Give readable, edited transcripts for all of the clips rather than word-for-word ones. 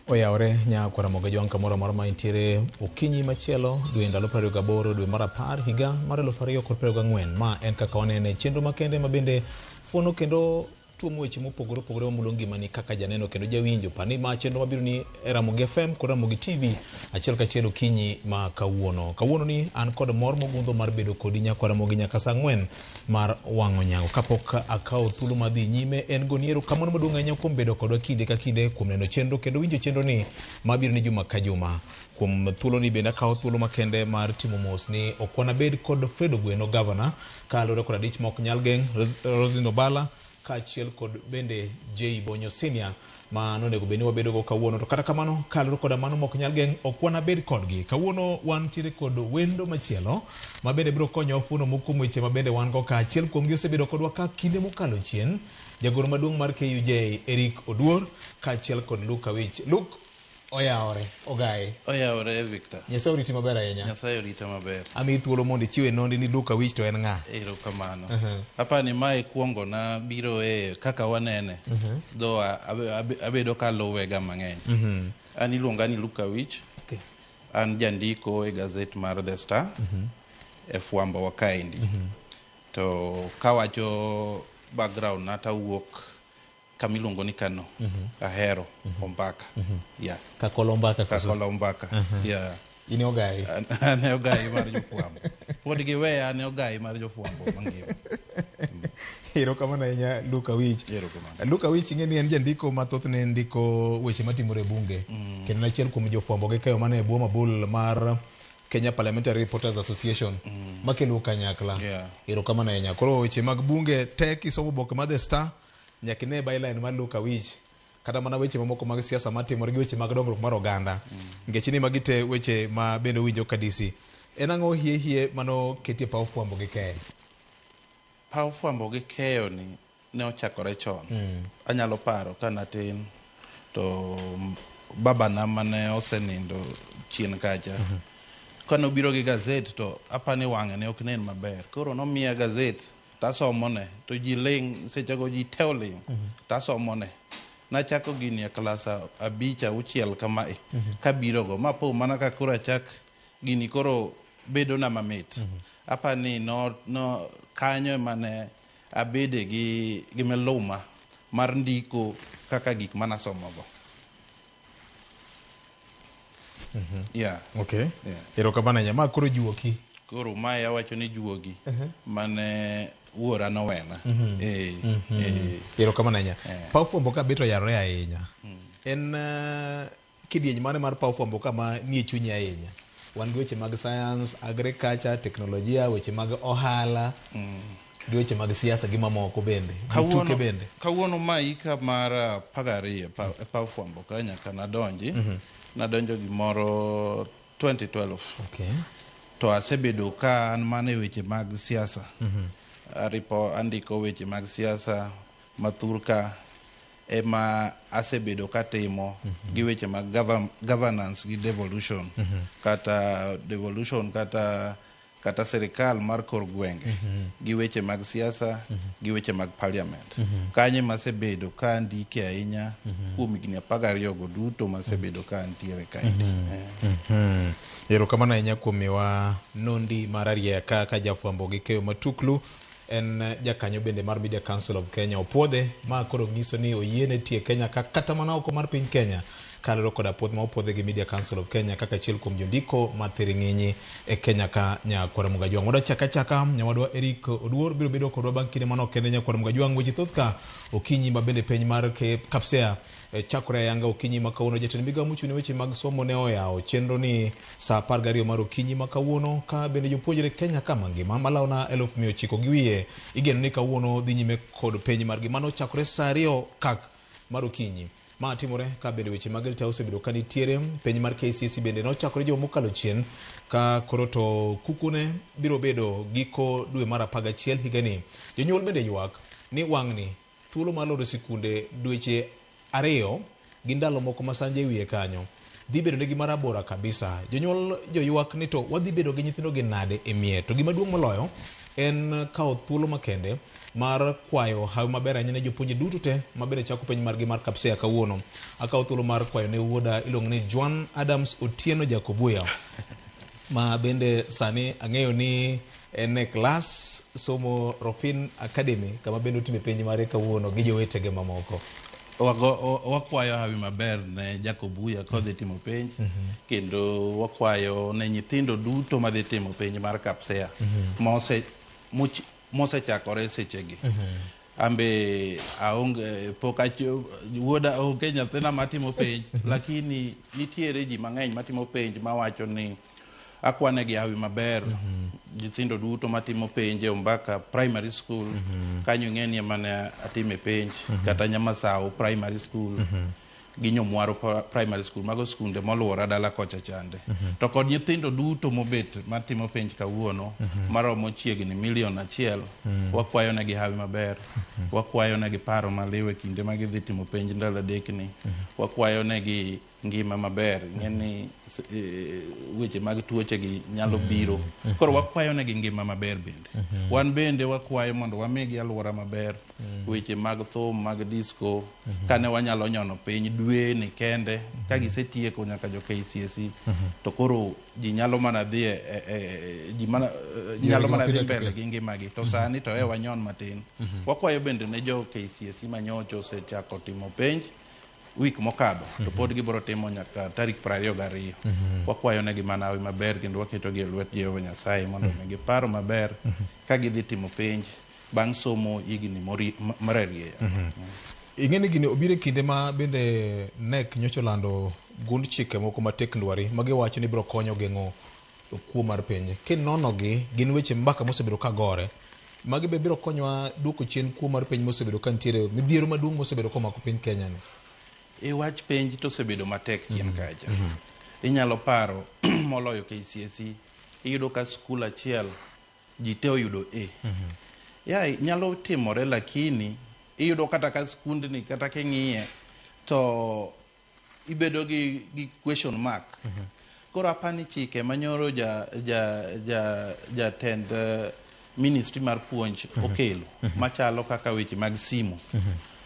Oyawore nya Ramogi Ojwang' kamoro amora ma intiere okinyi machielo dwe ndalo 28 dwe mar 10 higa mar 2024. Ma en kaka wanene chenro makende ma bende fuono kendo tuomo weche mopogore opogore mamulo ngimani kaka janeno kendo jawinjo. Par ni ma chenro mabiro ni e Ramogi FM kod Ramogi TV achiel kachiel okinyi ma kawuono. Kawuono ni an kod mor mogundho mar bedo kodi nyakwa Ramogi nyaka saa ang'wen mar wang'o nyango. Kapok akawo thuolo mar dhi nyime en goni erokamano maduong' ahinya kuom bedo kodwa kinde ka kinde kuom neno chenro kendo winjo chenro ni mabiro ni juma ka juma. Kuom thuolo ni bende akawo thuolo makende mar timo mos ni ok wanabed kod Fred Ogweno gavana kaluwore kod adich ma ok nyal geng' Roslyn Obala kaachiel kod bende J Bonyo Senior ma nonego bed ni wabedo go kawuono. To kata kamano kaluwore koda mano ma ok nyal geng' ok wanabed kodgi. Kawuono wantiere kod wendo machielo ma bende biro konyowa fuono moko kuom weche ma bende wan go ka. Achiel kuomgi osebedo kodwa ka kinde mokalo chien, jagoro maduong' mar KUJ Eric Oduor kaachiel kod Luke Awich. Luke, oyawore, ogaye. Oyawore Victor. Nyasaye oriti maber ahinya. Nyasaye orita maber. Amiyi thuolo mondo ichiwe nondi ni Luke Awich to en ng'a? Erokamano. Apani mae kuongo na biro e kaka wanene. Though abedo ka luwe ga mang'eny. An iluonga ni Luke Awich. Okay. An jandiko e gazet mar The Star. E fwambo wa kaendi. To kawacho background na tawuok kama iluongo ni Kano. Ahero Ombaka. Yeah. Kakolo Ombaka koso? Kakolo Ombaka. Yeah. In e ogayi. An e ogayi mar jofwambo. Pod giweya an e ogayi mar jofwambo mangima. Erokamano ahinya Luke Awich. Erokamano. Luke Awich ing'e ni en jandiko ma thothne ndiko weche matimore e bunge. Kendo en achiel kuom jofwambo gi keyo mane e bwo mabul mar Kenya Parliamentary Reporters Association makelo kanyakla. Erokamano ahinya. Koro weche mag bunge tek isomo oboke mar The Star nyaka ine byline mar Luke Awich kata mana weche mamoko mag siasa matimore gi weche mag dongruok mar oganda. Nikech ni magi te weche ma bende owinjo ka DC. En ang'o hie hie mano ketie paw fwambo gi keyo? Paw fwambo gi keyo ni ne ochakore chon. Anyalo paro ka natin to babana mane osenindo chien kacha. Kane obiro gi gazet to apani wang'e ne ok nen maber. Koro nomiya gazet tasomone to ji ling' sechego ji te oling' tasomone. Nachako gini e klas abich auchiel kamae kabiro go mapo mana ka koro achak gini koro bedo na mamit. Apani no, no kanyo emane abede gi miluma mar ndiko kaka gik manasomogo. Yeah. Okay. Yeah. Erokamano ahinya. Ma koro juoki. Koro mae awacho ni juogi mane wuora nowena. Erokamano ahinya. Paw fwambo ka bet oyarore ahinya. En kidieny mane mar paw fwambo ka ma nie chunyi ahinya? Wan gi weche mag science, agriculture, teknolojia, weche mag ohala, gi weche mag siasa gi mamoko bende. Gi tuke bende. Kawuono ma hika mar 12 e paw fwambo ka nyaka nadonji. Nadonjo gimoro 2012. Okay. To asebedo ka an mana e weche mag siasa. Aripo andiko weche mag siasa mathur ka ema asebedo katimo gi weche mag governance gi devolution. Kata devolution kata sirikal mar kor gwenge gi weche mag siasa gi weche mag parliament. Kanyo ema asebedo ka andike ahinya kuom higni 12 go duto masebedo ka antiere kaendi. Erokamano ahinya kuom miwa nondi mar arieya ka jafwambo gi keyo matuklu. En jakanyo bende mar Media Council of Kenya opuodhe ma koro nyiso ni oyiene tiyo e Kenya ka kata mana oko mar piny Kenya kaluwore koda puodh ma opuodhe gi Media Council of Kenya kaka achiel kuom jondiko ma thiring'inyi e Kenya ka nyakwar Mugajwang'. Wadwa chaka achaka nyawadwa Eric Oduor biro bedo kodwa bang' kinde manok kende nyakwar Mugajwang'. Weche thoth ka okinyi ma bende penj mar Kapsea chakore ayanga okinyi ma kawuono. Jatend migao mochung' ne weche mag somo ne oyawo chenro ni saa 12 mar okinyi ma kawuono ka bende jopuonjre Kenya ka mangima malawo na 900,000 gi wiye igeno ni kawuono dhi nyime kod penj margi mano chakore saa 2 kak mar okinyi. Ma timore ka bende weche mag LTA osebedo ka nitiere. Penj mar KCSE bende nochakore juma mokalo chien ka koro to kukune biro bedo giko dwe mar 11 higani. Jonyuol bende ywak ni wang'ni thuolo mar loro sikunde dweche 2 gi ndalo moko ma sanje wiye kanyo dhi bedo negi marabora kabisa. Jonyuol joywak ni to wadhi bedo gi nyithindo gi nade e mier. To gima duong' moloyo En kawo thuolo makende mar kwayo hawi maber ahinya ne jopuonje duto te mabende chako penj margi mar KPSEA kawuono. Akawo thuolo mar kwayo ne wuoda iluongo ni Juan Adams Otieno Jakobuya ma bende sani ang'eyo ni en e klas somo Rofin Academy kama bende otime penj mare kawuono gi jowetege mamoko. Wakwayo hawi maber ne Jakobuya kodhi timo penj kendo wakwayo ne nyithindo duto madhi timo penj mar KPSEA mosechakore sechegi. Ambe aonge pok wuoda onge nyathina matimo penj lakini nitiere ji mang'eny matimo penj mawacho ni akwanegi hawi maber nyithindo duto matimo penj e Ombaka Primary School kanyo ing'eni ema ne atime penj kata Nyamasao Primary School gi Nyomwaro Primary School mago skunde moluora dala kocha chande to kod nyithindo duto mobet matimo penj kawuono maromo chiegni 1 million wakwayo negi hawi maber wakwayo negi paro maliw e kinde ma gidhi timo penj ndalo adek ni wakwayo negi ngima maber ing'e ni weche mag tuoche gi nyalo biro koro wakwayo negi ngima maber bende wan bende wakwayo mondo wamigi alwora maber weche mag thum mag disco kane wanyalo nyono piny dwe ni kende ka gisetieko nyaka jo KCSE to koro ji nyalo mana dhi ji mana nyalo mana dhi mbele gi ngimagi to sani to e wanyon matin wakwayo bende ne jo KCSE manyocha osechako timo penj wik mokadho to pod gibiro timo nyaka tarik 22 wakwayo negi mana hawi maber kendo waketogi e lwet Jehova Nyasaye mondo omigi paro maber ka gidhi timo penj bang' somo higni mararieya. Ing'e ni gini obiro e kinde ma bende KNEC nyocha olando gund chike moko matek ndwari ma giwacho ni biro konyo geng'o kuo mar penj. Kinonogi gin weche mbaka mosebedo ka gore. Magi be biro konyowa duoko chien kuo mar penj mosebedo ka nitiere midhiero maduong' mosebedo komako piny Kenya ni. E wach penj to osebedo matek chien kacha. Inyalo paro moloyo KCSE iyudo ka skul achiel ji te oyudo A. Ya nyalo timore lakini iyudo kata ka skundni kata king'iye to ibedo gi question mark. Koro apani chike manyoro ja ja ja jatend ministry mar puonj okelo machalo kaka weche mag simu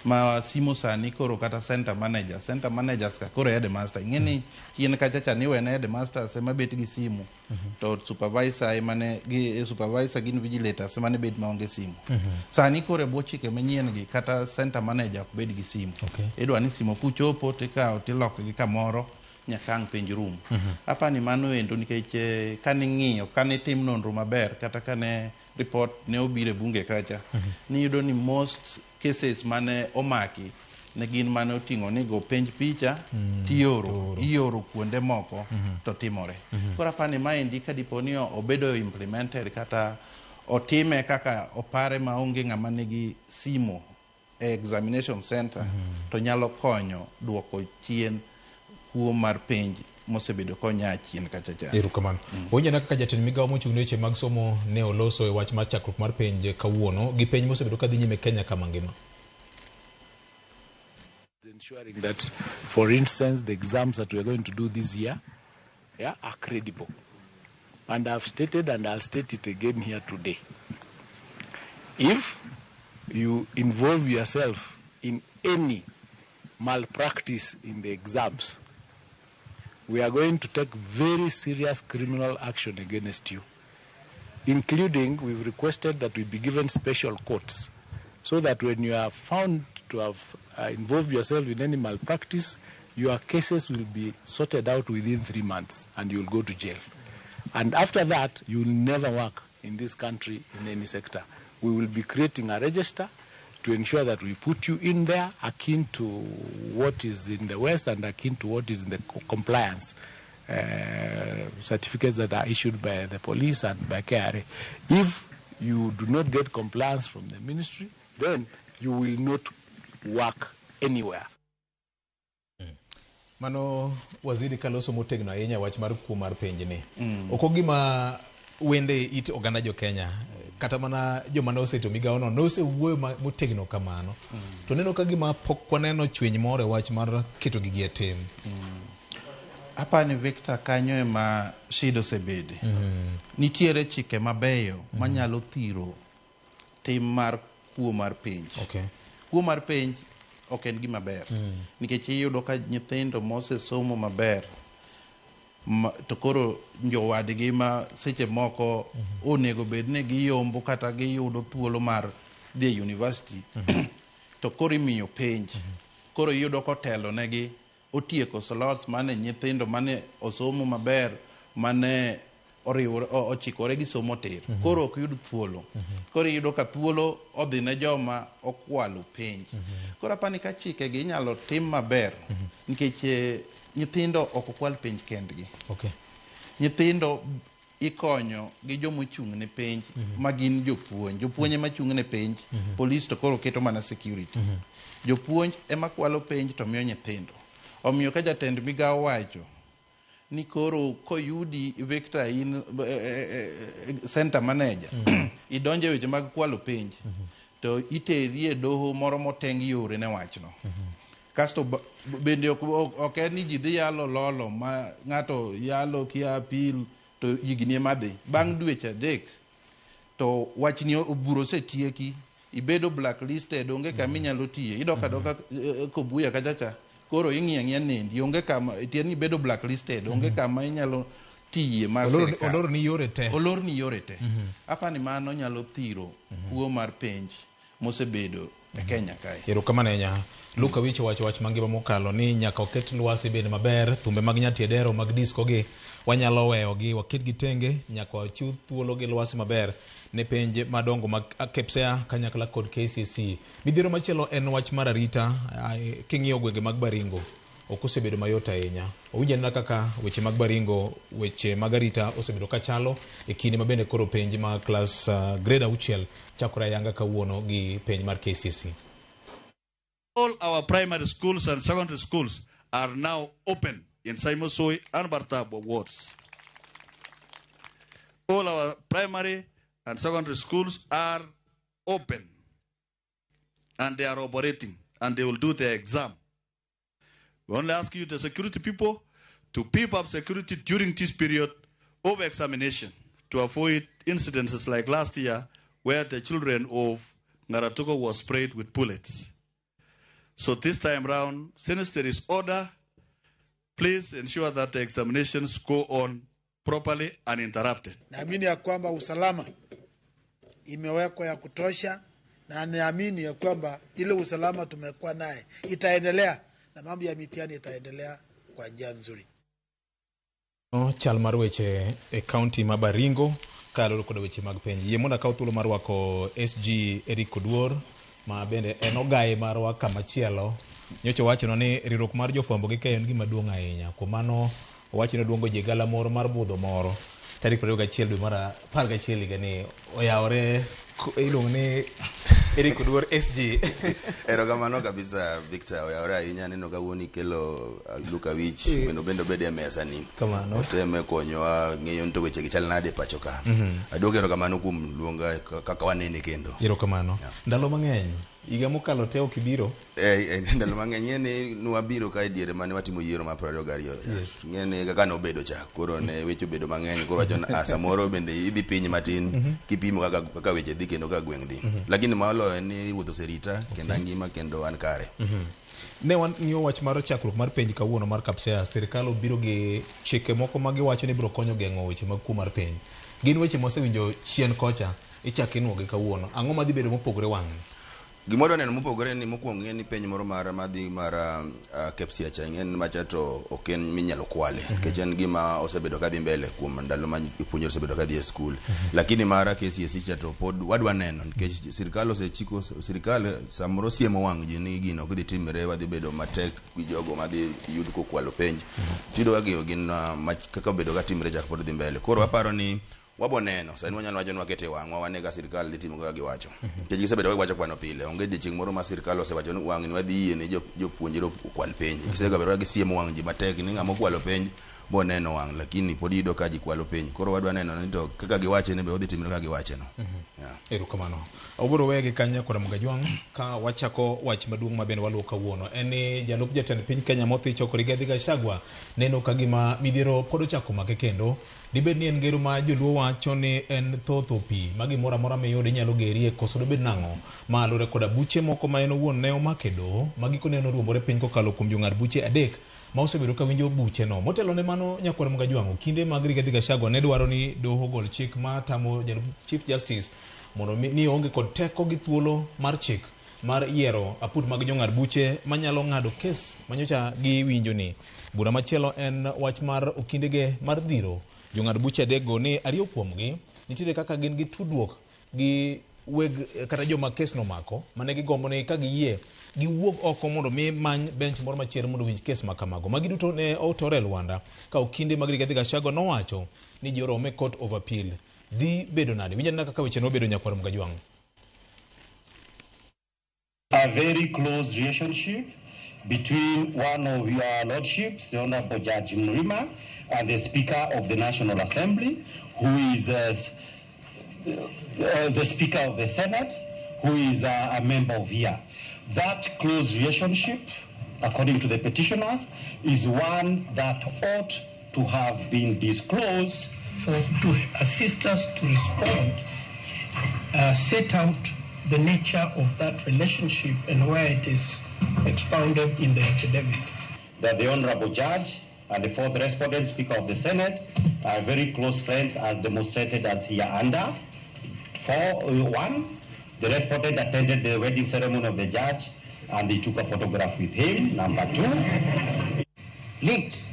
ma simu sani koro kata center manager center managers ka koro headmaster ing'e ni chien kacha cha niwene headmasters ema bet gi simu to supervisor ema ne gi supervisor gi invigilators ema ne bet maonge simu sani koro e bwo chike manyien gi kata center manager ok bed gi simu idwa ni simu kuchopo tikawo tiloko gi kamoro nyaka ang' penj rum apani mano endo nikech kaning'iyo kanitim nonro maber kata kane report ne obiro e bunge kacha niyudo ni most cases mane omaki ne gin mane oting'o ni go penj picha tioro ioro kuonde moko to timore koro apani maendi ka dipo ni obedo implemented kata otime kaka opare maonge ng'ama nigi simo e examination center to nyalo konyo duoko chien kuo mar penj mosebedo konya chien kacha cha. Erokamano. Winjana kaka jatend migawo mochung' ne weche mag somo ne oloso e wach mar chakruok mar penj kawuono gi penj mosebedo ka dhi nyime Kenya kama ngima. Ensuring that, for instance, the exams that we are going to do this year, yeah, are credible. And I've stated, and I'll state it again here today. If you involve yourself in any malpractice in the exams, we are going to take very serious criminal action against you, including we've requested that we be given special courts so that when you are found to have involved yourself in any malpractice, your cases will be sorted out within 3 months and you'll go to jail. And after that, you will never work in this country in any sector. We will be creating a register to ensure that we put you in there akin to what is in the West and akin to what is in the compliance certificates that are issued by the police and by KRA. If you do not get compliance from the ministry, then you will not work anywhere. Mano waziri kaloso motegno ahinya wach mar kuo mar penj ni. Ok ogima wende it oganda jo Kenya kata mana joma ne oseto migawo no nosewuoyo motegno kamano. To neno ka gima pok waneno chwiny moro e wach mar keto gigi e tim. Apani Victor kanyo ema shida osebede. Nitiere chike mabeyo manyalo thiro tim mar kuo mar penj. Kuo mar penj ok en gima ber. Nikech iyudo ka nyithindo mosesomo maber to koro jowadgi ma seche moko onego bed ni giyombo kata giyudo thuolo mar dhi e university to koro imiyo penj. Koro iyudo kotelo negi otieko slots mane nyithindo mane osomo maber mane oriwore ochikore gi somo tir. Koro ok yud thuolo. Koro iyudo ka thuolo odhi ne joma okwalo penj. Koro apani ka chikegi inyalo tim maber nikech nyithindo ok okwal penj kendgi. Nyithindo ikonyo gi jomochung' ne penj ma gin jopuonj. Jopuonj ema chung' ne penj, polis to koro keto mana security. Jopuonj ema kwalo penj to miyo nyithindo. Omiyo ka jatend migawo wacho ni koro koyudi Victor in center manager idonjo e weche mag kwalo penj to iteri e doho moro moteng yore ne wachno. Kasto bende ok en ni ji dhi yalo lolo ma ng'ato yalo kia appeal to higni ema dhi. Bang' dweche 3 to wachni bura osetieki ibedo blacklisted onge kama inyalo tiye idok adoka Kobuya kacha cha koro ing'iyo ang'iya nendi onge kama tiende ni ibedo blacklisted onge kama inyalo tiye mar sirkal. Olor ni yore te. Olor ni yore te. Apani mano nyalo thiro kuo mar penj mosebedo e Kenya kae. Erokamano ahinya. Luka Wich owacho wach mangima mokalo ni nyaka oket lwasi bed maber, thumbe mag nyatiedero mag disco gi wanyalo weyogi waketgi tenge, nyaka wachiw thuolo gi lwasi maber ne penj madongo mag KPSEA kanyakla kod KCSE. Midhiero machielo en wach mar arita, king'iyo gwenge mag Baringo ok osebedo mayot ahinya. Owinjo anena kaka weche mag Baringo, weche mag arita osebedo kachalo e kinde ma bende koro penj mag klas grade 6 chakore ayanga kawuono gi penj mar KCSE. All our primary schools and secondary schools are now open in Saimosoi and Bartabwa wards. All our primary and secondary schools are open and they are operating and they will do their exam. We only ask you, the security people, to beef up security during this period of examination to avoid incidences like last year where the children of Ngaratuko was sprayed with bullets. So this time round, since there is order, please ensure that the examinations go on properly and uninterrupted. Naamini ya kwamba usalama imewekwa ya kutosha, na naamini ya kwamba ile usalama tumekuwa naye itaendelea na mambo ya mitihani itaendelea kwa njia nzuri. Chal mar weche e kaunti ma Baringo kaluwore kod weche mag penj. Yie mondo akaw thuolo mar rwako SG Eric Oduor ma bende en ogaye marwa kamachielo. Nyocha owachonwa ni riwruok mar jofwambo gi keyo en gima duong' ahinya. Kuom mano owacho ni oluongo ji gala moro mar budho moro tarik 21 dwe mar 11 higani oyawore iluongo ni Eric Oduor SG. Erokamano kabisa Victor, oyawore ahinya aneno kawuono ikelo Luka Wich bende bende obed e mesa ni. Kamano. Oteme konyowa ng'eyo ni to weche gi chal nade e pacho ka. Aduogo erokamano kuom luonga kaka wanene kendo. Erokamano. Ndalo mang'eny higa mokalo te ok ibiro. Ndalo mang'eny ing'e ni nwabiro ka e diere mane watimo yiero mar 22. Yes. Ing'e ni kaka nobedo cha, koro ne weche obedo mang'eny, koro wacho ni samoro bende idhi piny matin kipimo kaka weche dhi kendo kaka gweng' dhi. Lakini moloyo en ni ruoth oserita kendo angima kendo an kare. Ne wang'iyo wach mar chakruok mar penj kawuono mar KPSEA, sirikal obiro gi chike moko ma giwacho ni biro konyo geng'o weche mag kuo mar penj. Gin weche mwasewinjo chien kocha, ichako inuogi kawuono. Ang'o madhi bedo mopogore wang'ni? Gima wadwa neno mopogore ni mokwongo ing'e ni penj moro mar madhi mar KPSEA cha ing'e ni macha to ok en minyalo kwale nikech en gima osebedo kadhi mbele kuom ndalo ma jopuonjre osebedo kadhi e skul. Lakini mar KCSE cha to pod wadwa neno nikech sirikal osechiko sirikal samoro siemo wang' ji ni gino ok dhi timre wadhi bedo matek gi jogo madhi yud kokwalo penj. Tiyudo ka gigo gin kaka obedo ka timre cha pod dhi mbele. Koro aparo ni wabo neno sani wanyalo wacho ni wakete wang'wa wane ka sirikal dhi timo kaka giwacho. Nikech gisebedo ka giwacho kwano pile onge odiochieng' moro ma sirikal osewacho ni wang'ni wadhi yie ne jopuonjre okwal penj. Gisebedo ka gisiemo wang' ji matek ni ng'ama okwalo penj Boneno wang' lakini pod iyudo ka ji kwalo penj. Koro wadwa neno ni to kaka giwache ni be odhi timre kaka giwache no. Yeah. Erokamano. Obiro wegi kanyo koda Mugajwang' ka wachako wach maduong' ma bende waluwo kawuono en ni jalup jatend piny Kenya mothi choko Rigathi Gachagua neno ka gima midhiero pod ochako make kendo dibed ni en ngero ma joluo wacho ni en thotho pi ma gimoro amora miyudo inyalo gerie koso dobed nang'o ma luwore koda buche moko ma en owuon ne omake e doho ma gikone noruombore piny kokalo kuom jong'ad buche adek ma osebedo ka winjo buche no. Motelo ne mano nyakwar Mugajwang' okinde mag Rigathi Gachagua ne dwaro ni doho gol chik ma tamo jalup Chief Justice mondo ni onge kod teko gi thuolo mar chik mar yiero aput mag jong'ad buche manyalo ng'ado kes manyocha giwinjo ni. Bura machielo en wach mar okindege mar dhiro jong'ad buche adekgo ni ariyo kuomgi nitiere kaka gin gi tudruok gi weg kata joma kes nomako mane gigombo ni ka giyie giwuog oko mondo mi many bench moro machielo mondo owinj kes ma kamago. Magi duto ne otore e lwanda ka okinde mag Rigathi Gachagua nowacho ni ji orome Court of Appeal. Dhi bedo nade? Winj anena kaka weche nobedo nyakwar Mugajwang'. A very close relationship between one of your lordships, the Honorable Judge Mrima, and the Speaker of the National Assembly, who is the Speaker of the Senate, who is a member of here. That close relationship, according to the petitioners, is one that ought to have been disclosed. For to assist us to respond, set out the nature of that relationship and where it is expounded in the affidavit. That the Honorable Judge and the fourth respondent, Speaker of the Senate, are very close friends as demonstrated as here under. 4-1, the respondent attended the wedding ceremony of the judge and he took a photograph with him. Number 2. Linked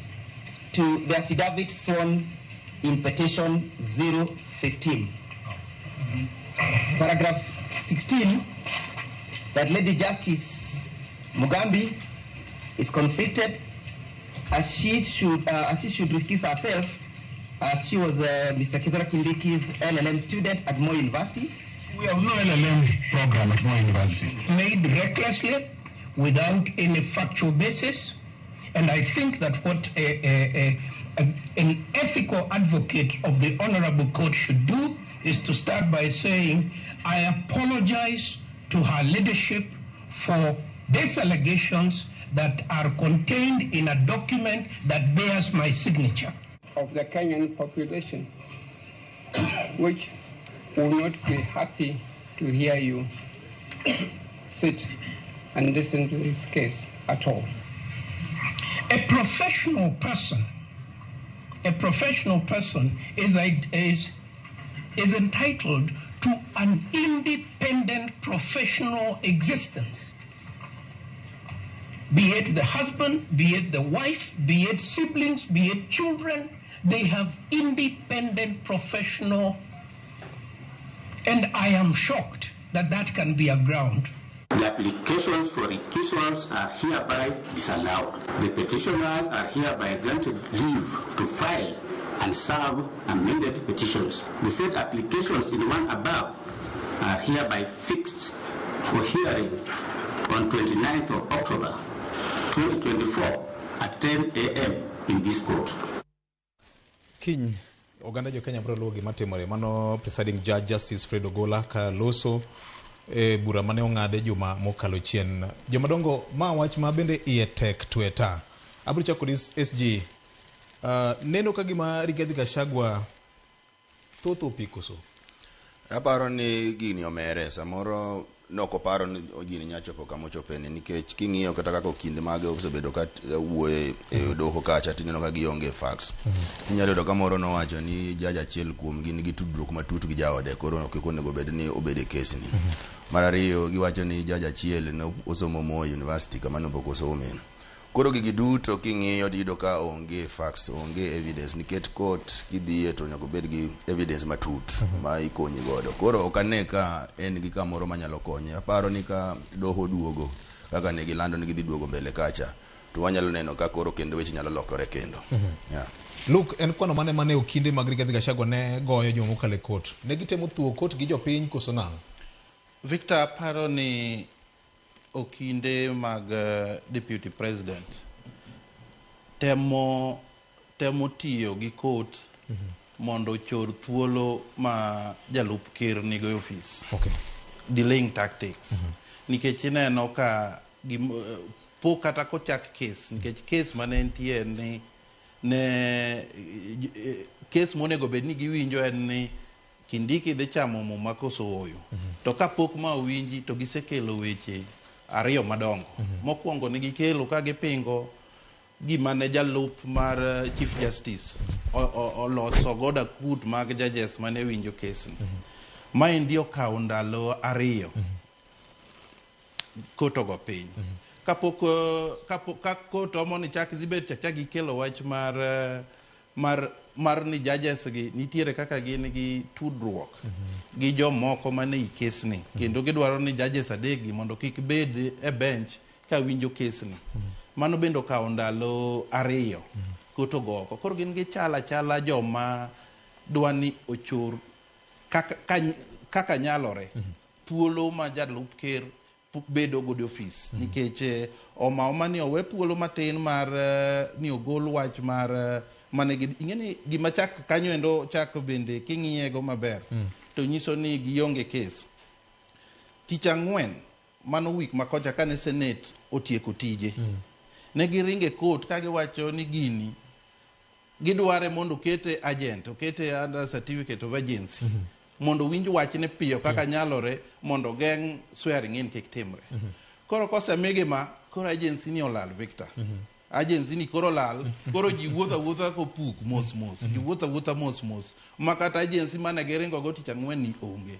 to the affidavit sworn in petition 015. Paragraph 16, that Lady Justice Mugambi is conflicted as she should recuse herself, as she was Mr. Kithure Kindiki's LLM student at Moi University. We have no LLM program at Moi University. Made recklessly, without any factual basis, and I think that what an ethical advocate of the Honorable Court should do is to start by saying, I apologize to her leadership for these allegations that are contained in a document that bears my signature. Of the Kenyan population, which will not be happy to hear you sit and listen to this case at all. A professional person is entitled to an independent professional existence. Be it the husband, be it the wife, be it siblings, be it children, they have independent professional, and I am shocked that that can be a ground. The applications for recusals are hereby disallowed. The petitioners are hereby granted leave to file and serve amended petitions. The said applications in one above are hereby fixed for hearing on 29th of October 2024 at 10 a.m. in this court. Kiny oganda jo Kenya biro luwo gima timore. Mano presiding judge Justice Fred Ogola ka loso bura mane ong'ade juma mokalo chien. Jomadongo, ma wach ma bende iye tek tweta. Abiro chako kod SG. Neno ka gima Rigathi Gachagua thoth opi koso? Aparo ni gini omere samoro nokoparo ni gini nya chopo kama ochopeni nikech king'iyo kata kaka okinde mage osebedo ka wuoye e doho kacha tineno ka gionge facts. Inyalo yudo ka moro nowacho ni judge achiel kuomgi nigi tudruok matut gi jaode koro ok onego bed ni obed e kesni. Mar ariyo giwacho ni judge achiel ne osomo Moi University kama ne pok osome. Koro gigi duto king'iyo tiyudo ka onge facts, onge evidence nikech court kidhiye to onego bed gi evidence matut ma ikonyi godo. Koro ok ane ka en gi kamoro manyalo konye. Aparo ni ka doho duogo kaka ne gilando ni gidhi duogo mbele kacha to wanyalo neno ka koro kendo weche nyalo lokore kendo. Yeah. Luke, en kwano mane mane okinde mag Rigathi Gachagua ne goyo joma okalo e court? Ne gitemo thuo court gi jopiny koso nang'o? Victor, aparo ni okinde mag Deputy President temo temo tiyo gi court mondo ochor thuolo ma jalup ker nigo e ofis. Delaying tactics. Nikech ineno ka pok kata kochak case, nikech case mane nitie en ni ne case monego bed ni giwinjo en ni Kindiki dhi chamo muma koso ooyo. To kapok ma owinji to gisekelo weche ariyo madongo. Mokwongo ne gikelo ka gipingo gima ne jalup mar Chief Justice oloso godo akut mag judges mane winjo case ni. Maendi okawo ndalo 2 court ogo piny. Kapok ka court omo ni chak zibet cha chak gikelo wach mar ni judges gi nitiere kaka gin gi tudruok gi jomoko mane i case ni, kendo gidwaro ni judges 3 gi mondo kik bed e bench ka winjo case ni. Mano bende okawo ndalo 2 court ogo oko. Koro gin gichala chala joma dwa ni ochor kaka nyalore thuolo ma jalup ker bedo godo e ofis. Nikech oma ni owe thuolo matin mar ni ogol wach mar mane gi ing'e ni gima chak kanyo endo chak bende king'iye go maber to nyiso ni gionge case. Tich ang'wen mano week makocha kane Senate otieko tije, ne giringe court ka giwacho ni gini gidware mondo okete agent, okete under certificate of agency mondo winj wachne piyo kaka nyalore mondo geng' swearing in kik timre. Koro kosemigi ma, koro agency ni olal, Victor. Agency ni koro lal, koro ji wuotho awuotha kopuk mos mos, ji wuotho awuotha mos mos, ma kata agency mane giringo go tich ang'wen ni onge.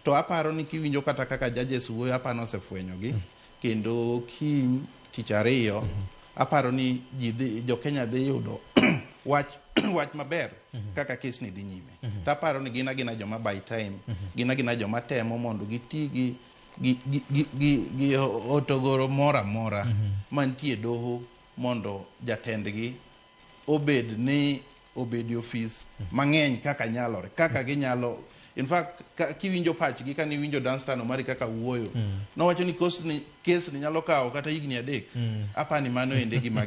To aparo ni kiwinjo kata kaka judges wuoyo, aparo osefwenyogi, kendo kiny tich ariyo, aparo ni ji dhi, jo Kenya dhi yudo wach maber kaka case ni dhi nyime. To aparo ni gin agina joma buy time, gin agina joma temo mondo giti gi otogoro moro amora mantie doho mondo jatendgi obed ni obed e ofis mang'eny kaka nyalore, kaka ginyalo. In fact, kiwinjo pachgi, kane iwinjo Danstan Omari kaka wuoyo, nowacho ni case ni nyalo kawo kata higni 3. Apani mano ende gima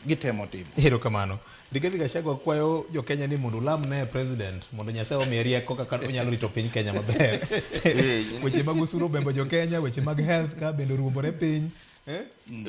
gitemo timo. Erokamano. Rigathi Gachagua kwayo jo Kenya ni mondo ulam ne president mondo Nyasaye omiye rieko kaka onyalo rito piny Kenya maber. Weche mag osuru obembo jo Kenya, weche mag health ka bende oruombore piny.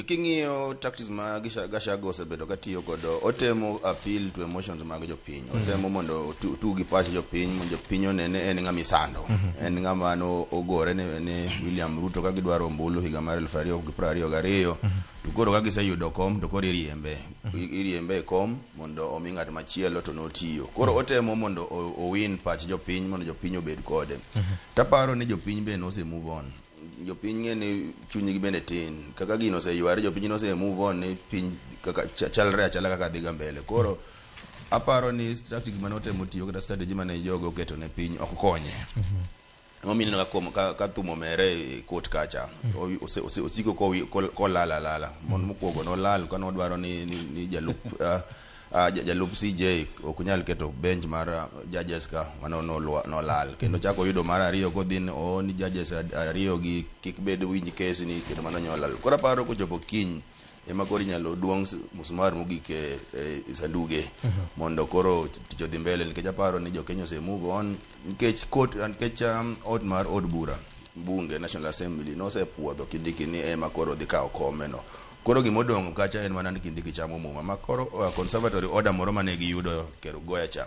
King'iyo tactics ma Gachagua osebedo katiyo godo, otemo appeal to emotions mag jopiny. Otemo mondo otug gi pach jopiny mondo jopiny one ni en ng'ama isando. En ng'ama no ogore ne William Ruto ka gidwaro ombulu higa mar 2022. To koro ka giseyudo kom to koro iriembe. Iriembe e kom mondo omi ng'at machielo to notiyo. Koro otemo mondo owin pach jopiny mondo jopiny obed kode. Taparo ni jopiny be nose move on. Jopiny ng'e ni chunygi bende tin. Kaka gino oseyware, jopiny nose move on ni piny kaka chalre achala kaka dhiga mbele. Koro aparo ni tactics mane otemo tiyo kata strategy mane jogo oketo ne piny ok konye. Emomiyo ineno ka thum omere e court kacha. Osiko kolal alala. Mondo mokwongo nolal ka nodwaro ni jalup CJ ok nyal keto bench mar judges ka mano nolal. Kendo chako oyudo mar ariyo kodhi ni judges ariyo gi kik bed winj case ni kendo mano nyolal. Koro aparo kochopo kiny ema koro inyalo duong' musmar mogik e sanduge mondo koro tich odhi mbele, nikech aparo ni jo Kenya ose move on nikech court, nikech ot mar od bura bunge National Assembly nosepuodho Kindiki ni ema koro dhi kawo kome no. Koro gimodong' kacha en mana ni Kindiki chamo muma ma koro conservatory order moro mane giyudo Kerugoya cha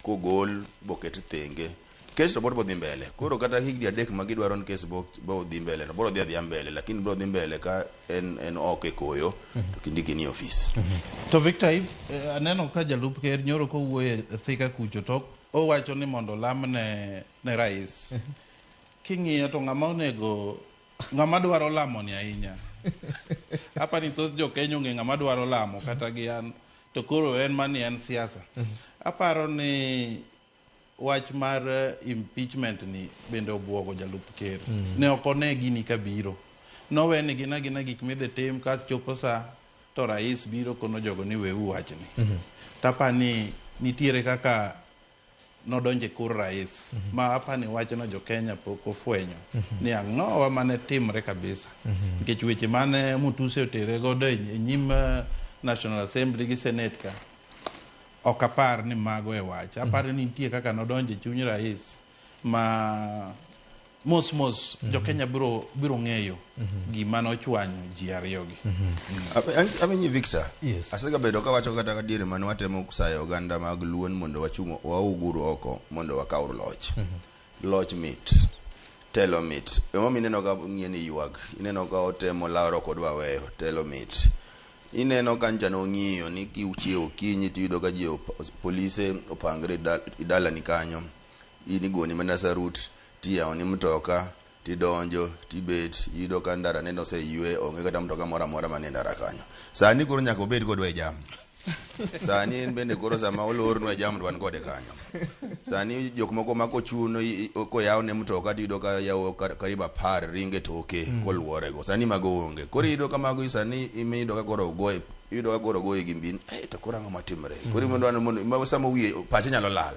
kogol boket thenge, case to pod dhi mbele. Koro kata higni 3 ma gidwaro ni case bo dhi mbele no biro dhi adhiya mbele, lakini biro dhi mbele ka en oko e koyo to Kindiki ni ofis. To Victor, aneno ka jalup ker nyoro kowuoyo e Thika kucho to owacho ni mondo olam ne rais. King'iyo to ng'ama onego, ng'ama dwaro lamo ni ahinya. Apa ni thoth jo Kenya ong'e ng'ama dwaro lamo kata gi an, to koro en mani en siasa. Aparo ni wach mar impeachment ni bende obuogo jalup ker. Ne ok one gini kabiro. Nowe ni gin agina gik midhi tim ka chopo sa to rais biro kono jogo ni weuru wachni. Tapani nitiere kaka nodonje kor rais ma apani wachno jo Kenya pok ofwenyo ni ang'owa mane timre kabisa. Nikech weche mane Mutuse otere godo e nyim National Assembly gi Senate ka. Ok apar ni mago e wach. Apar ni nitie kaka nodonjo e chuny rais ma mos mos jo-Kenya biro biro ng'eyo gima nochwanyo ji ariyogi. Awinji Victor. Yes. Asegabedo kawacho kata ka diere mane watemo sayo oganda mag Luo ni mondo wachung' wauguru oko mondo wakaw loch. Loch mit. Telo mit. Emomiyo ineno ka ng'ieni ywak. Ineno ka otemo laro kodwa weyo. Telo mit. Ineno ka ncha nong'iyo ni kichiewo okinyi tiyudo ka ji polise opangre e dalani kanyo. In igoni mana sarut tiyawoni mtoka tidonjo tibet iyudo ka ndara nende oseywe onge kata mtoka moro amora manie ndara kanyo. Sani koro nyaka obed kodwa e jam. Sani en bende koro sama olornwa e jam to wan kode kanyo. Sani jok moko ma kochuno koyawne mtoka tiyudo ka yawo karibu 10 ringe toke koluorego. Sani mago onge. Koro iyudo ka mago sani iyudo ka koro ogoye iyudo ka koro ogoye gi mbin to koro ang'o matimre. Koro idwaro mondo ma sama wiye pache nyalo lal.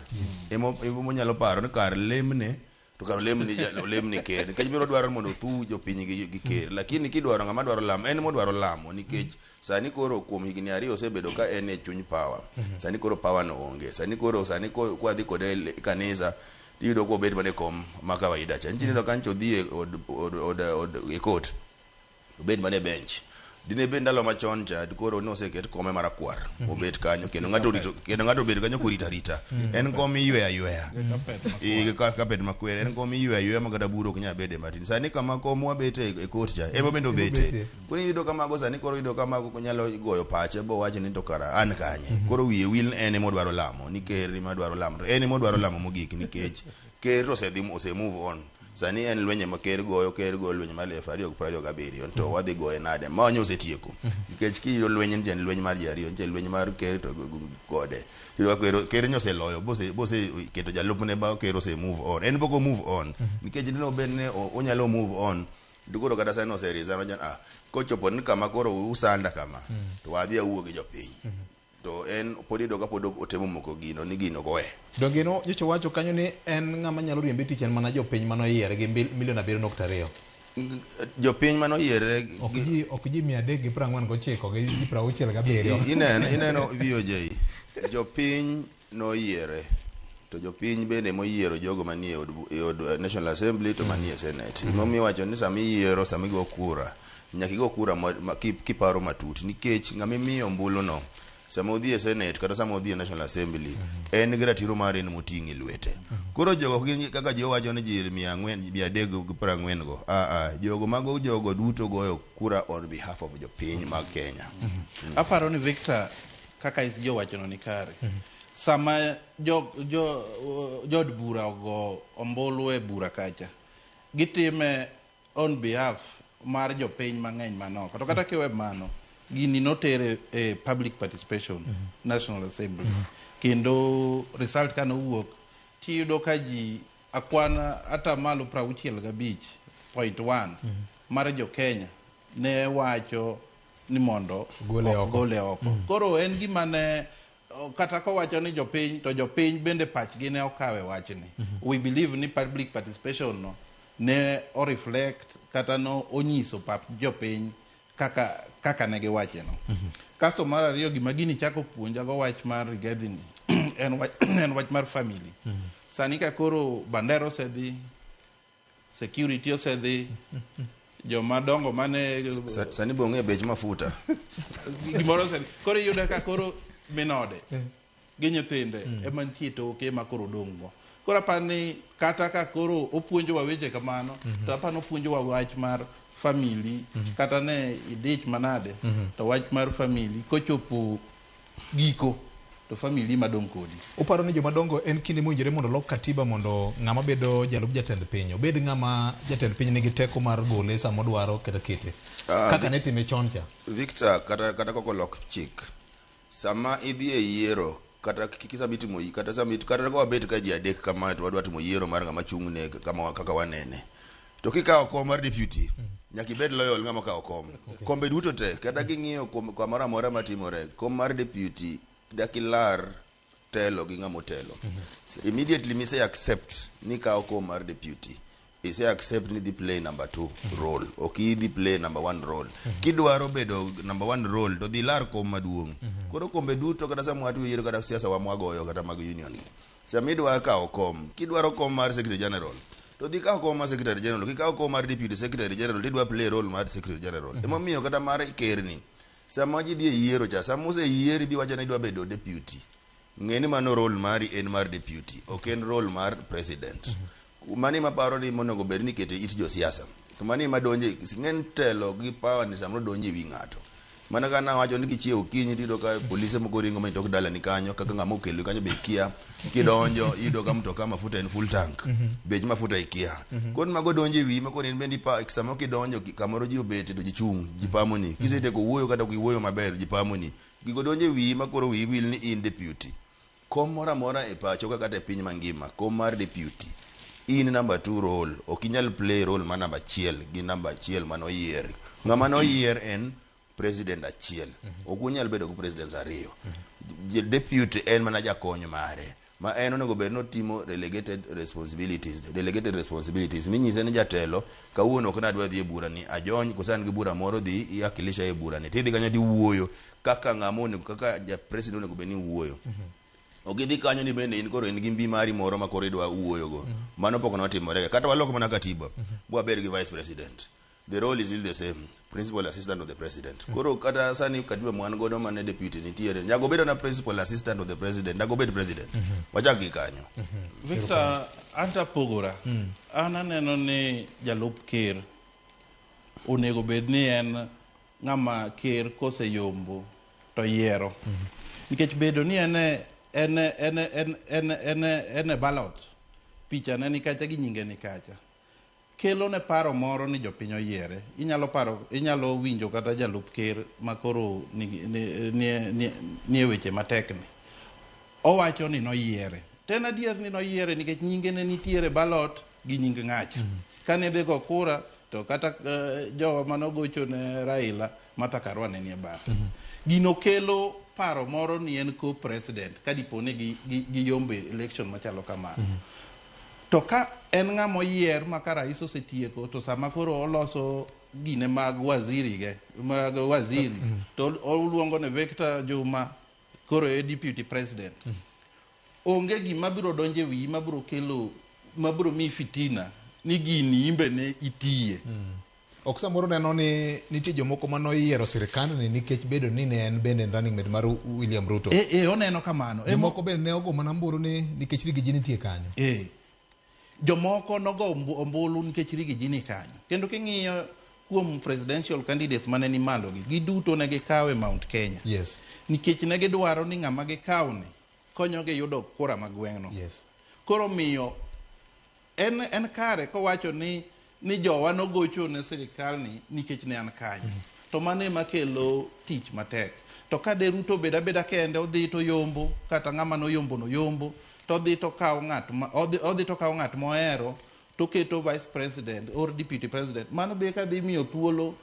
Emo onyalo paro ni kar lemne to kar olemni olemni ker nikech biro dwaro mondo othu jopiny gi ker lakini kidwaro ng'ama dwaro lamo en modwaro lamo nikech sani koro kuom higni 2 osebedo ka en e chuny power. Sani koro power no onge. Sani koro sani kwadhi kode e kanisa tiyudo kobet mana e kom ma kawaida cha. Nitie ka ncho odhi e od e court obed mana e bench. Dine bed ndalo machon cha koro noseket kome marakwar obet kanyo kendo ng'ato orito kendo ng'ato obet kanyo korito arita. En kom iyweyo ayweya. Carpet makwer en kom iyweyo ayweya ma kata buro ok nyal bede matin. Sani kama kom wabete e court cha ema bende obete. Koro iyudo ka mago sani koro iyudo ka mago nyalo goyo pache bowach ni to kara an kanye. Koro wiye wil en ema odwaro lamo ni ker ema dwaro lamo to en ema odwaro lamo mogik nikech ker to osedhi ose move on. Sani en lwenje ma ker goyo lweny mar 2027 to wadhi goye nade ma wanyo osetieko nikech kiyudo lweny en lweny mar ji ariyo nitie lweny mar ker to gode iyudo ka ker nyo oseloyo bose keto jalupne ba ker ose move on en pok o move on nikech dine obed ni onyalo move on koro kata sani ose resign kochopo ni kama koro usanda kama to wadhi awuo gi jopiny to en pod iyudo ka pod otemo moko gino ni gino goye. Donge no nyocha wacho kanyo ni en ng'ama nyalo riembe tich en mana jopiny manoyiere gi milion 7.2. Jopiny manoyiere ok ji 349 gi ji 67. Ineno VOJ jopiny noyiere to jopiny bende moyiero jogo manie od National Assembly to manie Senate. Emomiyo iwacho ni sama iyiero sama igo kura nyaka igo kura kiparo matut nikech ng'ama imiyo ombulu no sama odhi e Senate kata sama odhi e National Assembly en gi ratiro mare en moting'o e lwete. Koro jogo kaka ji owacho ni ji 400, 340 go jogo mago jogo duto goyo kura on behalf of jopiny mag Kenya. Aparo ni Victor kaka jowachono ni kare. Sama jood bura ogo ombulu e bura kacha gitime on behalf mar jopiny mang'eny manoko. To kata kiwe mano gini notere e public participation National Assembly kendo result kane owuok tiyudo ka ji akwana 65.1% mar jo Kenya ne wacho ni mondo gole oko. Koro en gima ne kata kowacho ni jopiny to jopiny bende pachgi ne okawe wachni. We believe ni public participation no ne o reflect kata no onyiso pach jopiny kaka ne giwache no. Kasto mar ariyo gima gini chako puonja go wach mar Rigathi ni en wach mar family. Sani ka koro bandera osedhi, security osedhi, joma dongo mane sani be ong'e bech mafuta gimoro osedhi. Koro iyudo ka koro minode gi nyithinde ema nitie toke ema koro odong' go. Koro apani kata ka koro opuonjowa weche kamano to apani opuonjowa wach mar family kata ne idich manade to wach mar family kochopo giko to family madong' kodi. Uparo ni jomadongo en kinde mowinjore mondo lok katiba mondo ng'ama bedo jalup jatend piny obed ng'ama jatend piny nigi teko mar gole sama odwaro kata kete kaka ne time chon cha. Victor kata koko lok chik sama idhi e yiero kata sama itimo kata sama kata ka wabet ka ji 3 kama to wadwa timo yiero mar ng'ama chung' ne kama kaka wanene to kikawo kom mar deputy nyaka ibed loyal ng'ama okawo kom. Kombe duto te kata king'iyo kamoro amora matimore kom mar deputy dakilar telo gi ng'ama otelo. Immediately mise accept ni kawo kom mar deputy Ise accept ni dhi play number 2 role, ok idhi play number 1 role. Kidwaro bedo number 1 role to dhi lar kom maduong'. Koro kombe duto kata sama watiyo yiero kata siasa wa mwagoyo kata mag union gi. Sama idwa kawo kom, kidwaro kom mar secretary general, to dhi kaw kom mar secretary general, kikaw kom mar deputy secretary general tidwa play role mar secretary general. Emomiyo kata mar ker ni, sama ji dhi e yiero cha, sama oseyieri biwacho ni idwa bedo deputy, ng'e ni mano role mari en mar deputy, ok en role mar president. Mano ema paro ni monego bed ni ikete it josiasa. To mano ema donje, ng'eny telo gi power ni samoro donjo e wi ng'ato. Mana ka nawacho ni kichiewo okinyi tiyudo ka polise moko ringo ma tok dalani kanyo kaka ng'ama okelo kanyo be ikia. Kidonjo iyudo ka mtoka mafuta en full tank. Bech mafuta ikia. Koro mago donjo e wiyi ma koro in bende samoro kidonjo kamoro ji obete to ji chung' ji pamoni. Kisetieko wuoyo kata ok iwuoyo maber ji pamoni. Gigo donjo e wiyi ma koro wiyi wil ni in deputy. Kom moro amora e pacho ka kata e piny mangima, kom mar deputy in number 2 role, ok inyal play role mar namba 1 gi namba 1 manoyier. Ng'ama noyier en president achiel. Ok unyal bedo gi presidents ariyo. Deputy en mana jakony mare ma en onego bed ni otimo delegated responsibilities minyise ni jatelo kawuono ok nadwa dhi e bura ni ajony koso an gi bura moro dhi iakilisha e bura ni tidhi kanyo tiwuoyo kaka ng'ama onego kaka ja president onego bed ni wuoyo. Ok idhi kanyo ni bende in koro in gi mbi mari moro ma koro idwa wuoyogo. Mano pok notimore. Kata walok mana katiba bwabed gi vice president, the role is still the same, principal assistant of the president. Koro kata sani katiba mwan godo mane deputy nitiere nyaka obed na principal assistant of the president, nyaka obed president. Wachak gi kanyo. Victor, anto apogora. An aneno ni jalup ker onego bed ni en ng'ama ker koseyombo to yiero. Nikech bedo ni en e en e en e en en en e en e ballot, picha ne ni kacha gi nyinge ni kacha. Kelo ne paro moro ni jopiny oyiere. Inyalo paro, inyalo winjo kata jalup ker makoro ni, ni, ni, ni, ni e weche matek ni. Owacho ni noyiere. To en adier ni noyiere nikech nyinge ne nitiere ballot gi nying ng'acha. Kane dhi go kura to kata jowa manogocho ne Raila, Martha Karua ne nie bathe. Gino kelo paro moro ni en co-president ka dipo ni gi yombe election machalo kamano. To ka en ng'ama oyier ma ka rais osetieko to sama koro oloso gine mag waziri ge mag waziri to oluongo ne Victor Juma koro e deputy president. Onge gima biro donjo e wiyi mabiro kelo mabiro miyi fitina ni gini imbe ne itiye. Ok samoro neno ni nitie jomoko manoyiero sirikandni nikech bedo ni ne en bende running mate mar William Ruto. E oneno kamano. Jomoko bende ne ogo mana mburu ni nikech Riggy G nitie kanyo. Jomoko nogo ombulu nikech Riggy G ni kanyo. Kendo king'iyo kuom presidential candidates mane ni malo gi, giduto ne gikawo e Mount Kenya. Nikech ne gidwaro ni ng'ama gikawo ni konyogi yudo kura mag gweng'no. Koro miyo en kare kowacho ni jowa nogocho ne sirikal ni nikech ne an kanyo. To mano ema kelo tich matek. To ka de Ruto obed abeda kende odhi to yombo kata ng'ama noyombo no yombo to odhi to kawo ng'at ma odhi to kawo ng'at mohero to keto vice president or deputy president mano be ka dhi miyo thuolo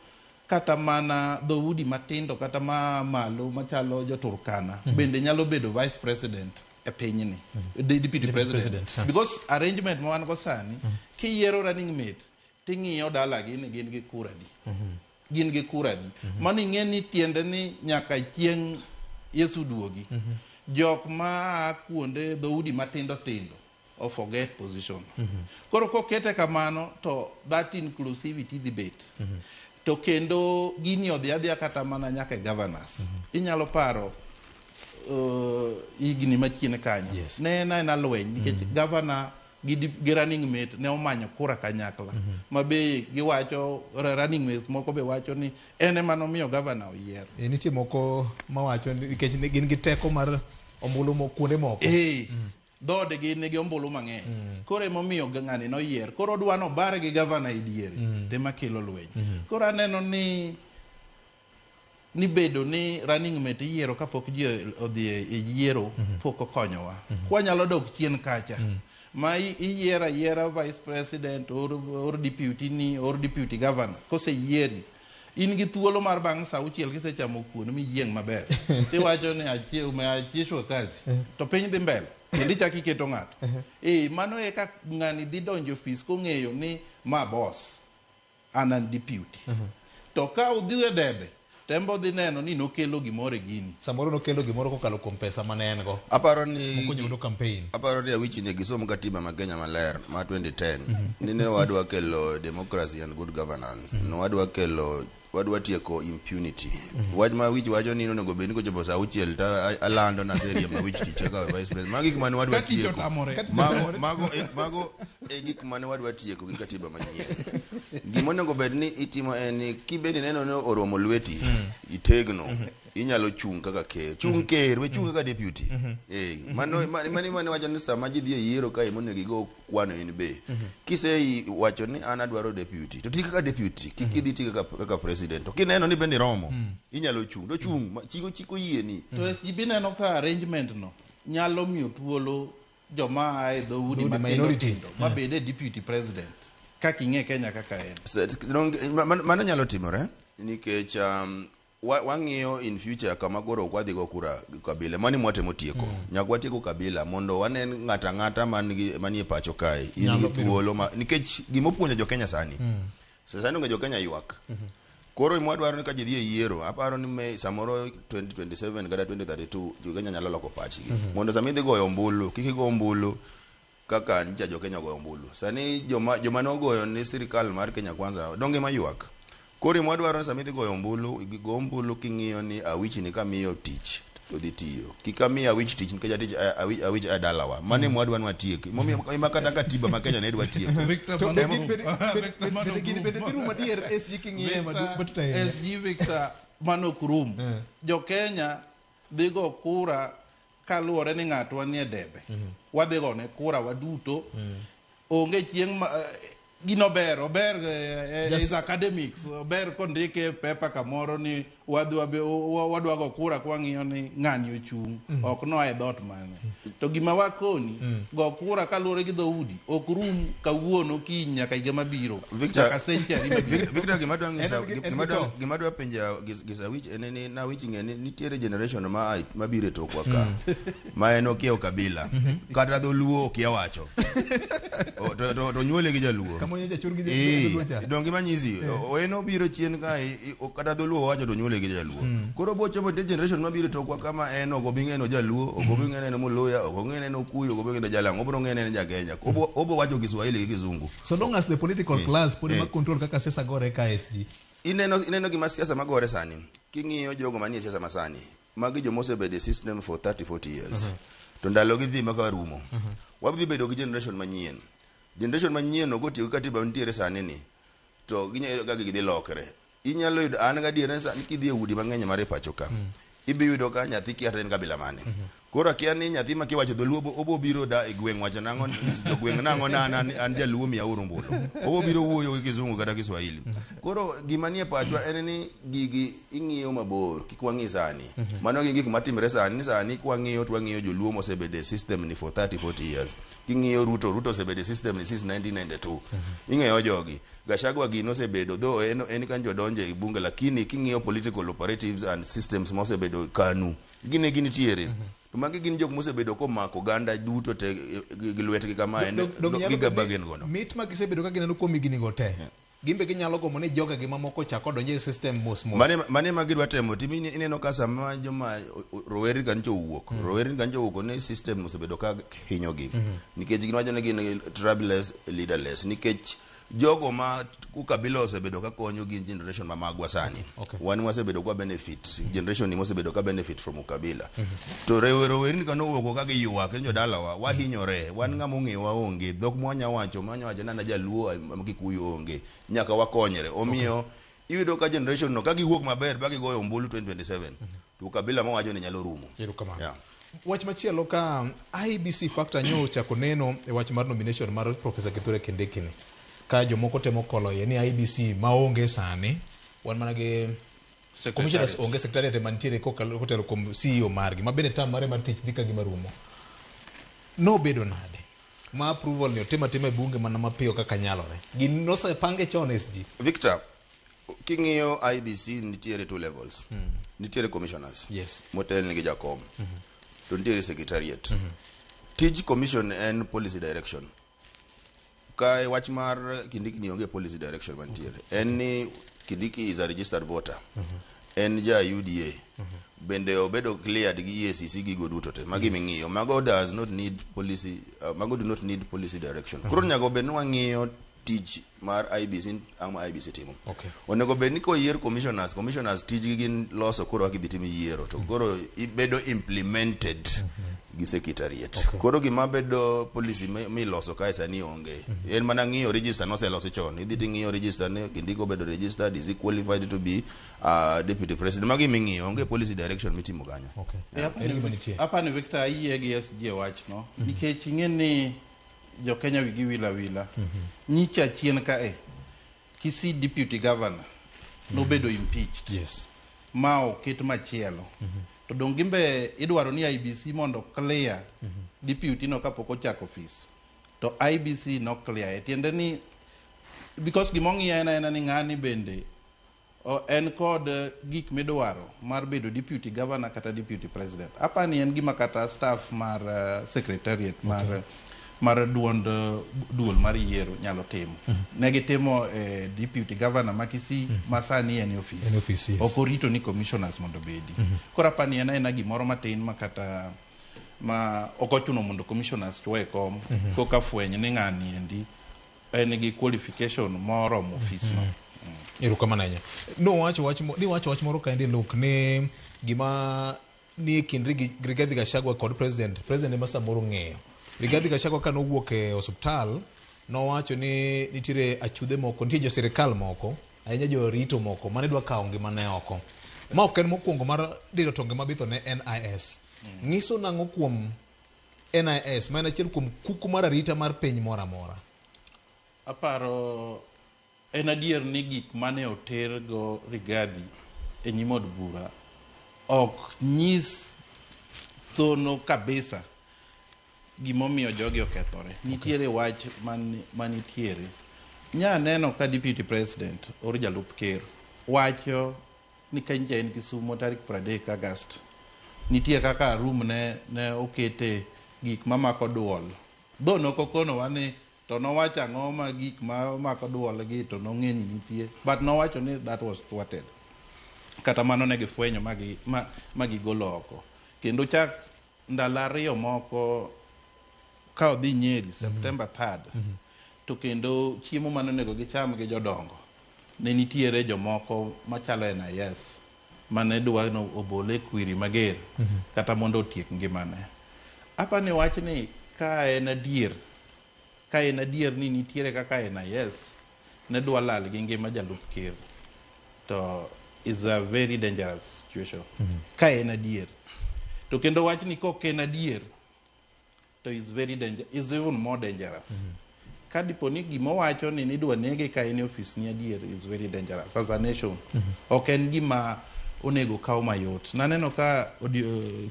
kata mana dhoudi matindo kata ma malo machalo jo Turkana bende nyalo bedo vice president e pinyni, deputy president, president, huh. Because arrangement ma wan go sani, kiyiero running mate ting'iyo dalagi ni gin gi kura di, gin gi kura di. Mano ing'e ni tiende ni nyaka chieng' Yesu duogi jok ma a kuonde dhoudi matindo tindo o forget position. Koro kokete kamano to that inclusivity dhi bet to kendo gini odhi adhiya kata mana nyaka e governors. Inyalo paro higni machien kanyo ne en aena lweny nikech governor gi running mate ne omanyo kura kanyakla ma be giwacho running mates moko be wacho ni en ema nomiyo governor oyier. Nitie moko mawacho ni nikech gin gi teko mar ombulu kuonde moko. Dhoodgi nigi ombulu mang'eny, koro emomiyo ng'ani noyier, koro odwa nobare gi gavana e diere tema kelo lweny. Koro aneno ni bedo ni running mate iyiero kapok ji odhi e yiero pok okonyowa. Kwanyalo dok chien kacha ma iyiero ayiera vice president or deputy ni or deputy governor, koseyieri in gi thuolo mar bang' sa 6 kisechamo kuon miyieng' maber tiwacho ni umeachishwa kazi to piny dhi mbele. Kendo ichako iketo ng'ato. Eh, mano e ka ng'ani dhi donjo e ofis kong'eyo ni ma boss, an an deputy. To ka odhi e debe, to en be odhi neno ni nokelo gimoro e gini. Samoro nokelo gimoro kokalo kuom pesa mane en go. Aparo ni Mokonyo godo campaign. Aparo ni Awichi ne gisom katiba ma Kenya maler ma 2010 ni ne wadwa kelo democracy and good governance. Ne wadwa kelo wadwa tieko impunity. Wach ma Awich wacho ni onego bed ni kochopo saa auchiel to alando naseriembo Awich tich kaka vice president. Mago gik mane wadwa Ka tich tieko. otamore. Ka tich Mago otamore. mago e gik mane wadwa tieko gi katiba manyien. Gima onego bed ni itimo en ni kibed ineno ni oromo lweti, itegno, inyalo chung' kaka ker. Chung' ker, we chung' kaka deputy. Eh, mano mano mane wacho ni sama ji dhi e yiero kae monego igo kwano in be. Kise wacho ni an adwaro deputy, to ti kaka deputy, kik idhi ti kaka president. To kineno ni bende iromo, inyalo chung'. To chung', chiko chiko yieni. To SGB neno ka arrangement no nyalo miyo thuolo joma a e dhoudi Dhoudi matindo minority. tindo mabed e deputy president kaka ing'e Kenya kaka en. Mano nyalo timore nikech wang'iyo in future kama koro ok wadhi go kura kabila mano mwatemo tieko. Nyaka watieko kabila mondo wanen ng'ato ang'ata manie pacho kae in Nyalo gi bedo. thuolo ma nikech gimopuonjo jo Kenya sani. Sani onge jo Kenya ywak. Koro mwadwaro ni ka ji dhi e yiero, aparo ni me samoro 2027 kata 2032 jo Kenya nyalo loko pachgi. Mondo sama idhi goyo ombulu, kik igo ombulu kaka nyicha jo Kenya ogoyo ombulu. Sani joma nogoyo ni sirikal mar Kenya Kwanza donge maywak. Koro mwadwaro ni sama idhi goyo ombulu, go ombulu king'iyo ni Awich ni kamiyo tich to dhi tiyo. Kik amiyo Awich tich nikech atich Awich e dalawa. Mano ema wadwa ni watiek. Emomiyo ema kata katiba ma Kenya ne dwa tieko. Victor To Mano bende Group. bende Victor Mano bende gini Group. bende dhi rumo adier SG king'iye Victor, matut ahinya. SG Victor mano ok rum. Jo Kenya dhi go kura kaluwore ni ng'atwa nie debe. Wadhi gone kura waduto. Onge chieng' ma gino ber, ober is academics, ober kondike e paper kamoro ni wadwa go kura kwang'iyo ni ng'ani ochung', ok noa e dhoot mane. To gima wakoni, go kura kaluwore gi dhoudi, ok rum kawuono kiny nyaka higa mabiro. Victor, Nyaka century mabiro. Victor gima dwa ng'isa, En gima gi dwa to. gima dwa penja gisa wich en ni na wich ng'e ni nitiere generation ma mabiro e tokwa ka ma en okiewo kabila kata dholuo okia wacho. To nyuole gi jaluo. Kama onye jachur gi Eh, jaluo cha. donge manyisi en obiro chien ka kata dholuo wacho to nyuole gi jaluo. Koro bochopo nitie generation mabiro e tokwa kama en ok obi ng'eno jaluo, ok obi ng'eno muluya, ok ong'e neno kuyo, ok obi ng'eno jalang'o, obiro ng'e en ja Kenya. Obo wacho Kiswahili gi Kizungu. So long as the political class pod ema control kaka siasa gore ka SG. Ineno gima siasa magore sani. King'iyo jogo manie siasa masani, magi joma osebedo e system for 30 40 years. To ndalo gi dhi maka rumo. Wadhi bedo gi generation manyien. Generation manyien no kotiyo gi katiba mantiere sani ni, to ginyalo yudo kaka gidhi lokre. Inyalo yudo an gadier ni sani kidhi e udi mang'eny mar e pacho ka, ibi yudo ka nyathi kia to en kabila mane. Koro akia ni nyathi ma kiwacho dholuo obo biro da e gweng' wacho nang'o jogweng' nang'o na an jaluo miya uru ombulu. Obo biro wuoyo gi Kizungu kata Kiswahili. Koro gima nie pachwa en ni gigi ing'iyo mabor, kik wang'i sani. Mano gin gik matimre sani, sani kwang'iyo to wang'iyo joluo mosebedo e system ni for 30 40 years. King'iyo Ruto, Ruto osebedo e system ni since 1992. Ing'eyo jogi. Gachagua gini osebedo though en kanjo donjo e bunge lakini king'iyo political operatives and systems mosebedo KANU gine ginitiere. To magi gin jok mosebedo komako oganda duto te gi lwetgi kama en Dong nyalo gi bedo ni gabagen gono. Mit ma gisebedo ka gineno kuom higni go te. Gin be ginyalo gombo ni jogegi mamoko ochak odonjo e system mos mos. Mane ma gidwa temo timi ineno ka sama joma rowerni kanyo owuok, rowerni kanyo owuok ni system osebedo ka hinyogi. Nikech giwacho ni gin tribeless, leaderless. Nikech jogo ma ukabila osebedo ka konyo gin generation ma magwa sani. Wan wasebedo kwa benefit, generation ni mosebedo ka benefit from ukabila. To rowerni kano owuok ka giywak ni jodalawa wahinyore, wan ng'ama ong'eyo onge, dhok mwanya wacho, mwanya wacho ni an jaluo, Kikuyu onge, nyaka wakonyre. Omiyo iyudo ka generation no ka giwuok maber ba gigoyo ombulu 2027 to ukabila mawacho ni nyalo rumo. Erokamano. Yeah. Wach machielo ka IEBC factor nyo ochako neno e wach mar nomination mar Professor Kithure Kindiki ni. Ka jomoko temo kolo iye ni IEBC maonge sani, wan mana gi commissioners onge secretariat ema nitiere kokalo kotelo kuom CEO margi, ma bende term mare mar tich dhi ka gima rumo. Nobedo nade? Ma approval ni otim atima e bunge mana mapiyo kaka nyalore. Gin nosepange chon SG. Victor, king'iyo IEBC nitiere two levels. Nitiere commissioners. Yes. Motel nigi jakom. To nitiere secretariat. Tij commission en policy direction. Ka wach mar Kindiki ni onge policy direction mantiere. En ni Kindiki is a registered voter. En ja UDA. Bende obedo cleared gi EACC gigo duto te. Magi ming'iyo. Mago does not need policy, mago do not need policy direction. Koro nyaka obed ni wang'iyo tich mar IEBC ang'o ma IEBC timo. Onego bed ni koyier commissioners, commissioners tijgi gin loso koro kaka idhi tim yiero to koro ibedo implemented gi secretariat. Koro gima bedo policy miloso kae sani onge. En mana ng'iyo register noselosi chon. Idhi ting'iyo register ne Kindiki obedo registered, is he qualified to be deputy president. Magi ming'iyo, onge policy direction mitimo kanyo. Apani Victor ayie gi SG e wachno nikech ing'e ni jo Kenya wigi wil awila. Nyicha chien kae Kisii deputy governor nobedo impeached. Ma oket machielo. To dong gimbe idwaro ni IEBC mondo clear deputy no kapok ochako office. To IEBC no clear. E tiende ni because gimong'iyo en aena ni ng'ani bende en kod gik midwaro mar bedo deputy governor kata deputy president. Apani en gima kata staff mar secretariat mar duond duol mar yiero nyalo timo. Ne gitimo deputy governor ma Kisii ma sani en e office. En e office, yes. Ok orito ni commissioners mondo obedi. Koro apani en aena gimoro matin ma kata ma ok ochuno mondo commissioners chwo e kom koka fweny ni ng'ani endi en gi qualification moromo office no. Erokamano ahinya. Nowacho wach niwacho wach moro kaendi Luke ni gima ni e kind Rigathi Gachagua kod president, president ema samoro ng'eyo. Rigathi Gachagua ka nowuok e osuptal nowacho ni nitiere achudhe moko, nitie jo sirikal moko, ahinya jorito moko mane dwa kawo ngimane oko. Ma ok en mokwongo mar diro tonge mabitho ne NIS. Ng'iso nang'o kuom NIS ma en achiel kuom kuku mar arita mar piny moro amora? Aparo en adier ni gik mane oter go Rigathi e nyim od bura ok nyis thono kabisa gimomiyo jogi okethore. Nitiere wach manitiere. Nya neno ka deputy president or jalup ker wacho ni ka nyicha en Kisumo tarik 30 August nitie kaka room ne okete gik mamako duol. Dho nokokonowa ni to nowacho ang'o ma gik ma mako duol gi to nong'e ni nitie but nowacho ni that was thwarted. Kata mano ne gifwenyo ma gigolo oko. Kendo chak ndalo ariyo moko ka odhi Nyeri September 3rd to kendo chiemo mane onego gicham gi jodongo ne nitiere jomoko machalo NIS mane dwa no obole kwiri mager kata mondo otiek ngimane. Apani wachni ka en adier ni nitiere kaka NIS ne dwa lal gi ngima jalup ker to is a very dangerous situation. Ka en adier to kendo wachni kok en adier to is very danger, is even more dangerous. Ka dipo ni gimowacho ni nidwa nege ka en e office ni adier is very dangerous as a nation. Ok en gima onego kaw mayot. Naneno ka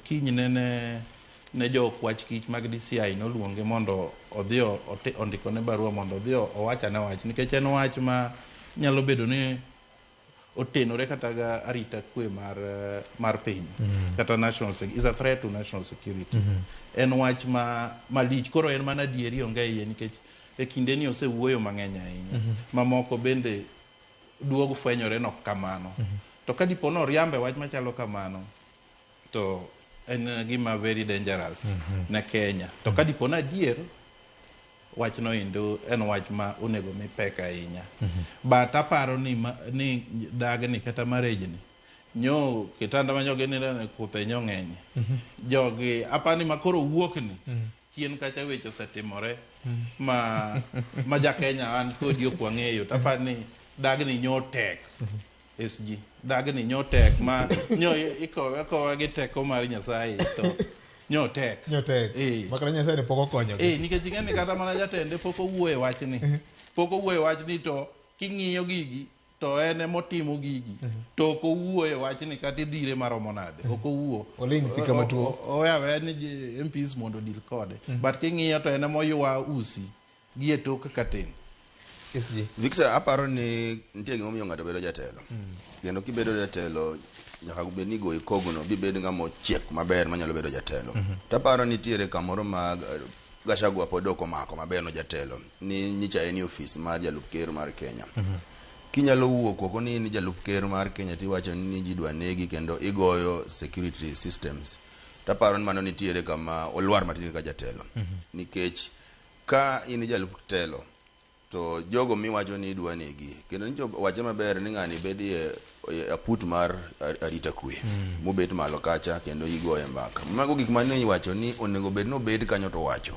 kiny ne jo kwach kich mag DCI noluonge mondo odhi ondikone barua mondo odhi owach ane wach nikech en wach ma nyalo bedo ni otenore kata ga arita kwe mar piny kata national is a threat to national security. En wach ma malich koro en mana adieri onge iye nikech e kinde ni osewuoyo mang'eny ahinya. Mamoko bende duogo fwenyore nok kamano. To ka dipo ni oriambe wach machalo kamano to en gima very dangerous ne Kenya. To ka dipo ni adier wachno endo en wach ma onego mi pek ahinya. But aparo ni dagni kata marriage ni nyo kitanda ma jogi ninde kuthe nyo ng'enye. Jogi apani ma koro wuok ni chien kacha weche osetimore ma ja Kenya an kodi ok wang'eyo to apani dagni nyo tek. SG dagni nyo tek ma nyo ikowe gi teko mar Nyasaye to nyo tek. Nyo tek. Makata Nyasaye ne pok okonyo. Nikech ing'e ni kata mana jatende pok owuoye wachni. Pok owuoye wachni to king'iyo gigi to en emotimo gigi. To ok owuoye wachni kata idhire maromo nade. Ok owuo. Oling' thi kama tuo. Oya aweya ni MPs mondo odil kode. But king'iyo to en emoywa usi gi e tok katin. SG. Victor, aparo ni nitie gimomiyo ng'ato bedo jatelo. Kendo kibedo jatelo nyaka bed ni goyi kogno bibed ng'ama ochiek maber manyalo bedo jatelo. Taparo nitiere kamoro ma Gachagua pod ok omako maber no jatelo ni nyicha en e ofis mar jalup ker mar Kenya. Kinyalo wuok oko ni in jalup ker mar Kenya tiwacho ni ji dwa negi kendo igoyo security systems. Taparo ni mano nitiere kama olwar matin ka jatelo. Nikech ka in jalup telo to jogo miwacho ni idwa negi kendo nyicho wache maber ni ng'ani bedie e aput mar arita kwe mobet malo kacha kendo igoye mbaka. Mago gik mane iwacho ni onego bed ni obed kanyo to wacho.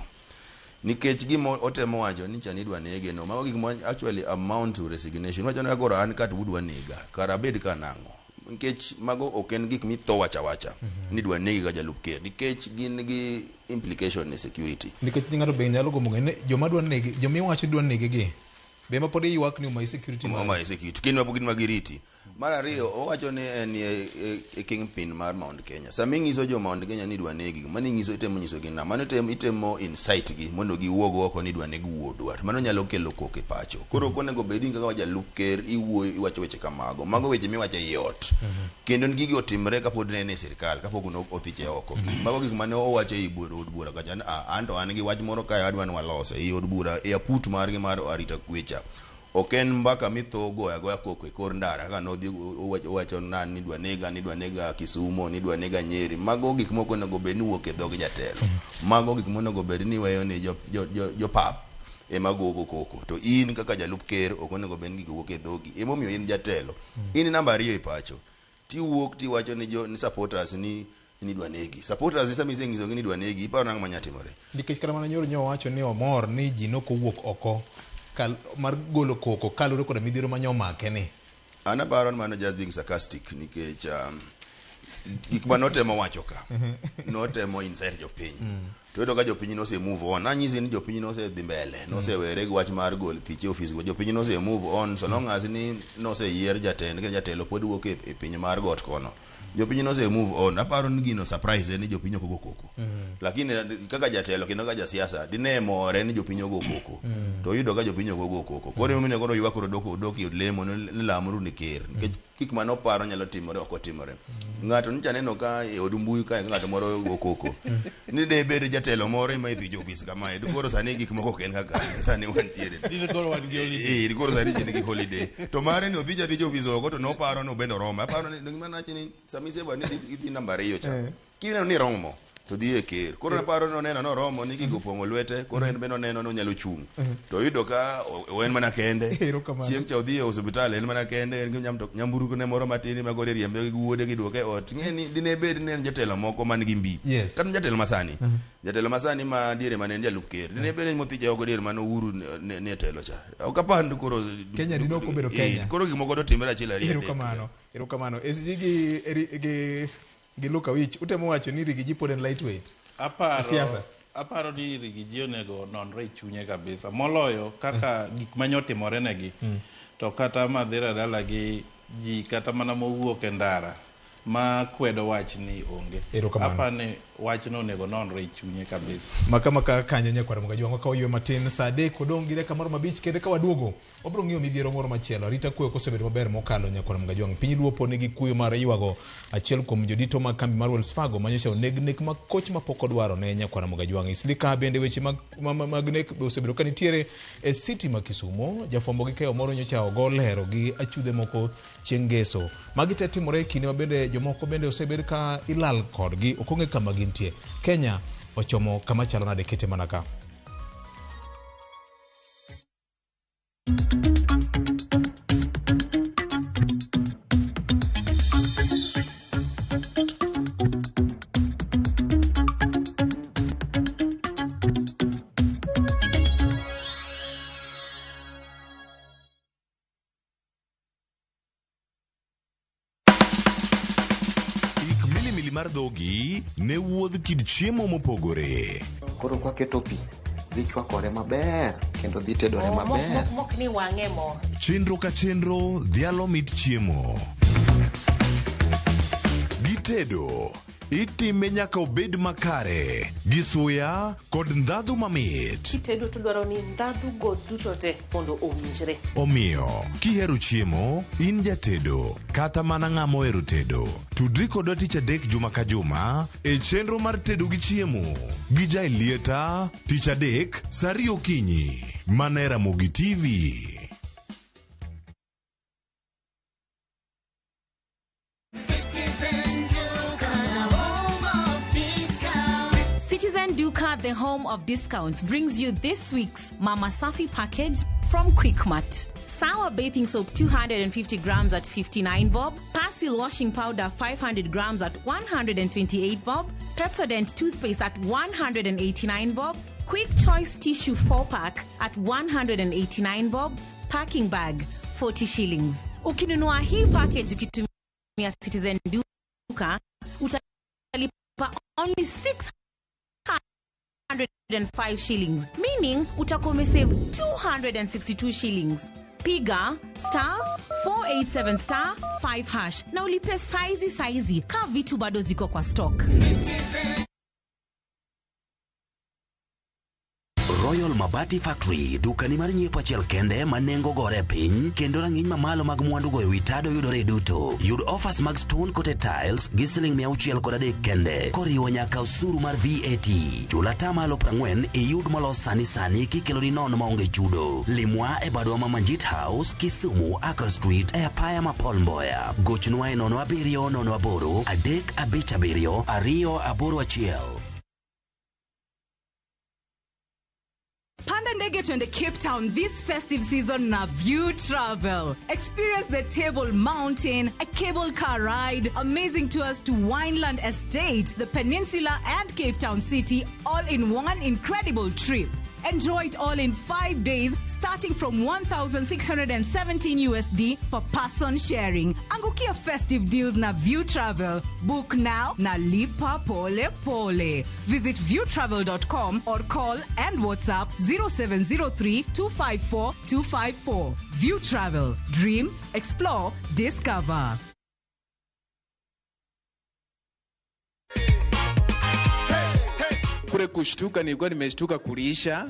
Nikech gima otemo wacho ni cha ni idwa nege no, mago gik ma actually amount to resignation. Wacho ni koro an ka to udwa nega, kara abed ka nang'o? Nikech mago ok en gik mitho wacha wacha ni idwa negi ka jalup ker, nikech gin gi implication ne security. Nikech ng'ato be nyalo gombo ng'eyo ni joma dwa negi, joma iwacho dwa nege gi, be ma pod iywak ni omayi security mari? Omayi security, kendo gin ma giriti. Mar ariyo, owacho ni en e kingpin mar Mount Kenya. Sama ing'iso jo Mount Kenya ni idwa negi, mano ing'iso itemo nyisogi na, mano itemo incite gi mondo giwuog oko ni idwa neg wuodwa. Mano nyalo kelo koko e pacho. Koro ok onego bed ni kaka jalup ker iwuoyo iwacho weche kamago. Mago weche miwacho ei ot. Kendo gigi otimre kapod ne en e sirkal, kapok othiche oko. Mago gik mane owacho ei od bura kacha ni an to an gi wach moro kae adwa ni walose ei od bura e aput margi mar arita kwe cha. Ok en mbaka mitho goyo agoya koko e kor ndara kaka nodhi owacho na ni idwa nega, ni idwa nega Kisumo, ni idwa nega Nyeri. Mago gik moko onego bed ni wuok e dhog jatelo. Mago gik monego bed ni iweyo ni jopap ema gogo koko. To in kaka jalup ker ok onego bed ni gigo wuok e dhogi. Emomiyo in jatelo. In namba ariyo e pacho. Tiwuok tiwacho ni ni supporters ni idwa negi. Supporters ni sama isenyisogi ni idwa negi, iparo nang'o manya timore? Nikech kata mana nyoro nyo wacho ni omor ni ji nokowuok oko mar golo koko kaluwore koda midhiero mane omake ni. An aparo ni mano just being sarcastic nikech gik ma notemo wacho ka notemo incite jopiny. To iyudo ka jopiny nose move on. Nanyisi ni jopiny nosedhi mbele, nosewere gi wach mar gol thich e ofis. Jopiny nose move on so long as ni noseyier jatend, kendo jatelo pod wuok e piny mar got kono. Jopiny nose move on. Aparo ni gino surprise en ni jopiny ok ogo koko. Lakini kaka jatelo kendo kaka jasiasa dine more ni jopiny ogo koko. To oyudo ka jopiny ok ogo koko. Koro emomiyo koro ywak koro odok e od lemo ni lamuru ni ker. Nikech gik mane oparo nyalo timore ok otimore. Ng'ato nyocha neno ka e od mbui kae ka ng'ato moro go koko. Ni de bed jatelo moro ema idhi e ofis kamae. To koro sani gik moko ok en kaka sani wantiere. Dine koro wan gi holiday. Koro sani ji nigi holiday. To mare ni odhi adhi e ofis oko to noparo ni obende oromo. Aparo ni gima nawacho ni sama iseba ni idhi namba ariyo cha. Kineno ni iromo to dhi e ker. Koro naparo ni oneno noromo ni gigo opong'o lwete, koro en bende oneno ni onyalo chung'. To oyudo ka en mana kende. Chieng' cha odhi e osiptal en mana kende, en gi nyamburko ne moro matin ma koro iriembe gi wuode giduoke e ot. Ing'e ni dine bed ni en jatelo moko man gi mbi. Kata jatelo masani. Jatelo masani ma diere mane en jalup ker. Dine bed ni mothiche oko diere mane Uhuru ne e telo cha. Ok apand koro Kenya dine ok obedo Kenya. Koro gik moko dotimre achiel ariyo adek. Erokamano. Erokamano. SG gi Luka Wich utemo wacho ni Rigiji pod en lightweight. Siasa. Aparo ni Rigiji onego nonre e chunye kabisa. Moloyo kaka gik mane otimore negi. To kata Madhira dala gi ji kata mana mowuok e ndara ma kwedo wach ni onge. Aparo ni wachno onego nonre e chunye kabisa. Maka kanyo nyakwar Mugajwang'o ka oywe matin saa 3 odong' gi dakika moro mabich kendo ka waduogo wabiro ng'iyo midhiero moro machielo. Arita kwe ok osebedo maber mokalo nyakwar Mugajwang'. Piny Luo pod nigi kuyo mar ywago achiel kuom jodito mag kambi mar Wells Fargo manyocha oneg nek ma koch mapok odwaro ne nyakwar Mugajwang'. Islika bende weche mag nek be osebedo ka nitiere e city ma Kisumo. Jafwambo gi keyo moro nyocha ogo lero gi achudhe moko chieng' ngeso. Magi te timore e kinde ma bende jomoko bende osebed ka ilal kodgi ok ong'e kama gintie. Kenya ochomo kama chalo nade kete mana ka. Ik milimili mar dhogi ne wuodh kit chiemo mopogore. Koro kwaketo pi, dhi chwakore maber kendo dhi tedore maber. Mok ni wang'e mo. Chenro ka chenro dhialo mit chiemo. Gitedo Itime nyaka obed makare gi suya kod ndhadhu mamit. Kitedo to dwaro ni ndhadhu go duto te mondo owinjre. Omiyo, kihero chiemo, in jatedo, kata mana ng'ama ohero tedo, tudri kodwa tich adek juma ka juma e chenro mar tedo gi chiemo gi Jaelieta tich adek saa ariyo okinyi mana e Ramogi TV. Citizen Duka, the home of discounts, brings you this week's Mama Safi package from Quickmart. Sour bathing soap 250 grams at 59 bob, Persil washing powder 500 grams at 128 bob, Pepsodent toothpaste at 189 bob, Quick Choice tissue 4 pack at 189 bob, packing bag 40 shillings. Ukinunua hii package ukitumia Citizen Duka utalipa only 605 shillings, meaning utakuwa umesave 262 shillings. Piga star 487 star 5 hash na ulipe saizi saizi ka vitu bado ziko kwa stock. Royal Mabati Factory, dukani mar nyiepo achiel kende ma nengo gore e piny kendo rang'iny mamalo mag mwandu go ewi tado yudore duto. Yud offers mag stone coated tiles gi siling 603 kende koriwo nyaka osuru mar VAT. Chul atamalo 40 iyud molos sani sani kikeloni nono maonge chudo. Limwa e badwa ma Manjit House, Kisumu, Accra Street e apaya ma Paul Mboya. Gochnwa e 07 08 357 281. Panda ndege twende Cape Town this festive season na View Travel. Experience the Table Mountain, a cable car ride, amazing tours to Wineland Estate, the Peninsula and Cape Town City, all in one incredible trip. Enjoy it all in 5 days, starting from 1,617 USD per person sharing. Angukia festive deals na View Travel. Book now na lipa pole pole. Visit viewtravel.com or call and WhatsApp 0703 254 254. View Travel. Dream, explore, discover. Kule kushtuka, nilikuwa nimeshtuka kuliisha,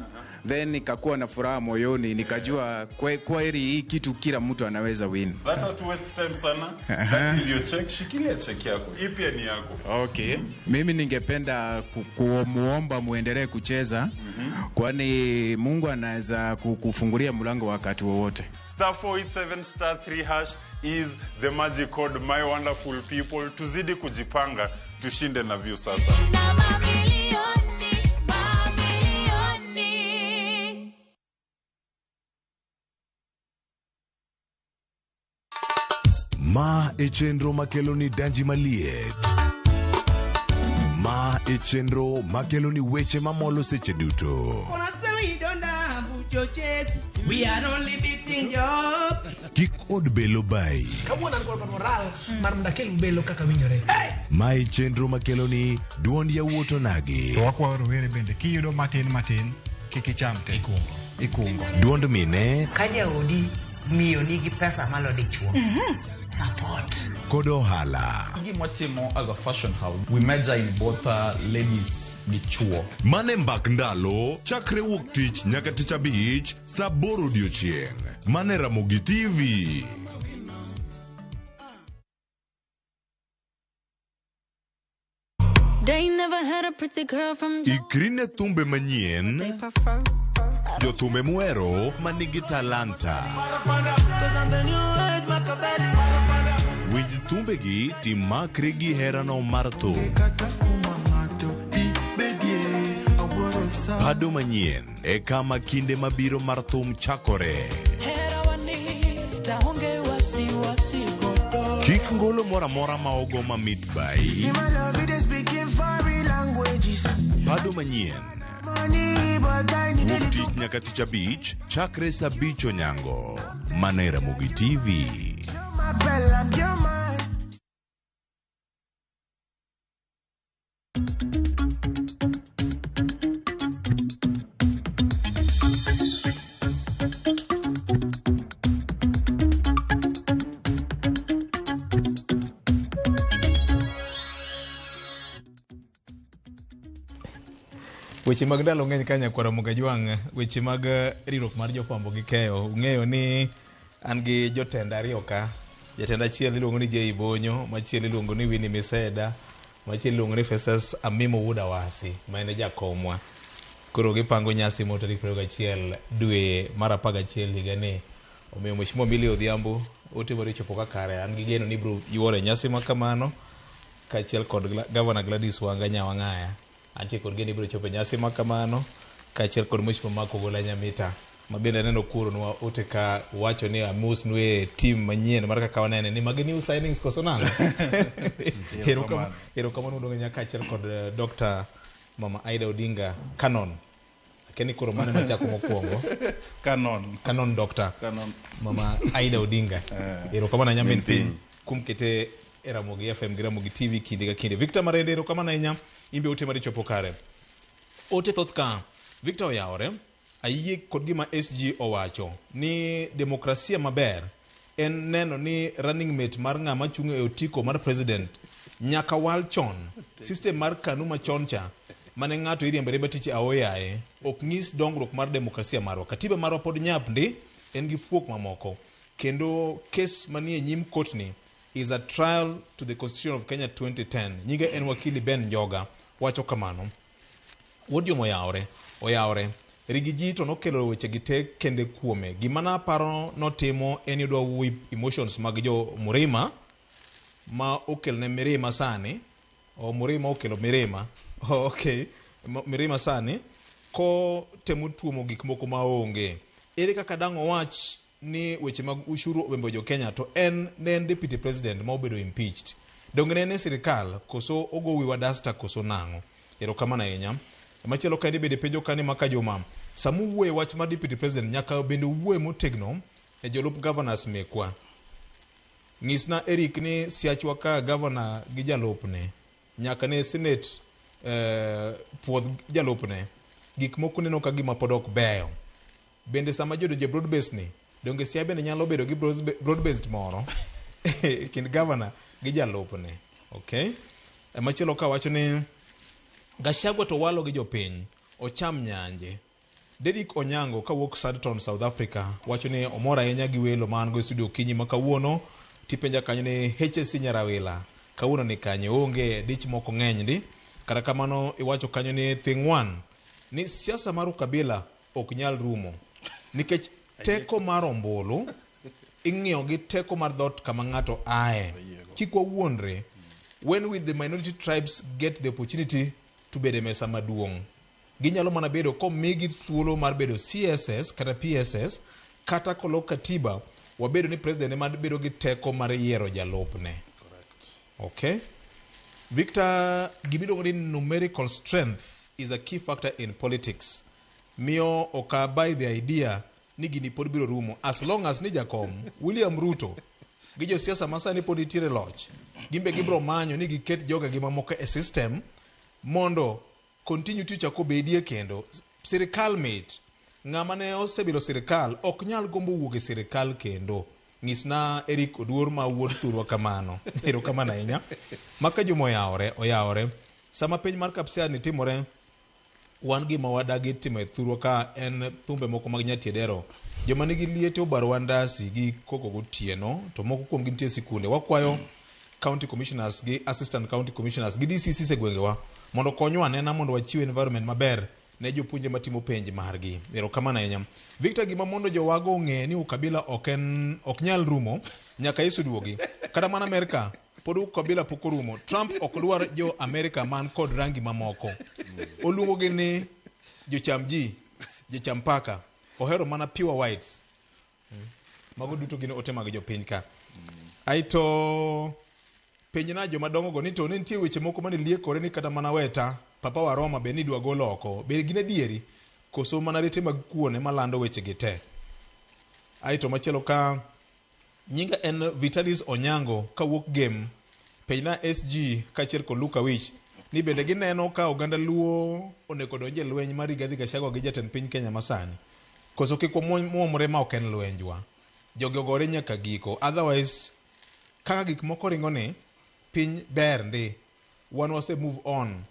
then nikakuwa na furaha moyoni, nikajua kweli hii kitu kila mtu anaweza win. That hatu waste time sana. That is your check. Shikilia check yako. Hii pia ni yako. Okay. Mimi ningependa kumuomba muendelee kucheza, kwani Mungu anaweza kufungulia mlango wakati wowote. Star 487 star 3 hash is the magic code, my wonderful people. Tuzidi kujipanga, tushinde na View sasa. Ma e chenro makelo ni danji maliet. Ma e chenro makelo ni weche mamolo seche duto. We are only beating you up. Kik od belo bai. Kawuono an kod moral mar mondo akel belo kaka winjore. Ma e chenro makelo ni duond yawuot onagi. To wakwayo rowere bende kiyudo matin matin kik icham te. Ikungo. Duond mine Ka jaodi miyo nigi pesa malo dichuo. Support. Kod ohala. Gima watimo as a fashion house, we major in both ladies gi chuo. Mane mbak ndalo chakre wuok tich nyaka tich abich saa aboro odiochieng'. Mane Ramogi TV. They never had a pretty girl from Ikri ne thumbe manyien, prefer. Jothumbe muhero manigi talanta. Winj thumbegi timakri gi herano mar thum. Pado manyien e kama kinde mabiro mar thum chakore. Kik ngolo moro amora ma ogo mamit bai. Pado manyien. Wuok tich nyaka tich abich chakre saa abich onyango. Mana e Ramogi TV. Weche mag ndalo ng'eny ka nyakwara Mugajwang', weche mag riwruok mar jofwambo gi keyo. Ung'eyo ni an gi jotend ariyo ka. Jatend achiel iluongo ni Jay Bonyo, machielo iluongo ni Winnie Miseda, machielo iluongo ni Festus Amimo Wuod Awasi, ma en e jakomwa. Koro gipango nyasi moro tarik 21 dwe mar 11 higani. Omiyo Mheshimiwa Millie Odhiambo, ote mari ochopo kakare. An gi geno ni ibiro yuoro e nyasi ma kamano kaachiel kod Gavana Gladys Wanga Nyawang'aya. Antie kod geno ibiro chopo e nyasi ma kamano kaachiel kod Mheshimiwa Mark Ogola Nyamita ma bende aneno kuoronwa ote ka wacho ni amosnu e team manyien mar kaka wanene ni magi new signings koso nang'o? Erokamano erokamano udonge nyaka kaachiel kod Dr. Mama Aida Odinga Canon. Akia ni koro mane machako mokwongo. Canon. Canon Doctor. Canon. Mama Aida Odinga. Erokamano ahinya min piny kuom kete e Ramogi FM gi Ramogi TV kinde ka kinde. Victor Marende erokamano ahinya in be ote mari chopo kare. Ote thoth ka. Victor oyawore. Ayie kod gima SG owacho ni demokrasia maber en neno ni running mate mar ng'ama chung' e otiko mar president nyaka wal chon. System mar KANU machon cha mane ng'ato iriembo ariemba tich aoyaye ok nyis dongruok mar demokrasia marwa. Katiba marwa pod nyap ndi, en gi fuok mamoko. Kendo kes manie nyim kotni is a trial to the Constitution of Kenya 2010. Nyinga en wakili Ben Njoga wacho kamano. Wuod Jomo oyawore, oyawore. Rigi ji to nokelo weche gi te kende kuome. Gima naparo notimo en ni odwa whip emotions mag jo Murima ma okelne mirima sani. O Murima okelo mirima. Oh, okay. Mirima sani ko temo tuomo gik moko maonge. Ere kaka dang' owach ni weche mag ushuru obembo jo Kenya to en ne en deputy president ma obedo impeached. Donge ne en e sirikal koso ogo wiwa dasta koso nang'o? Erokamano ahinya. Machielo kaendi bende penjo ka ni maka Juma, sama uwuoye wach mar deputy president nyaka bende uwuoye motegno e jolup governors mekwa. Nyisna Eric ni siachwa ka governor gi jalupne nyaka ne senate puodh jalupne gik moko neno ka gima pod ok beyo. Bende sama ji odonjo e broad based ni, donge Siaya bende nyalo bedo gi broad based moro e kind governor gi jalupne. Okay. Machielo ka wacho ni Gachagua to walo gi jopiny, ocham nyanje. Derrick Onyango kawuok Sandton, South Africa wacho ni omor ahinya gi welo ma an go e studio okinyi ma kawuono. Tipenja kanyo ni HSC Nyarawila kawuono ni kanye? Onge dich moko ng'eny ndi. Kata kamano iwacho kanyo ni thing'wan ni siasa mar ukabila ok nyal rumo nikech teko mar ombulu ing'iyo gi teko mar dhoot kama ng'ato ae. Kik wawuondre, when will the minority tribes get the opportunity to bedo e mesa maduong'? Ginyalo mana bedo komigi thuolo mar bedo CSS kata PSS kata kolok katiba wabedo ni president ema bedo gi teko mar yiero jalupne. Okay. Victor, gimiluongo ni numerical strength is a key factor in politics. Miyo ok buy the idea ni gini pod biro rumo as long as ni jakom William Ruto gi josiasa ma sani pod nitiere loch gimbe gibiro manyo ni giket jogegi mamoko e system mondo continuity ochak obedie kendo. Sirikal mit. Ng'ama ne osebilo sirikal ok nyal gombo wuok e sirikal kendo. Nyisna Eric Oduor ma wuod thurwa kamano. Erokamano ahinya. Maka Juma oyawore, oyawore. Sama piny mar Kapsia ni timore, wan gima wadagi timo e thurwa ka en thumbe moko mag nyatiedero. Joma nigi liete obarowa ndasi gi koko gotieno, to moko kuomgi nitie e sikunde. Wakwayo county commissioners gi assistant county commissioners gi DCCs e gwengewa mondo okonywa anena mondo wachiw environment maber ne jopuonjre matimo penj margi. Erokamano ahinya. Victor, gima mondo jowago ong'e ni ukabila ok en ok nyal rumo nyaka Yesu duogi. Kata mana Amerka pod ukabila pok orumo. Trump ok dwar jo Amerika man kod rangi mamoko. Oluongogi ni jocham ji, jocham paka. Ohero mana pure whites. Mago duto gin ote mag jopiny ka. Aito penjna joma dongo go ni to ne nitie weche moko mane liekore ni kata mana weta Papa wa Roma be nidwa gol oko. Be gin adieri? Koso mana rete mag kuon ema lando weche gi te? Aito machielo ka nyinga en Vitalis Onyango kawuok Gem. Penjna SG kaachiel kod Luka Wich ni bende gineno ka oganda Luo onego donj e lweny mar Rigathi Gachagua gi jatend piny Kenya masani. Koso kik wamuomre ma ok en lwenjwa. Jogi ogore nyaka giko. Otherwise, kaka gik moko ringo ni, piny ber ndi. Wan wase move on.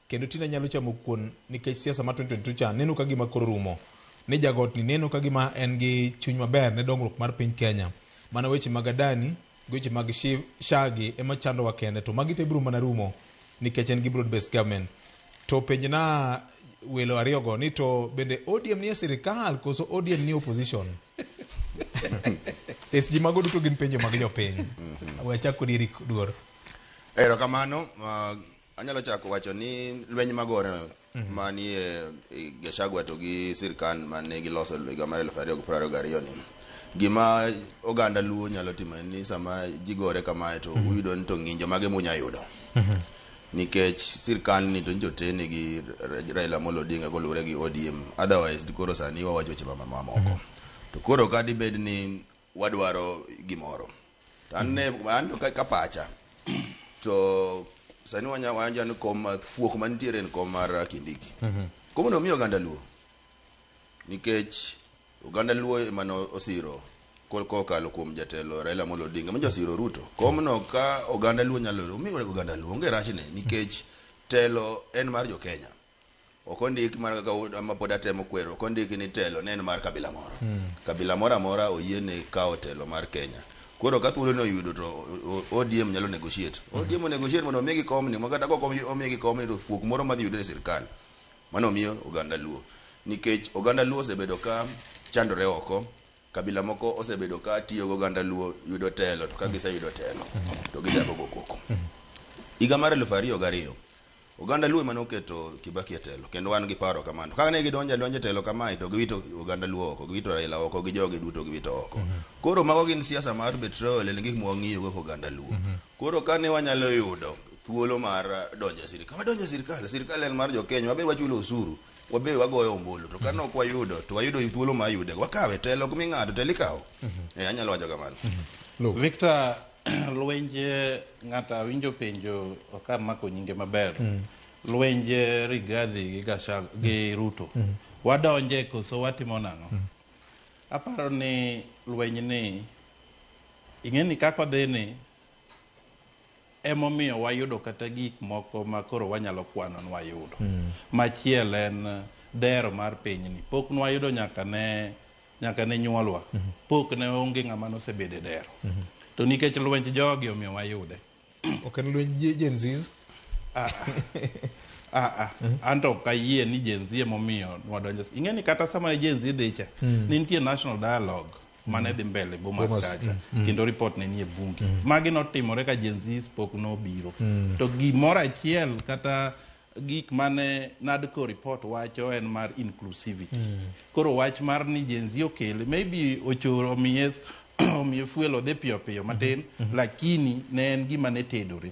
Kendo tinde anyalo chamo kuon nikech siasa mar 2022 cha neno ka gima koro rumo. Ni jagot ni neno ka gima en gi chuny maber ne dongruok mar piny Kenya. Mana weche mag Adani gi weche mag SHA gi ema chandowa kende to magi te biro mana rumo nikech en gi broad based government. To penjna welo ariyogo ni to bende ODM nie sirikal koso ODM nie opposition? SG mago duto gin penjo mag jopiny. We achak kodi Eric Duor. Erokamano. Anyalo chako wacho ni lweny magore manie Gachagua to gi sirkal mane giloso higa mar 2022 ni gima oganda Luo nyalo timo en ni sama ji gore kamae to uyudo ni to ng'injo mage munya yudo nikech sirkal ni to nyicha otene gi Raila Amolo Odinga koluwore gi ODM otherwise koro sani wawacho weche mamoko to koro ka dibed ni wadwaro gimoro to an ne an ka pacha to sani wanya wanja ni kom fuok mantiere en kom mar Kindiki. Komno omiyo oganda Luo nikech oganda Luo ema osiro kokalo kuom jatelo Raila Amolo Odinga ma osiro Ruto. Komno ka oganda Luo nyalo omiyo oganda Luo onge rachne nikech telo en mar jo Kenya. Ok ondik mana kaka ma pod atemo kwero, ok ondik ni telo ne en mar kabila moro. Kabila moro amora oyiene kawo telo mar Kenya. Koro ka thuolo no oyudo to ODM nyalo negotiate. ODM negotiate mondo omigi komni, ma kata kok omigi komni to fuok moro madhi yudore e sirkal. Mano miyo oganda Luo. Nikech oganda Luo osebedo ka chandore oko, kabila moko osebedo ka tiyo gi oganda Luo yudo telo, to ka giseyudo telo to gichako go koko. Higa mar 2002 oganda Luo ema noketo Kibaki e telo, kendo wan gi paro kamano. Ka ne gidonjo adonja e telo kamae to giwito oganda Luo oko, giwito Raila oko, gi jogi duto giwito oko. Koro mago gin siasa mar betrayal en gik mwang'iyo kaka oganda Luo. Koro ka ne wanyalo yudo thuolo mar donjo e sirkal, wadonjo e sirkal, sirkal en mar jo Kenya, wabe wachulo osuru, wabe wagoyo ombulu. To ka ne ok wayudo, to wayudo thuolo mar yude, wakawe. Telo ok mi ng'ato, telo ikawo. Anyalo wacho kamano. Victor, lwenje ng'ato awinjo penjo ok amako nyinge maber. Lwenje Rigathi gi Gachagua gi Ruto. Wadonje koso watimo nang'o? Aparo ni lweny ni ing'e ni kaka odhi ni emomiyo wayudo kata gik moko ma koro wanyalo kwano ni wayudo. Machiel en dero mar pinyni. Pok nwayudo nyaka ne nyuolwa. Pok ne onge ng'ama nosebedo e dero. To nikech lwenj jogi omiyo wayude. Ok en lwenj Gen Zs? Anto ok ayie ni Gen Z emomiyo nwadonjo. Ing'e ni kata sama ne Gen Z dhi cha, ne nitie national dialogue mane dhi mbele Bomas kacha, kendo report ne nie bunge. Magi notimore ka Gen Z pok nobiro. To gimoro achiel kata gik mane NADCO report wacho en mar inclusivity. Koro wach mar ni Gen Z okele, maybe ochoro omiye fuel odhi piyo piyo matin, lakini ne en gima ne tedore.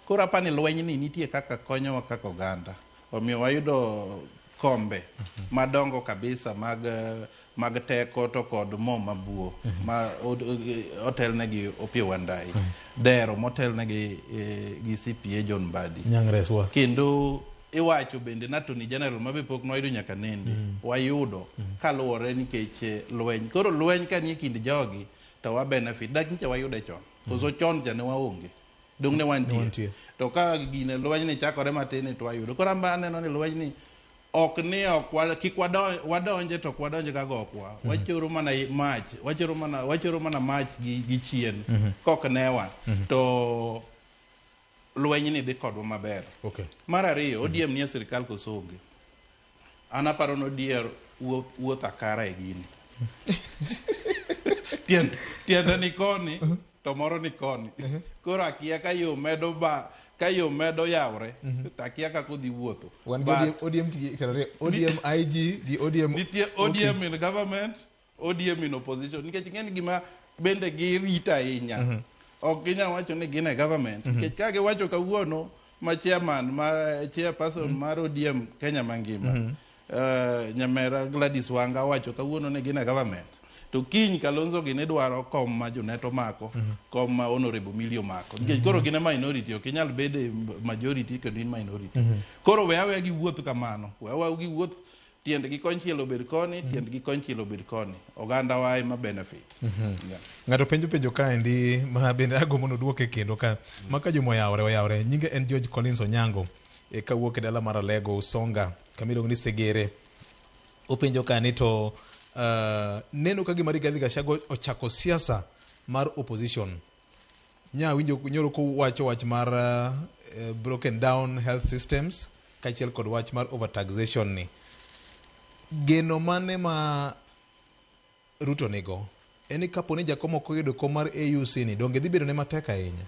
Koro apani lweny ni nitie kaka konyowa kaka oganda. Omiyo wayudo kombe madongo kabisa mag teko to kod mo mabuo ma otelnegi Opiyo Wandayi. Dero motelnegi gi CPA John Mbadi. Nyang'reswa. Kendo iwacho bende na Attorney General mabe pok nwayudo nyaka nende. Wayudo kaluwore nikech lweny. Koro lweny ka nie kind jogi to wa benefit. Dak nyicha wayude chon. Koso chon cha ne waonge. Dong ne wantie. To ka gine lweny ni chakore matin to wayudo. Koro amba aneno ni lweny ni ok ni ok kik wadonje to ok wadonje ka gokwa. Wachoro mana mach, wachoro mana mach gi chien. Kok newa to lweny ni dhi kodwa maber. Okay. Mar ariyo, ODM nie sirkal koso onge? An aparo ni ODM wuotho akara e gini. Tiende ni koni to moro ni koni. Koro akia ka yo medo ba ka yo medo yawre to akia kaka odhi wuotho. Wan gi ODM ODM IG gi ODM nitie ODM in government, ODM in opposition. Nikech ing'e ni gima bende girito ahinya. Ok ginyal wacho ni gin e government. Nikech ka giwacho kawuono ma chairman mar chairperson mar ODM Kenya mangima, Nyamera Gladys Wanga owacho kawuono ni gin e government. To kiny Kalonzo gini dwaro kom ma Junet omako, kom ma Honorable Millie omako. Nikech koro gin e minority, ok inyal bedo e majority kendo in minority. Koro we aweya giwuoth kamano. We aweya giwuoth tiendgi konchiel obed koni, tiendgi konchiel obed koni. Oganda wa ema benefit. Ng'ato penjo kaendi ma bende agombo ni oduoke kendo ka. Ma ka joma oyawore oyawore. Nyinge en George Collins Onyango. Kawuok e dala mar Alego Usonga kama iluongo ni Segere. Openjo ka ni to neno ka gima Rigathi Gachagua ochako siasa mar opposition. Nya winjo nyoro kowacho wach mar broken down health systems kaachiel kod wach mar overtaxation ni. Geno mane ma Ruto nigo? En ni kapo ni Jakom ok oyudo kom mar AUC ni, donge dhi bedo ne matek ahinya?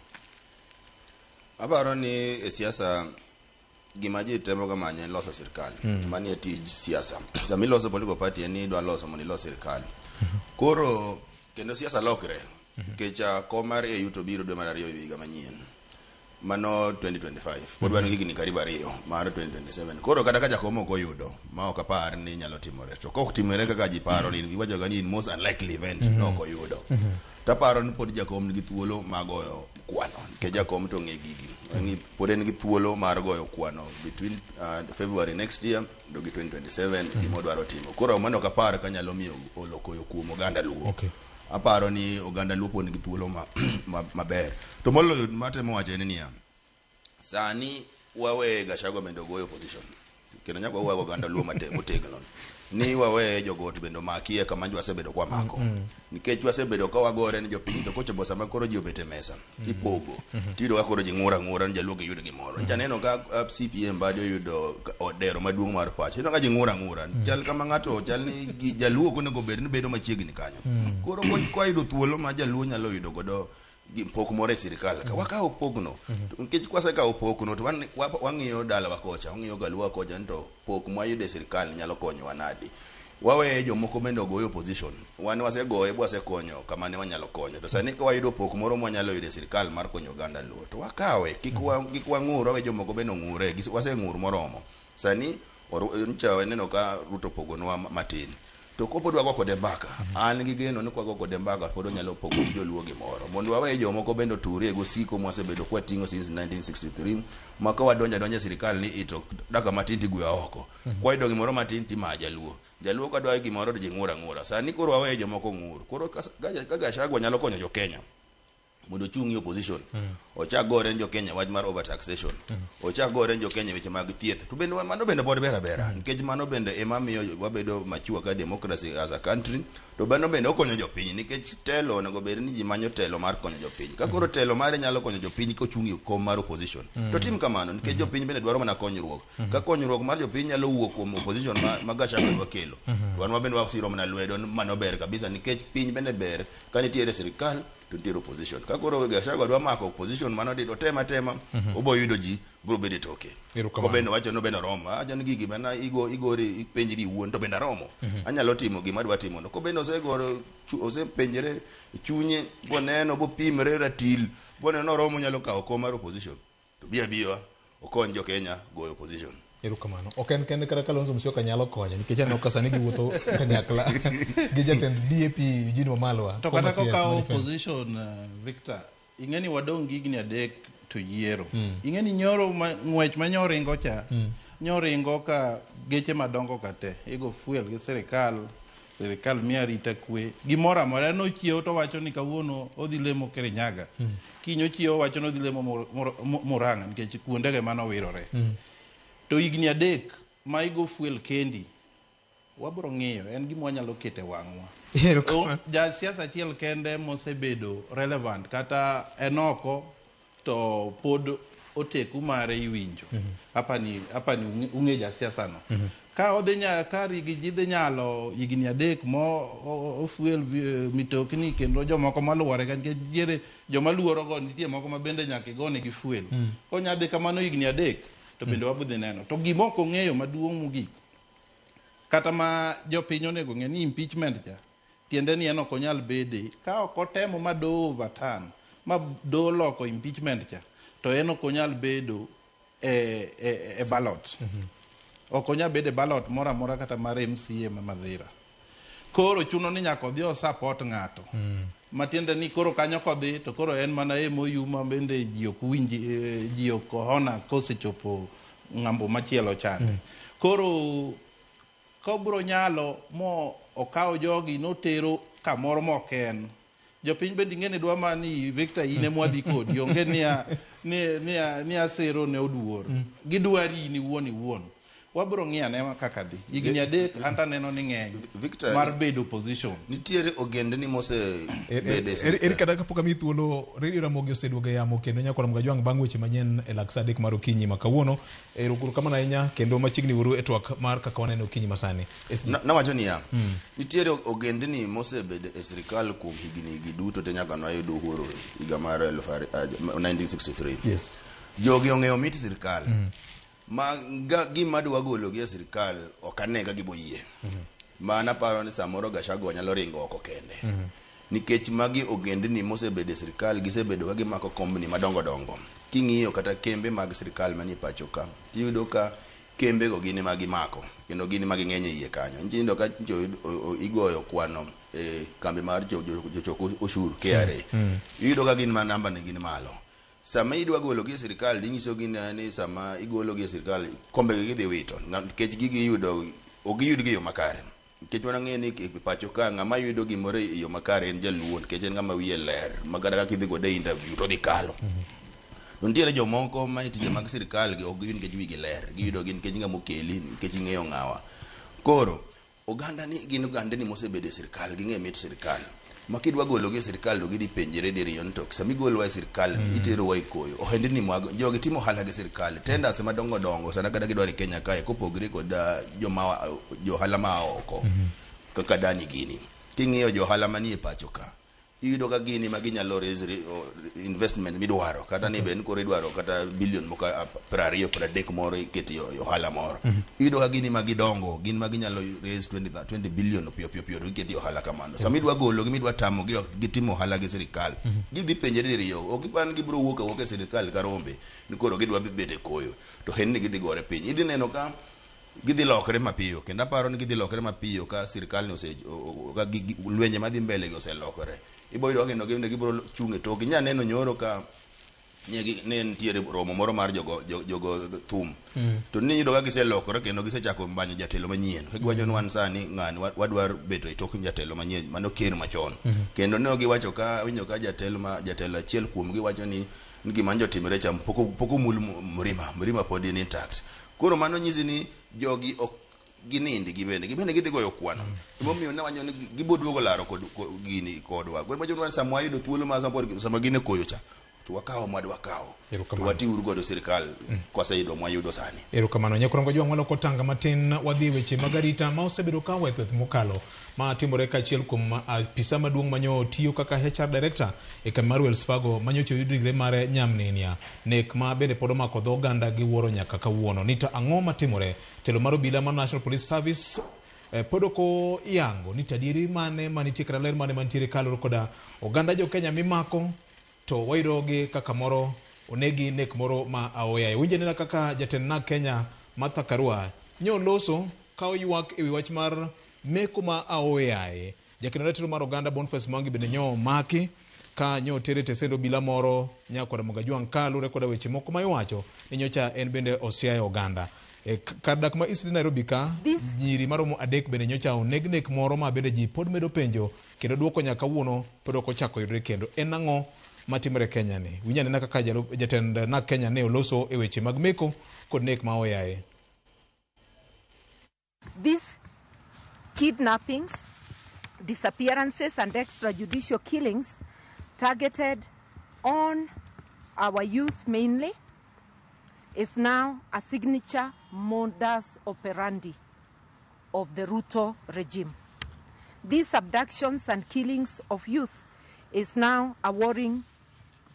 Aparo ni e siasa gima ji temo ga manyo en loso sirkal. Mani e tij siasa. Sama iloso political party en ni idwa loso mondo ilos sirkal. Koro kendo siasa lokre. Nikech kom mar AU to biro dwe mar 2 higa manyien. Mano 2025. Pod wan gi higni karibu 2 mar 2027. Koro kata ka jakom ok oyudo, ma ok apar ni nyalo timore. To kok timore kaka ji paro ni iwacho ga ni in most unlikely event no ok oyudo. Taparo ni pod jakom nigi thuolo mar goyo kwano. Nikech jakom to ong'e gigi. Pod en gi thuolo mar goyo kwano between February next year to gi 2027 gima odwaro timo. Koro mano ok apar ka nyalo miyo oloko yo kuom oganda Luo. Aparo ni oganda Luo pod nigi thuolo maber. To moloyo matemo wacho en niya, sani wawe Gachagua bende ogoyo opposition. Kendo nyaka wawe oganda Luo motegno. Ni wawe jogot bende omakie kama wasebedo kwa mako. Nikech wasebedo ka wagore ni jopiny to kochopo sama koro ji obet e mesa, ipogo. Tiyudo ka koro ji ng'ur ang'ura ni jaluo ok yud gimoro. Nyicha aneno ka CPM bado oyudo odero maduong' mar pacho. Ineno ka ji ng'ur ang'ura. Chal kama ng'ato chal ni jaluo ok onego bed ni bedo machiegni kanyo. Koro kwayudo thuolo ma jaluo nyalo yudo godo pok moro e sirikal ka wakawo pokno. Nikech kwasekawo pokno to wang'iyo dalawa kocha, wang'iyo galuwa kocha ni to pok mwayudo e sirikal nyalo konyowa nadi. Wawe jomoko bende ogoyo opposition. Wan wasegoye bwasekonyo kama ne wanyalo konyo. To sani ka wayudo pok moro mwanyalo yudo e sirikal mar konyo oganda Luo, to wakawe. Kik wang'ur, wawe jomoko bende ong'ure. Waseng'ur moromo. Sani nyocha waneno ka Ruto pogonwa matin. To kopod wago kode mbaka, an gi geno ni kwago kode mbaka pod onyalo pogo gi joluo gimoro. Mondo wawe jomoko bende oturie gosiko mwasebedo kwating'o since 1963, ma ka wadonjo adonja e sirikal ni ito dakika matin tigwewa oko. Kwayudo gimoro matin timayo jaluo. Jaluo kadwa gimoro to ji ng'ur ang'ura. Sani koro wawe jomoko ng'ur. Koro ka Gachagua nyalo konyo jo Kenya mondo ochung' e opposition, ochak gore ne jo Kenya wach mar overtaxation, ochak gore ne jo Kenya weche mag thieth, to bende mano bende pod ber abera, nikech mano bende ema miyo wabedo mature ka democracy as a country. To mano bende okonyo jopiny, nikech telo onego bed ni ji manyo telo mar konyo jopiny. Ka koro telo mare nyalo konyo jopiny kochung' e kom mar opposition, to tim kamano, nikech jopiny bende dwaro mana konyruok. Ka konyruok mar jopiny nyalo wuok kuom opposition ma Gachagua dwa kelo, to wan wabende wasiro mana lwedo, mano ber kabisa, nikech piny bende ber ka nitiere sirikal to nitiere opposition. Ka koro Gachagua dwa mako opposition mano di otema atema, obo yudo ji biro bedo e toke. Kobende wacho no bende oromo. Awacho ni gigi mana igori ipenjri iwuon to bende aromo. Anyalo timo gima adwa timo no. Kobende osegoro osepenjre chunye boneno bopimre ratil boneno oromo nyalo kawo kom mar opposition. To bi abiya okony jo Kenya goyo opposition. Erokamano. Ok en kende kata Kalonzo Musyoka nyalo konyo nikech aneno ka sani giwuotho kanyakla gi jatend DAP Eugene Wamalwa. To kata former CS kokawo mar defense. opposition, Victor, ing'e ni wadong' gi higni 3 to yiero. Ing'e ni nyoro ng'wech ma nyoringo cha, nyoringo ka geche madongo ka te, igo fuel gi sirikal, sirikal miyo arita kwe, gimoro amora. Nochiewo to wacho ni kawuono odhi lemo Kirinyaga. Kiny ochiewo wacho ni odhi lemo Murang'a nikech kuondege manowirore. To higni 3 ma igo fuel kendi, wabro ng'iyo, en gima wanyalo keto e wang'wa. Ja siasa achiel kende mosebedo relevant kata en oko to pod oteku mare iwinjo. Apani ung'e ja siasa no. Ka odhi ka rigi ji dhi nyalo higni 3 mo ofuel mitokni kendo jomoko maluore ka nikech nitiere joma luoro go, nitie moko ma bende nyaka igone gi fuel. Konya dhi kamano higni 3 to bende wabudhi neno. To gima ok ong'eyo maduong' mogik, kata ma jopiny onego ng'e ni impeachment cha, tiende ni en ok onyal bede ka ok otemo ma do overturn, ma do loko impeachment cha, to en ok onyal bedo e ballot. Ok onyal bedo e ballot moro amora kata mar MCA ma Mathira. Koro chuno ni nyaka odhi o support ng'ato. Matiende ni koro kanyo kodhi to koro en mana MOU ma bende ji ok winj, ji ok hona kosechopo ng'ambo machielo chande. Koro kobro nyalo mo okawo jogi notero kamoro mok en, Jopiny bende ing'e ni dwa mana ni Victor in ema wadhi kodi. Onge niya ni asero ne oduor. Gidwari in iwuon iwuon. Wabro ng'iyo ane kaka dhi. Higni 3 an to aneno ni ng'eny Victor, mar bedo opposition. Nitiere ogendni mose bede e Eri kata kapok amiyi thuolo, Radio Ramogi oseduogo e yamo kendo nyaka Ramogi Ajwang' bang' weche manyien e lak sa 3 mar okinyi ma kawuono. Erokamano ahinya kendo machiegni uru e twak mar kaka waneno okinyi masani. Nawacho niya, nitiere ogendni mosebedo e sirikal kuom higni gi duto te nyaka nwayud uhuru higa mar 1963. Yes. Jogi ong'eyo mit sirikal. Ma gima dwa gologi e sirikal ok ane ka gibo yie. Ma naparo ni samoro Gachagua nyalo ringo oko kende. Nikech magi ogendni mosebedo e sirikal, gisebedo ka gimako kombni madongo dongo. King'iyo kata kembe mag sirikal manie pacho ka, tiyudo ka kembego gin ema gimako kendo gin ema ging'eny e iye kanyo. Iyudo ka igoyo kwano e kambi mar jochok ushuru KRA. Iyudo ka gin ma namba ne gin malo. Sama idwa gologi e sirikal, inyisogi ni sama igologi e sirikal, kombegi gidhi wito. Nikech gigi iyudo, ok giyudgi e yo makare. Nikech wan ni e pacho ka ng'ama yudo gimoro e yo makare en jaluo, nikech en ng'ama wiye ler. Ma kata kaka idhi kode e interview to odhi kalo. To nitiere jomoko ma e tije mag sirikal gi ok giyud nikech wigi ler. Giyudo gi nikech ng'ama okeli, nikech ing'eyo ng'awa. Koro, oganda ni gin ogandani mosebedo e sirikal, ging'e mit sirikal. Ma kidwa gologi e sirikal to gidhi penjre diriyo ni to sama igolowa e sirikal iterowa e koyo. Ohendni mag jogi timo ohala gi sirikal. Tenders madongo dongo sana kata gidwaro e Kenya kae kopogre kod joma johala ma oko kaka Dani gini. King'iyo johala manie pacho ka, iyudo ka gini ma ginyalo raise investment midwaro kata ni ben koro idwaro kata billion moko 20 30 moro iketi e ohala moro. Iyudo ka gini ma gidongo gin ma ginyalo raise 20 billion piyo piyo piyo to giketi e ohala kamano. Sama idwa gologi midwa tamogi ok gitimo ohala gi sirikal, gidhi penjre diriyo. Ok gipar ni gibiro wuok awuoka e sirikal ka rombe ni koro gidwa bet e koyo to en ni gidhi gore piny. Idhi neno ka gidhi lokre mapiyo kendo aparo ni gidhi lokre mapiyo ka sirikal ni ose ka lwenje madhi mbele gi oselokore. Ibo yudo ka kendo gin gibiro chung' e tokgi. Inya neno nyoro ka ne nitiere romo moro mar jogo thum. To niyudo ka giselokore kendo gisechako manyo jatelo manyien. Ka giwacho ni wan sani ng'ani wadwaro bedo e tok jatelo manyien mano ker machon. Kendo ne giwacho ka winjo ka jatelo ma jatelo achiel kuomgi wacho ni gima njo timore cha pok omul mrima, mrima pod in intact. Koro mano nyisi ni jogi ok ginindi gibende gidhi goyo kwano. Emomiyo ne wanyo ni gibo duogo laro kod gini kodwa. Koro macho sama wayudo thuolo ma sama gin e koyo cha to wakawo mwadwa wakawo. To watiuru godo sirikal kwaseyudo mwayudo sani. Erokamano. Nyakurango Jwang' waloko tanga matin wadhi e weche mag arita ma osebedo ka wethweth mokalo ma timore kaachiel kuom apisa maduong' manyo tiyo kaka HR director e kambi mar Wells Fargo manyocha oyud ringre mare nyamnenia. Nek ma bende pod omako dho oganda gi wuoro nyaka kawuono. Ni to ang'o matimore? Telo mar obila mar National Police Service pod ok oyango ni to adieri mane manitie kata ler mane mantiere kaluwore koda oganda jo Kenya mimako to wayudogi kaka moro onegi nek moro ma aoyaye. Winj anena kaka jatend NARC Kenya Martha Karua nyoloso ka oywak ewi wach mar meko ma aoyaye. Jakeno ratiro mar oganda Boniface Mwangi bende nyo omaki ka nyo otere e tesend obila moro nyakwar Ramogi Ajwang' kaluwore koda weche moko ma iwacho ni nyocha en bende osiayo oganda. Kar dak ma Eastleigh Nairobi ka, nyiri maromo 3 bende nyocha oneg nek moro ma bende ji pod medo penjo kendo duoko nyaka kawuono pod ok ochako yudore kendo. En ang'o matimore Kenya ni? Winj anena kaka jatend NARC Kenya ne oloso e weche mag meko kod nek ma oyaye. These kidnappings, disappearances and extrajudicial killings targeted on our youth mainly is now a signature modus operandi of the Ruto regime. These abductions and killings of youth is now a worrying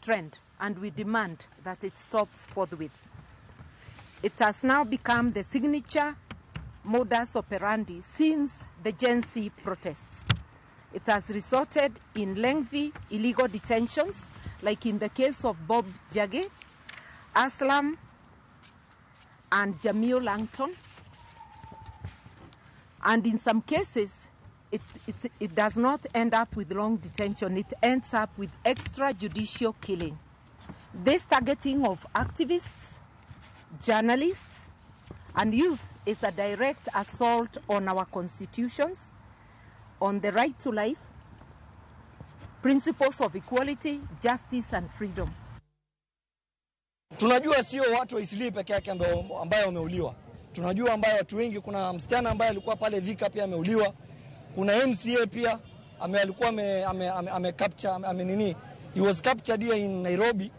trend, and we demand that it stops forthwith. It has now become the signature modus operandi since the Gen Z protests. It has resulted in lengthy illegal detentions, like in the case of Bob Njagi, Aslam, and Jamil Langton. And in some cases, it does not end up with long detention. It ends up with extrajudicial killing. This targeting of activists, journalists, and youth is a direct assault on our constitutions, on the right to life, Principles of equality, justice, and freedom. Tunajua sio watu wa Eastleigh peke yake ambayo wameuliwa. Tunajua ambayo watu wengi, kuna msichana ambaye alikuwa pale Thika pia ameuliwa. Kuna MCA pia alikuwa ame capture ame nini, he was captured here in Nairobi,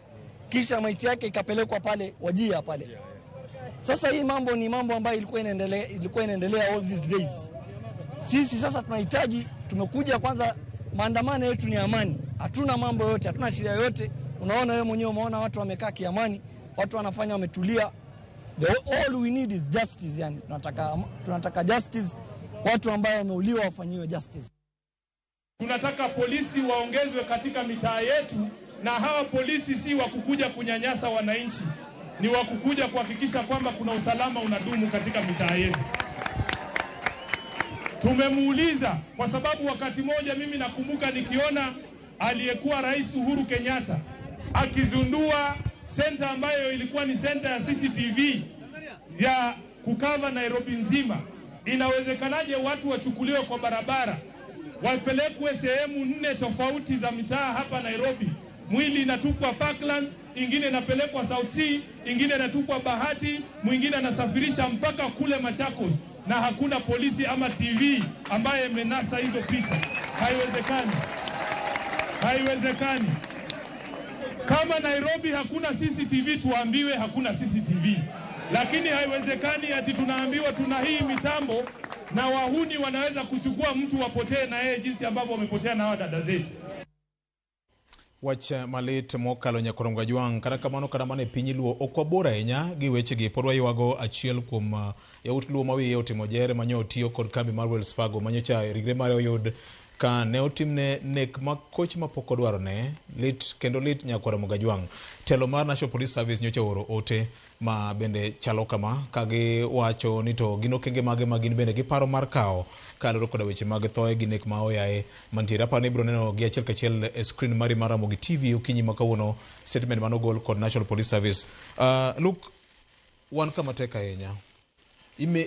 kisha maiti yake ikapelekwa pale Wajir pale. Sasa hii mambo ni mambo ambayo ilikuwa inaendelea all these days. Sisi sasa tunahitaji, tumekuja kwanza, maandamano yetu ni amani, hatuna mambo yote, hatuna shida yoyote. Unaona wewe mwenyewe, umeona watu wamekaa kiamani, watu wanafanya wametulia. All we need is justice, yani tunataka justice, watu ambao wameuliwa wafanyiwe justice. Tunataka polisi waongezwe katika mitaa yetu, na hawa polisi si wa kukuja kunyanyasa wananchi, ni wa kukuja kuhakikisha kwamba kuna usalama unadumu katika mitaa yetu. Tumemuuliza kwa sababu wakati mmoja mimi nakumbuka nikiona aliyekuwa Rais Uhuru Kenyatta akizindua center ambayo ilikuwa ni center ya CCTV ya kucover Nairobi nzima. Inawezekanaje watu wachukuliwe kwa barabara wapelekwe sehemu nne tofauti za mitaa hapa Nairobi? Mwili inatupwa Parklands, ingine inapelekwa South C, ingine inatupwa Bahati, mwingine anasafirisha mpaka kule Machakos, na hakuna polisi ama TV ambaye imenasa hizo picha. Haiwezekani, haiwezekani. Kama Nairobi hakuna CCTV, tuambiwe hakuna CCTV, lakini haiwezekani ati tunaambiwa tuna hii mitambo na wahuni wanaweza kuchukua mtu wapotee na yeye jinsi ambavyo wamepotea na hawa dada zetu. Wach malit mokalo nyakorongo Jwang'. Kata kamano, kata mana e piny Luo ok wabor ahinya gi wechegi. Pod waywago achiel kuom yawuot Luo ma wiye otimo jere manyo otiyo kod kambi mar Wells Fargo manyocha ringre mare oyud ka ne otimne nek makoch mapok odwarone. Lit kendo lit nyakwar Ramogi Ajwang'. Telo mar National Police Service nyocha ooro ote ma bende chalo kama ka giwacho ni to gin okenge mage ma gin bende giparo mar kawo kaluwore koda weche mag thoe gi nek ma oyaye mantiere. Aparo ni ibiro neno gi achiel kachiel e screen mari mar Ramogi TV okinyi ma kawuono statement manogol kod National Police Service. Luke, wan kama tek ahinya.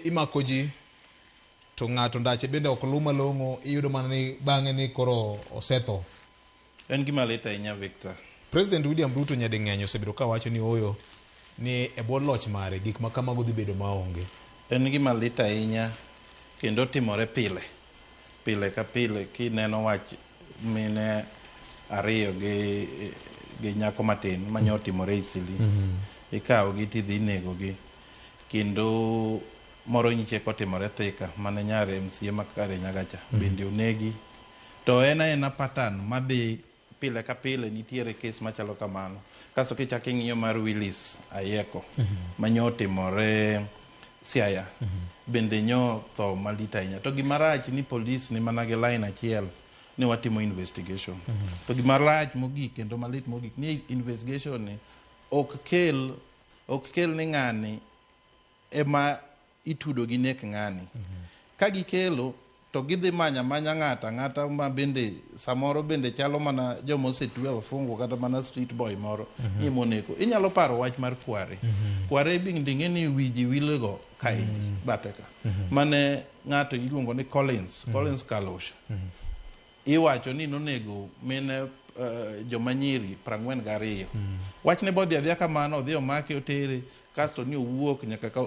Imako ji to ng'ato ndache bende ok lu malong'o, iyudo mana ni bang'e ni koro osetho. En gima lit ahinya, Victor. President William Ruto nyading'eny osebedo kawacho ni oyo ni e bwo loch mare gik ma kamago dhi bedo maonge. En gima lit ahinya kendo timore pile pile ka pile kineno wach mine ariyo gi nyako matin manyo timore Eastleigh. Ikawo gi tidhi inego gi kendo moro nyiche kotimore Thika mane nyar MCA ma Kirinyaga cha bende onegi. To en aena pattern madhi pile ka pile, nitiere kes machalo kamano. Kasto kichako ing'iyo mar Willis Ayeko manyo otimore Siaya bende nyo tho malit ahinya. To gima rach ni polis ni mana gi line achiel ni watimo investigation. To gima rach mogik kendo malit mogik ni investigation ni ok kel ni ng'ani ema itudo gi nek ng'ani. Ka gikelo to gidhi manyo amanya ng'ato ang'ata ma bende samoro bende chalo mana joma osetwe wafungwa kata mana street boy moro ni moneko. Inyalo paro wach mar Kware. Kware bende ing'e ni wi ji wilgo kae bathe ka. Mane ng'ato iluongo ni Collins Kalusha. Iwacho ni nonego mine joma nyiri 42. Wachne bodhi adhiya kamano, odhi omake otere, kasto ni owuok nyaka ka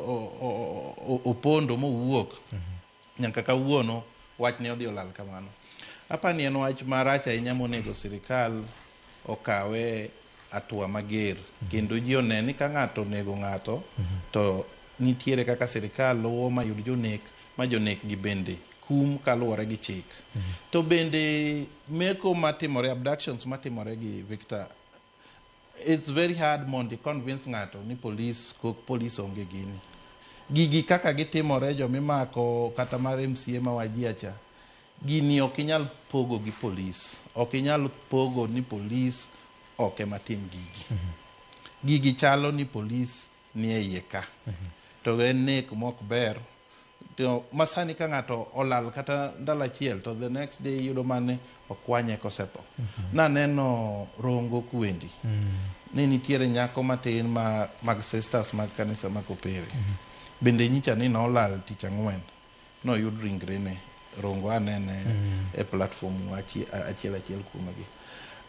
opondo mowuok nyaka kawuono wachne odhi olal kamano. Apani en wach marach ahinya monego sirikal okawe hatua mager kendo ji one ni ka ng'ato onego ng'ato to nitiere kaka sirikal luwo mayud jonek ma jonek gi bende kum kaluwore gi chik. To bende meko matimore, abductions matimore gi, Victor, it's very hard mondo i convince ng'ato ni police kok police onge gini. Gigi kaka gitimore, jomimako kata mar MCA ma Wajir cha, gini ok inyal pogo gi police, ok inyal pogo ni police ok ema tim gigi. Gigi chalo ni police ni e iye ka. To en nek mok ber. To masani ka ng'ato olal kata ndalo achiel to the next day iyudo mane okwanye kosetho. Naneno Rongo Kwendi ni nitiere nyako matin ma mag sisters mag kanisa ma Kopere. Bende nyicha ni nolal tich ang'wen noyud ringrene. Rongo anene e platform achiel achiel kuomgi.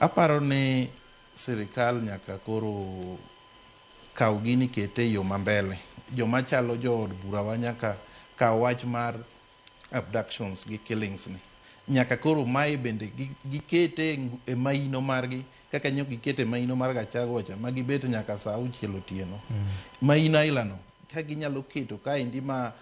Aparo ni sirikal nyaka koro kaw gini kete e yo mambele. Joma chalo jood burawa nyaka kaw wach mar abductions gi killings ni. Nyaka koro mae bende gikete e maino margi kaka nyo gikete e maino mar Gachagua cha ma gibet nyaka saa 6 otieno. Maino aila no ka ginyalo keto kaendi ma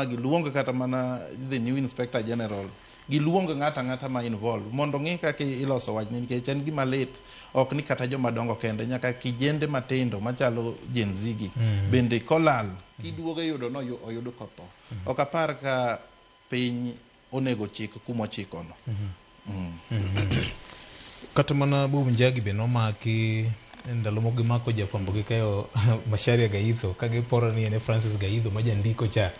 giluong kata mana the new inspector general, giluong ng'ato ang'ata ma involved mondo ng'i kaka iloso wachni, nikech en gima lit. Ok ni kata joma dongo kende, nyaka kijende matindo machalo Gen Z gi bende kolal kiduogo yudo no oyud kotho. Ok apar ka piny onego chik kumochikono. Kata mana Bob Njagi be nomaki ndalo moko gimako jafwambo gi keyo Macharia Gaitho ka giporo ni en e Francis Gaitho ma jandiko cha.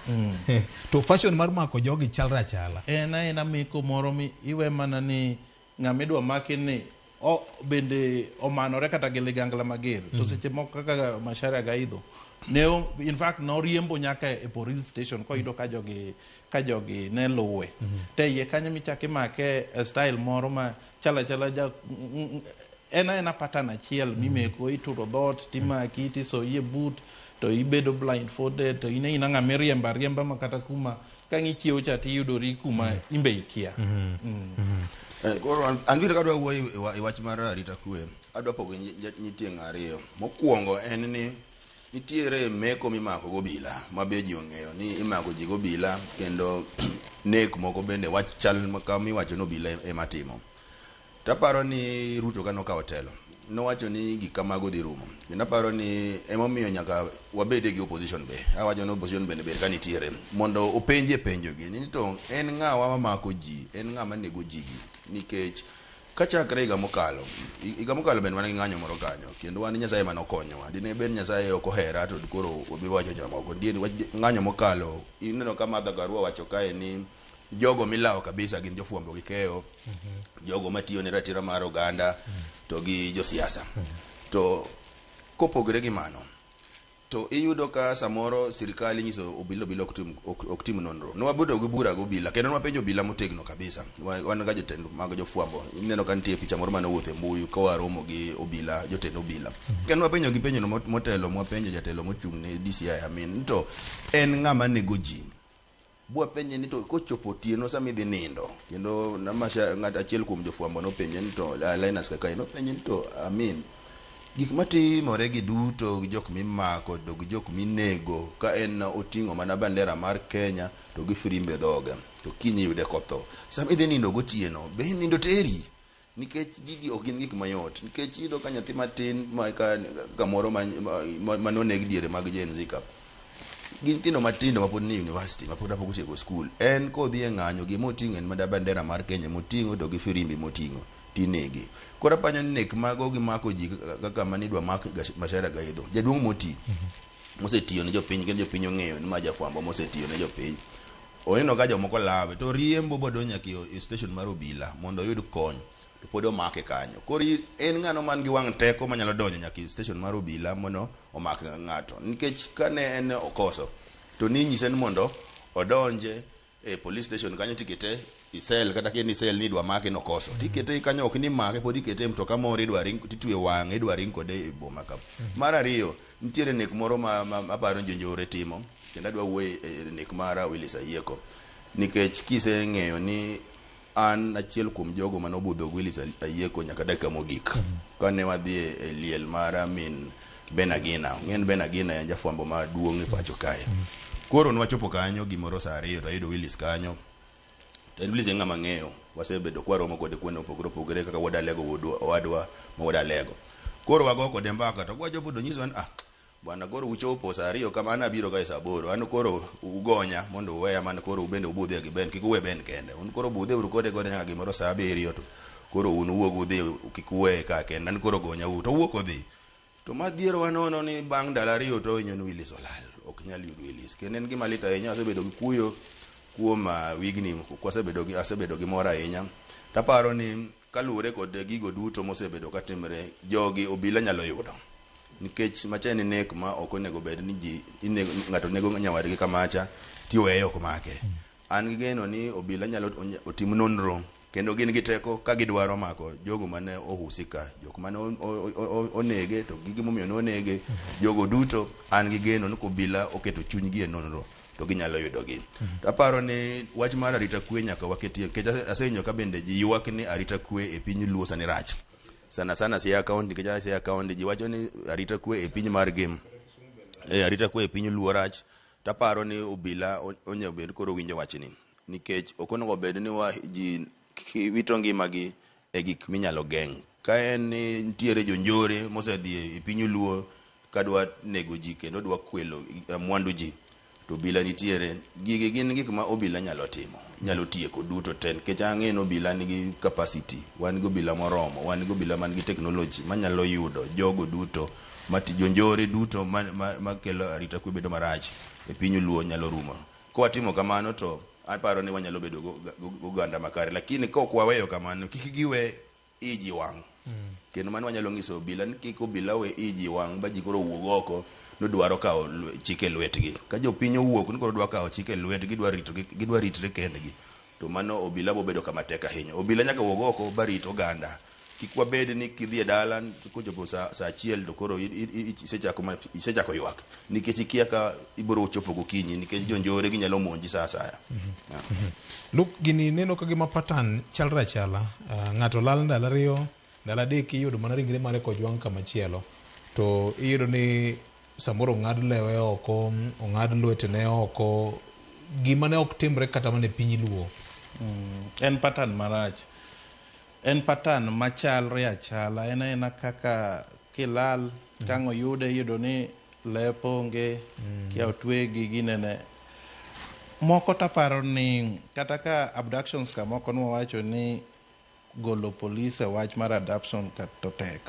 To fashion mar mako jogi chalre achala. En aena meko moro mi iwe mana ni ng'ama idwa maki ni o bende omanore kata gi ligangla mager. To seche moko kaka Macharia Gaitho ne in fact noriembo nyaka e police station koyudo ka jogi ne luwe. To e iye kanyo michak imake e style moro ma chala chala ja en aena pattern achiel mimeko, ituro dhoot timaki tisoyi e boot to ibedo blindfolded to in aina ng'ama iriembo ariemba ma kata kuma ka ng'ichiewo cha tiyudori kuma imbe ikia. Koro an biro kadwa wuoyo e wach mar arita kwe, adwa pogo nyitieng' ariyo. Mokwongo en ni nitiere meko mimako gobila ma be ji ong'eyo ni imako ji gobila, kendo nek moko bende wach chal kama iwacho ni obila ema timo. Taparo ni Ruto ka nokawo telo nowacho ni gik kamago dhi rumo, kendo aparo ni emomiyo nyaka wabede gi opposition be. Awacho ni opposition bende ber ka nitiere mondo openje penjogi ni to en ng'awa mamako ji, en ng'ama nego ji gi, nikech kachakre higa mokalo bende wan gi ng'anyo moro kanyo, kendo wan Nyasaye ema nokonyowa. Dine bed Nyasaye ok ohera to koro wabiro wacho jomoko nitie wach ng'anyo mokalo. Ineno ka Martha Karua wacho kae ni jogo milawo kabisa gin jofwambo gi keyo, jogo matiyo ne ratiro mar oganda to gi josiasa. To kopogore gi mano, to iyudo ka samoro sirikal inyiso obila ok tim nonro. Nwabedo gi bura gi obila kendo nwapenjo obila motegno kabisa. Wan ga jotend mag jofwambo, ineno ka nitie picha moro mane owuotho e mbui ka waromo gi obila, jotend obila, kendo wapenjo gi penjo no motelo. Mwapenjo jatelo mochung' ne DCI Amin to en ng'ama nego ji, bwapenje ni to kochopo otieno sama idhi nindo, kendo namasha ng'at achiel kuom jofwambo nopenje ni to Linus Kakai nopenje ni to Amin, gik matimore gi duto gi jok mimako to gi jok minego ka en oting'o mana bandera mar Kenya to gi firimbe dhoge, to kiny iyude kotho, sama idhi nindo gotieno be nindo teri? Nikech gigi ok gin gik mayot, nikech iyudo ka nyathi matin ma ka kamoro manoneg diere mag Gen Z ka gin nyithindo matindo mapod ni university, mapod apok otieko school, en kodhi e ng'anyo gima oting'o en mana bandera mar Kenya moting'o to gi firimbi moting'o tinege. Koro apanyo ni nek mago gimako ji kaka manidwa mak Macharia Gaidho, jaduong' moti mosetiyo ne jopiny, kendo jopiny ong'eyo ni ma jafwambo mosetiyo ne jopiny, oneno ka jomoko lawe to riembo bodonjo nyaka e station mar obila mondo oyud kony, to pod omake kanyo. Koro en ng'ano man gi wang' teko manyalo donjo nyaka e station mar obila mondo omak ng'ato? Nikech kane en okoso to ninyise ni mondo odonje e police station kanyo tikete i cell, kata ka en i cell ni idwa make nokoso tikete kanyo, ok ni make, pod ikete e mtoka moro idwa ring titwe wang'e idwa ring kode e boma ka. Mar ariyo, nitiere nek moro ma aparo ni jonjore timo, kendo adwa wuoyo e nek mar Willis Ayieko, nikech kiseng'eyo ni an achiel kuom jogo manobudho gi Willis Ayieko nyaka dakika mogik kane wadhi e liel mar min Ben Agina. Ng'en Ben Agina en jafwambo maduong' e pacho kae. Koro nwachopo kanyo gimoro saa 2 to ayudo Willis kanyo. To en Willis en ng'ama ng'eyo, wasebedo kwaromo kode kuonde mopogore opogore kaka wuod Alego, wuod owadwa ma wuod Alego. Koro wago kode mbaka to kwachopo to nyisowa ni ah bwana, koro uchopo saa 2 kama, an abiro kae saa 8, an koro ugonya mondo uweya man koro ubende ubudhe gi Ben, kik uwe Ben kende, un koro budhe uru kode nyaka gimoro saa 7 to koro un uwuog udhi, kik uweye ka kende, an koro gonya u to wuok odhi. To madhierowa nono ni bang' ndalo 2 to winjo ni Willis olal, ok nyal yud Willis, kendo en gima lit ahinya. Asebedo gi kuyo kuom wigni kwasebedo gi asebedo gi mor ahinya. Taparo ni kaluwore kod gigo duto mosebedo katimre, jogi obila nyalo yudo, nikech macha en nek ma ok onego bed ni ji ng'ato nego nyawadgi kamacha tiweye ok make. An gi geno ni obila nyalo otim nonro kendo gin gi teko ka gidwaro mako jogo mane ohusika, jok mane onege to gi gimomiyo ne onege, jogo duto an gi geno ni kobila oketo chunygi e nonro to ginyalo yudogi. To aparo ni wach mar arita kwe nyaka waketie, nikech asewinjo ka bende ji ywak ni arita kwe e piny Luo sani rach. Sana sana Siaya County, nikech Siaya County ji wacho ni arita kwe e piny mar Gem. Arita kwe e piny Luo rach. To aparo ni obila onego bed koro winjo wachni, nikech ok onego bed ni ji wito ngimagi e gik minyalo geng'. Ka en ni nitiere jonjore mosedhi e piny Luo kadwa nego ji kendo dwa kwelo mwandu ji, to obila nitiere. Gigi gin gik ma obila nyalo timo, nyalo tieko duto te, nikech ang'e ni obila nigi capacity, wan gi obila moromo, wan gi obila man gi technology manyalo yudo jogo duto jonjore duto makelo arita kwe bedo marach e piny Luo nyalo rumo. Kwatimo kamano to aparo ni wanyalo bedo goganda makare, lakini ka ok waweyo kamano, kik giwe iji wang'. Kendo mano wanyalo nyiso obila ni kik obila we iji wang' ba ji koro wuog oko nodwaro kawo chik e lwetgi. Ka jopiny owuok ni koro dwa kawo chik e lwetgi, gidwa ritre kendgi, to mano obila bobedo kama tek ahinya. Obila nyaka wuog oko ba rit oganda. Kik wabed ni kidhi e dala kochopo sa 1 to koro isechako ywak nikech ikia ka ibiro chopo gokinyi, nikech jonjore ginyalo monji sa asaya. Luke, gini neno ka gima pattern chalre achala. Ng'ato lal ndalo 2, ndalo 3 iyudo mana ringre mare kojwang' kamachielo, to iyudo ni samoro ong'ad lewe oko, ong'ad lwetene oko, gima ne ok timre kata mana e piny Luo. En pattern marach. En pattern machalre achala, en aena kaka kilal, kang' oyude iyudo ni lep onge, kia otwegi ginene. Moko taparo ni kata ka abductions ka moko nwawacho ni golo polise wach mar abduction ka to tek.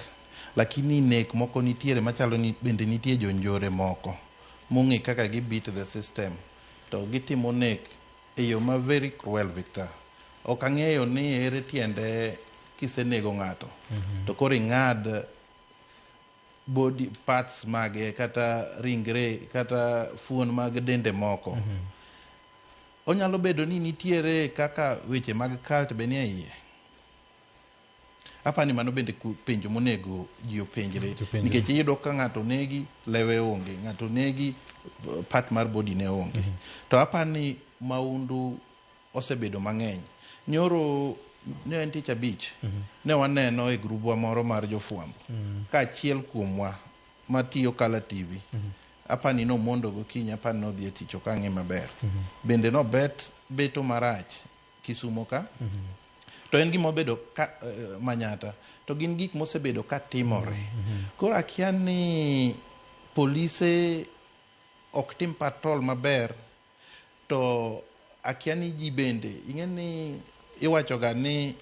Lakini nek moko nitiere machalo ni bende nitie jonjore moko mong'e kaka gi beat the system to gitimo nek e yo ma very cruel, Victor. Ok ang'eyo ni ere tiende kisenego ng'ato to koro ing'ad body parts mage kata ringre kata fuon mag dende moko. Onyalo bedo ni nitiere kaka weche mag cult be nie iye. Apani mano bende penjo monego ji openjre, nikech iyudo ka ng'ato negi lewe onge, ng'ato negi part mar body ne onge. To apani maundu osebedo mang'eny. Nyoro ne en tich abich, ne waneno e grubwa moro mar jofwambo ka achiel kuomwa matiyo Kala TV, apani nomondo gokinyi, apani nodhi e tich ok ang'e maber. Bende nobet beto marach Kisumo ka. To en gima obedo ka manyata, to gin gik mosebedo ka timore. Koro akia ni polise ok tim patrol maber, to akia ni ji bende, ing'e ni iwachoga ni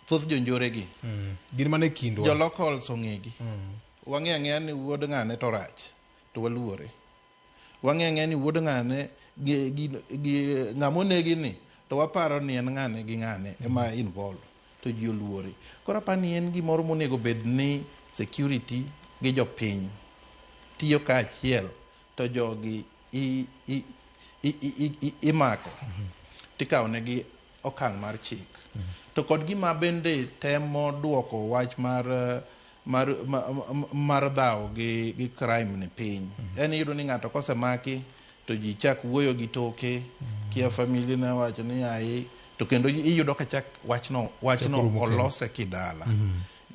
thoth jonjore gi gin mana e kindwa. Jo locals ong'egi. Wang'e ang'eya ni wuod ng'ane to rach, to waluore. Wang'e ang'eya ni wuod ng'ane gi ng'ama onegi ni, to waparo ni en ng'ane gi ng'ane ema involved, to ji oluore. Koro aparo ni en gimoro monego bed ni security gi jopiny tiyo kaachiel, to jogi imako tikawo negi okang' mar chik. To kod gima bende temo duoko wach mar dhawo gi crime ni piny. En iyudo ni ng'ato kosemaki to ji chak wuoyo gi toke, kia family ne wacho ni ai, to kendo iyudo ka chak wachno olose kidala.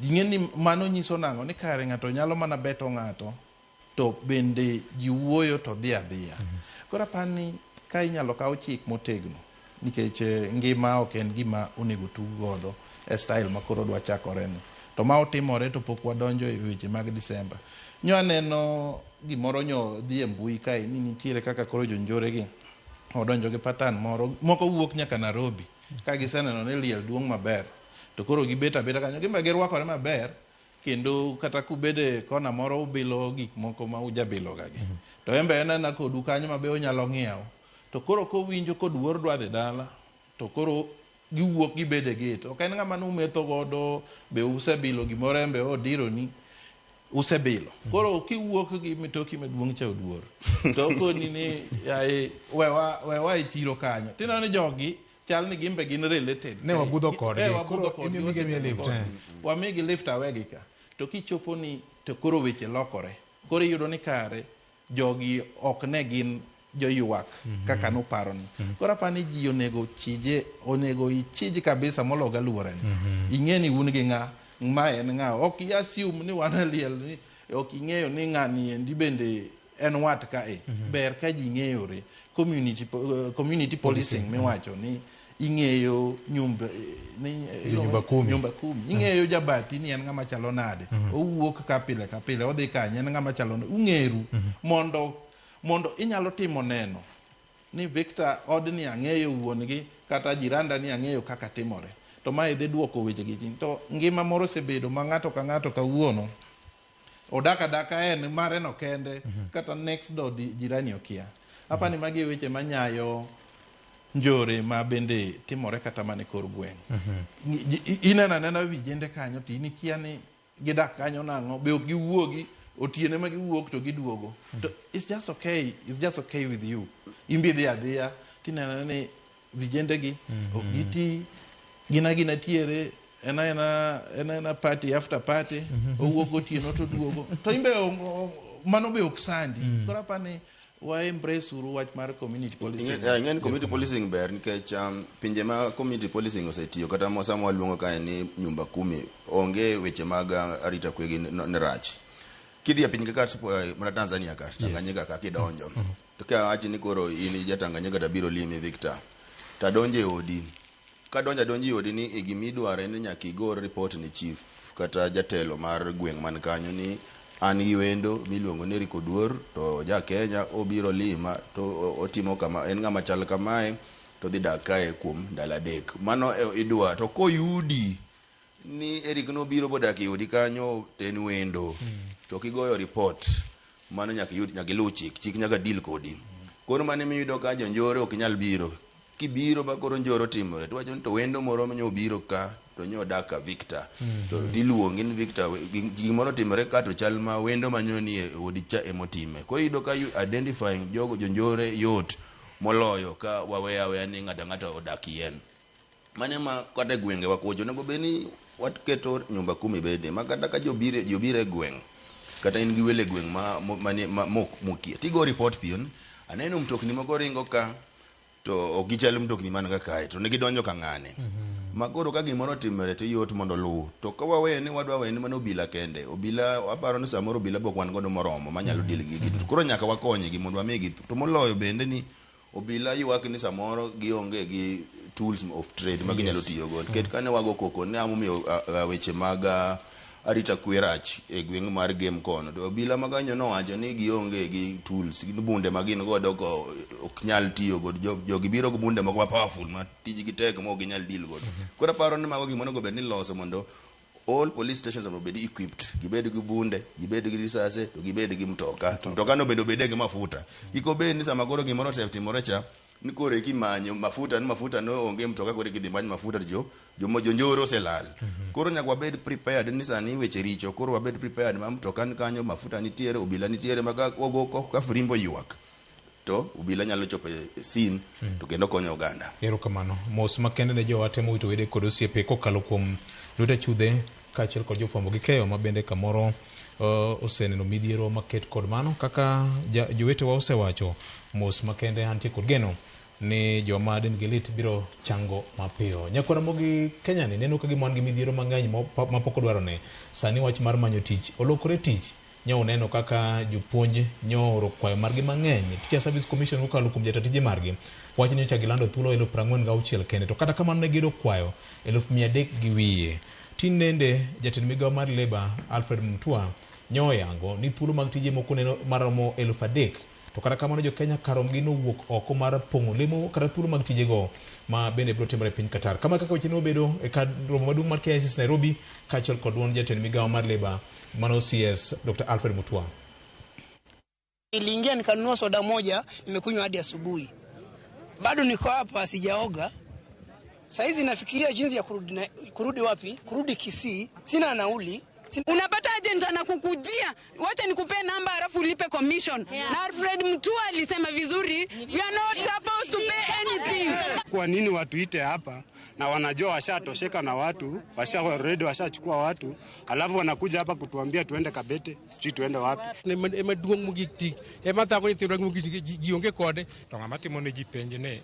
Ing'e ni mano nyiso nang'o ni kare ng'ato nyalo mana beto ng'ato to bende ji wuoyo to dhi adhiya. Koro apani ka inyalo kaw chik motegno, nikech ngima ok en gima onego tug godo e style ma koro dwa chakore ni. To ma otimore to pok wadonjo e weche mag Disemba. Nyo aneno gimoro nyo dhi e mbui kae ni nitiere kaka koro jonjore gi odonjo gi pattern moro, moko wuok nyaka Nairobi ka giseneno ni liel duong' maber, to koro gibet abeta kanyo, gimbe girwakore maber, kendo kata kubede kona moro ubilo gik moko ma ujabilo ga gi. To en be en aena kodu kanyo ma be onyalo ng'iewo. To koro kowinjo koduor dwa dhi dala, to koro giwuok gibede gate. Ok en ng'ama numetho godo, be usebilo gimoro en be odironi. Usebilo. Koro kiwuok gi mitoki maduong' cha Oduor, to okoni ni yae wewa e chiro kanyo. Tineno ni jogi chal ni gin be gin related. Ne wabudho kodgi. Wabudho Koro kodgi. imiyogi amiya lift, Wasebudho kodgi. Wamigi lift awegi ka. To kichopo ni to koro weche lokore. Koro iyudo ni kare jogi ok ne gin joywak kaka nuparo ni. Koro apani ji onego chije, onego ichij kabisa molo galuorani. Ing'e ni un gi ng'a, ma en ng'a. Ok i assume ni wan e liel ni ok ing'eyo ni ng'ani endi bende en wat kae. Ber ka ji ng'eyore. Community policing miwacho ni ing'eyo nyumba ni Nyumba kumi. Nyumba kumi. Ing'eyo jabathi ni en ng'ama chalo nade. Owuok ka pile ka pile odhi kanye en ng'ama chalo nade. Ung'eru mondo inyalo timo neno ni Victor odni ang'eyo wuon-gi kata jiranda ni ang'eyo kaka timore. To mae dhi duoko weche gi chien. To ngima moro osebedo ma ng'ato ka ng'ato kawuono odak adaka en mare no kende kata next door jirani okia. Apani magi e weche manyayo njore ma bende timore kata mana e kor gweng'. Ineno anena vijende kanyo to in ikia ni gidak kanyo nang'o, be ok giwuogi otieno ma giwuok to giduogo. To it's just okay, it's just okay with you. In be idhi adhiya tineno ni vijende gi ok giti, gin agina tiere en aena party after party, owuok gotieno to duogo. To in be mano be ok sandi. Koro apani wa embrace uru wach mar community policing. Ing'e ni community policing ber nikech pinje ma community policing osetiyo kata sama waluongo kae ni nyumba kumi onge weche mag arita kwe gi ni rach. Kidhi e piny kaka mana Tanzania ka, Tanganyika ka kidonjo. To ka awachi ni koro in ja Tanganyika to abiro limi Victor, to adonjo e odi. Kadonjo adonjo e odi ni e gimidwaro en ni nyaka igor report ni chief kata jatelo mar gweng' man kanyo ni an gi wendo miluongo ni Eric Oduor to ja Kenya obiro lima to otimo kama en ng'ama chal kamae to dhi dak kae kuom ndalo 3. Mano idwa to koyudi ni Eric nobiro bodak e odi kanyo to en wendo to kigoyo report mano nyaka iyud, nyaka iluw chik, chik nyaka deal kodi. Koro mano emiyudo ka jonjore ok nyal biro. Kibiro ba koro njoro timore to wacho ni to wendo moro nyo obiro ka to nyo odak ka Victor. To tiluongi ni Victor gimoro timore ka to chal ma wendo manyo ni e odi cha emotime. Koro iyudo ka identifying jogo jonjore yot moloyo ka waweyo aweya ni ng'ato ang'ata odak yien. Mano ema kata e gwengewa kocho onego bed ni waketo nyumba kumi bede ma kata ka jobiro e gweng' kata in gi welo e gweng' mokia tigo report piyo ni aneno mtokni moko ringo ka to ok gichal mtokni man ka kae to ne gidonjo ka ng'ane. Ma koro ka gimoro otimore to yot mondo oluw. To ka waweyo ni wadwa weyo ni mano obila kende, obila aparo ni samoro obila be ok wan godo moromo manyalo deal gi gigi. Koro nyaka wakonygi mondo wamigi. To moloyo bende ni obila ywak ni samoro gionge gi tools of trade ma ginyalo tiyogo. Nikech kane wago koko ne amomiyo weche mag arita kwe rach e gweng' mar Gem kono. To obila makanyo nowacho ni gionge gi tools, bunde ma gin godo ko ok nyal tiyo godo. Jogi biro gi bunde moko ma powerful ma tijgi tek ma ok ginyal deal godo. Koro aparo ni mago gima onego bed ni loso mondo all police stations onego bed equipped, gibed gi bunde, gibed gi risase, to gibed gi mtoka. Mtoka no bende obed gi mafuta. Kik obed ni sama koro gimoro osetimore cha ni koro eki manyo mafuta ni mafuta no onge mtoka koro eki dhi many mafuta to jonjoro oselal. Koro nyaka wabed prepared ni sani weche richo, koro wabed prepared ma mtoka ni kanyo, mafuta nitiere, obila nitiere ma ka ogo ka firimbo ywak to obila nyalo chopo e scene to kendo konyo oganda. Erokamano. Mos makende ne jowa temo wito wede kod osiepe kokalo kuom lwete chudhe kaachiel kod jofwambo gi keyo ma bende kamoro oseneno midhiero maket kod mano kaka jowetewa osewacho. Mos makende antie kod geno ni joma dendgi lit biro chango mapiyo. Nyakwar Ramogi Kenya ni neno ka gima wan gi midhiero mang'eny mapok odwarone. Sani wach mar manyo tich olokore tich. Nyo uneno kaka jopuonj nyo oro kwayo margi mang'eny. Teacher Service Commission kokalo kuom jata tije margi wach nyocha gilando thuolo 46,000 kende, to kata kamano ne giyudo kwayo 300,000 wiye. Tinende jatend migawo mar Labour Alfred Mutua nyo oyango ni thuolo mag tije moko neno maromo 3,000, to kata kamano jo Kenya karomgi nowuok oko mar pong'o lemo kata thuolo mag tijego ma bende biro timore e piny Qatar. Kama kaka weche ne obedo e kar romo maduong' mar KICC Nairobi kaachiel kod duond jatend migawo mar Labour mano CS Dr. Alfred Mutua. Niliingia nikanunua soda moja, nimekunywa hadi asubuhi. Bado niko hapa sijaoga. Saizi nafikiria jinsi ya kurudi wapi? Kurudi Kisii. Sina nauli. Unapata agent anakukujia, wacha nikupee namba alafu ulipe commission. Na Alfred Mutua alisema vizuri, we are not supposed to pay anything. Kwa nini watuite hapa na wanajua washatosheka na watu, washa already washachukua watu, alafu wanakuja hapa kutuambia tuende Kabete, sijui tuende wapi. Ema duong' mogik tik ema thago nyithindwa mogik ji onge kode. To ng'ama timo ne ji penj ni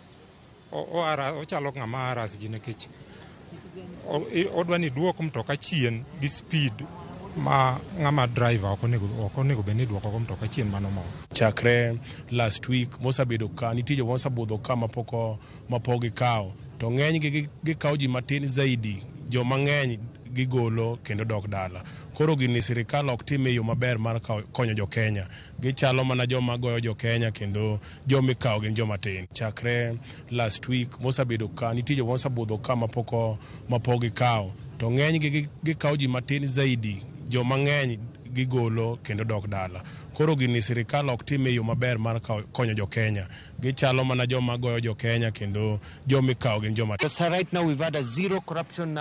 ochalo ng'ama haras ji nikech odwa ni duok mtoka chien gi speed ma ng'ama driver ok onego bed ni duoko go mtoka chien mano moro. Chakre last week mosebedo ka nitie joma osebudho ka mapok gikawo, to ng'enygi gikawo ji matin zaidi, joma ng'eny gigolo kendo dok dala. Koro gini sirikal ok tim e yo maber mar konyo jo Kenya. Gichalo mana joma goyo jo Kenya kendo joma ikawo gin joma tin. Chakre last week mosebedo ka nitie joma osebudho ka mapok gikawo, to ng'enygi gikawo ji matin zaidi, joma ng'eny gigolo kendo dok dala. Koro gini sirikal ok tim e yo maber mar konyo jo Kenya. Gichalo mana joma goyo jo Kenya kendo joma ikawo gin joma tin. So right now we've had a zero corruption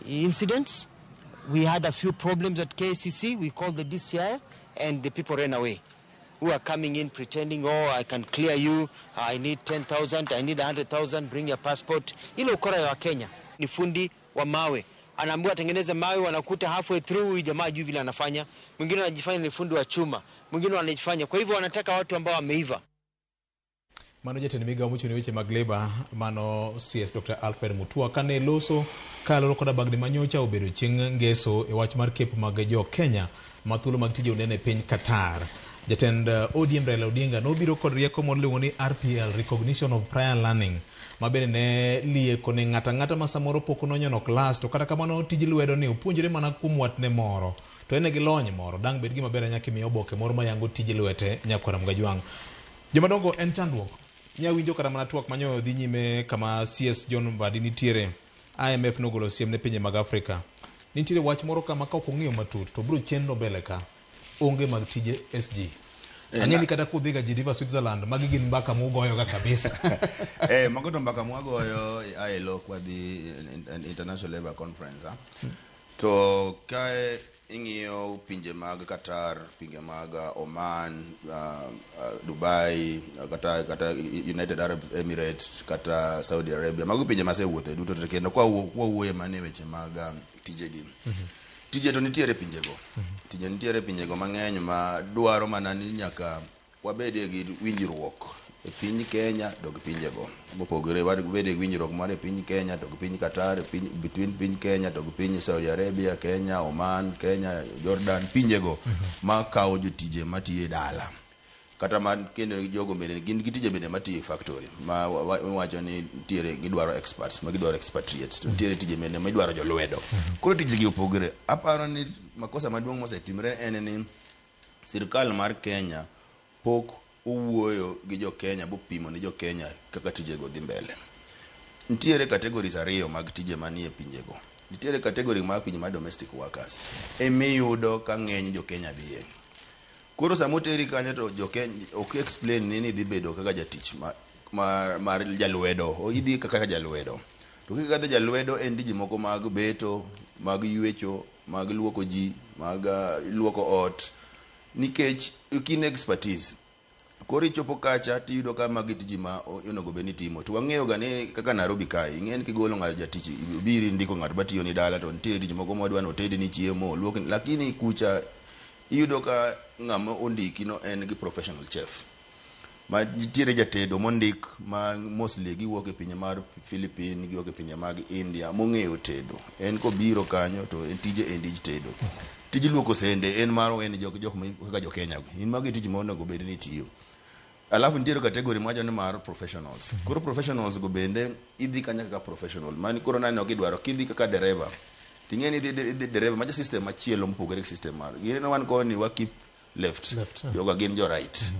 incidents. We had a few problems at KCC. We called the DCI and the people ran away, who are coming in pretending, oh, I can clear you, I need 10,000, I need 100,000, bring your passport. Ile ukora ya Kenya ni fundi wa mawe, anaambiwa atengeneze mawe, wanakuta halfway through huyu jamaa hajui vile anafanya. Mwingine anajifanya ni fundi wa chuma, mwingine anajifanya. Kwa hivyo wanataka watu ambao wameiva. Mano jatend migao mochung' ne weche mag leba mano CS Dr. Alfred Mutua kane loso kaluwore koda bagni manyocha obedo chieng' ngeso e wach mar kepo mag jo Kenya ma thuolo mag tije onene e piny Qatar. Jatend ODM Raila Odinga nobiro kod rieko moro iluongo ni RPL, Recognition of Prior Learning, ma bende ne lieko ni ng'ato ang'ata ma samoro pok nonyono klas to kata kamano tij lwedo ni opuonjre mana kuom watne moro to en gi lony moro dang' bed gima ber ahinya kimiyo oboke moro mayango tij lwete nyakwara Mgajwang'. Jomadongo en chandruok. Nya winjo kata mana twak manyoyo dhi nyime kama CS John Mbadi nitiere. IMF nogolo siem ne pinje mag Afrika. Nitiere wach moro kama ka ok ong'iyo matut to biro chenro mbele ka onge mag tije SG. Ang'e ni kata kudhiga Geneva, Switzerland, magi gin mbaka mugoyoga kabisa. Mago to mbaka mwagoyo ILO kwadhi International Labour Conference. To kae ing'iyo pinje mag Qatar, pinje mag Oman, Dubai, kata United Arab Emirates, kata Saudi Arabia. Mago pinje masewuothe duto to kendo kwa wuoye mane weche mag tijegi. Tije to nitiere pinjego. Tije nitiere pinjego mang'eny ma dwaro mana ni nyaka wabedie gi winjruok e piny Kenya to gi pinjego. Mopogore wabedie gi winjruok mar e piny Kenya to gi piny Qatar, between piny Kenya to gi piny Saudi Arabia, Kenya, Oman, Kenya, Jordan, pinjego ma kawo jotije matiyo e dala. Kata man kendo jogo bende gin gi tije bende matiyo e factory ma wacho ni nitiere gidwaro experts, ma gidwaro expatriates, to nitiere tije bende ma idwaro jolwedo. Koro tijegi opogore. Aparo ni makosa maduong' mosetimre en ni sirkal mar Kenya pok owuoyo gi jo Kenya bopimo ni jo Kenya kaka tijego dhi mbele. Nitiere categories ariyo mag tije manie pinjego. Nitiere category mar pinje mar domestic workers emiyudo ka ng'eny jo Kenya dhiye. Koro samoteri kanyo to jo Kenya ok explain ni idhi bedo kaka jatich mar jalwedo, idhi kaka jalwedo. To kaka dhi jalwedo en tije moko mag beto, mag ywecho, mag luoko ji, mag luoko ot, nikech ok expertise. Koro ichopo kacha tiyudo ka magi tije ma onego bed ni itimo. To wang'eyo ga ni kaka Nairobi kae, ing'e ni kigolo ng'ato jatich, ibiro ndiko ng'ato matiyo ni dala to nitie tich moko modwa ni otedni chiemo, oluokni, lakini kucha iyudo ka ng'ama ondiki no en gi professional chef. Ma nitiere jatedo mondik ma mostly giwuok e pinje mar Philippines, giwuok e pinje mag India mong'eyo tedo. En kobiro kanyo to en tije en tij tedo. Tij luoko sende en mar en jok kaka jo Kenya go. In magi tich ma onego bed ni itiyo. Alafu nitiere category mwacho ni mar professionals. Koro professionals go bende idhi kanyo kaka professional. Mani koro nani ok idwaro kidhi kaka dereva. Ting'e ni idhi dereva macha system machielo mopogore gi system mar. Gineno wan koni wa keep left. Joga gin jo right.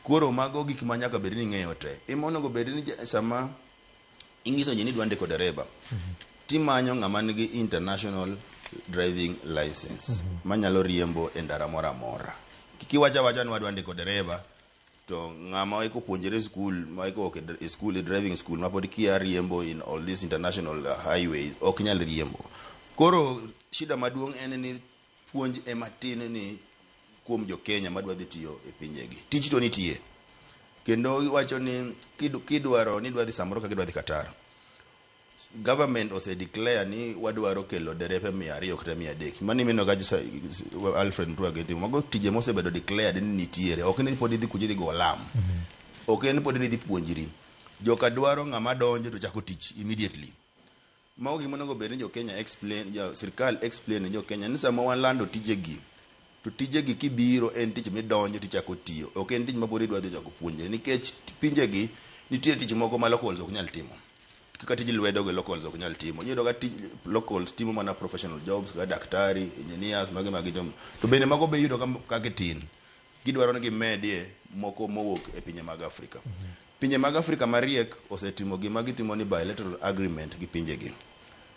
Koro mago gik ma nyaka bed ni ing'eyo te. Ema onego bed ni sama ing'iso ji ni idwa ndiko dereba, timanyo ng'ama nigi international driving license manyalo riembo e ndara moro amora. Kik iwach awacha ni wadwa ndiko dereba to ng'ama eko puonjre school, ma eko e school, e driving school ma pod kia riembo in all these international highways ok nyal riembo. Koro shida maduong' en ni Puonj ema tin ni kuom jo Kenya madwa dhi tiyo e pinjegi. Tich to nitie. Kendo iwacho ni kidwaro ni idwa dhi samoro kaka idwa dhi Qatar. Government ose declare ni wadwaro kelo derepe 200 kata 300. Mano mineno ka Alfred Mutua gi timo. Mago tije mosebedo declared ni nitiere. Ok ni pod idhi kucho idhi go lam. Ok en pod ni idhi puonjri. Joka dwaro ng'ama donjo to chako tich immediately. Mago gima onego bed ni jo Kenya explain, jo sirkal explain ne jo Kenya ni sama walando tijegi, to tijegi kibiro en tich midonjo tichako tiyo. Ok en tich ma pod idwa dhi chako puonjri nikech pinjegi nitie tich moko ma locals ok nyal timo. Kaka tij lwedo gi locals ok nyal timo. Iyudo ka tij locals timo mana professional jobs kaka daktari, engineers, magi magi to. To bende mago be iyudo ka gitin. Gidwaro ni gimedie moko mowuok e pinje mag Afrika. Pinje mag Afrika mariek osetimo gima gitimo ni bilateral agreement gi pinjegi.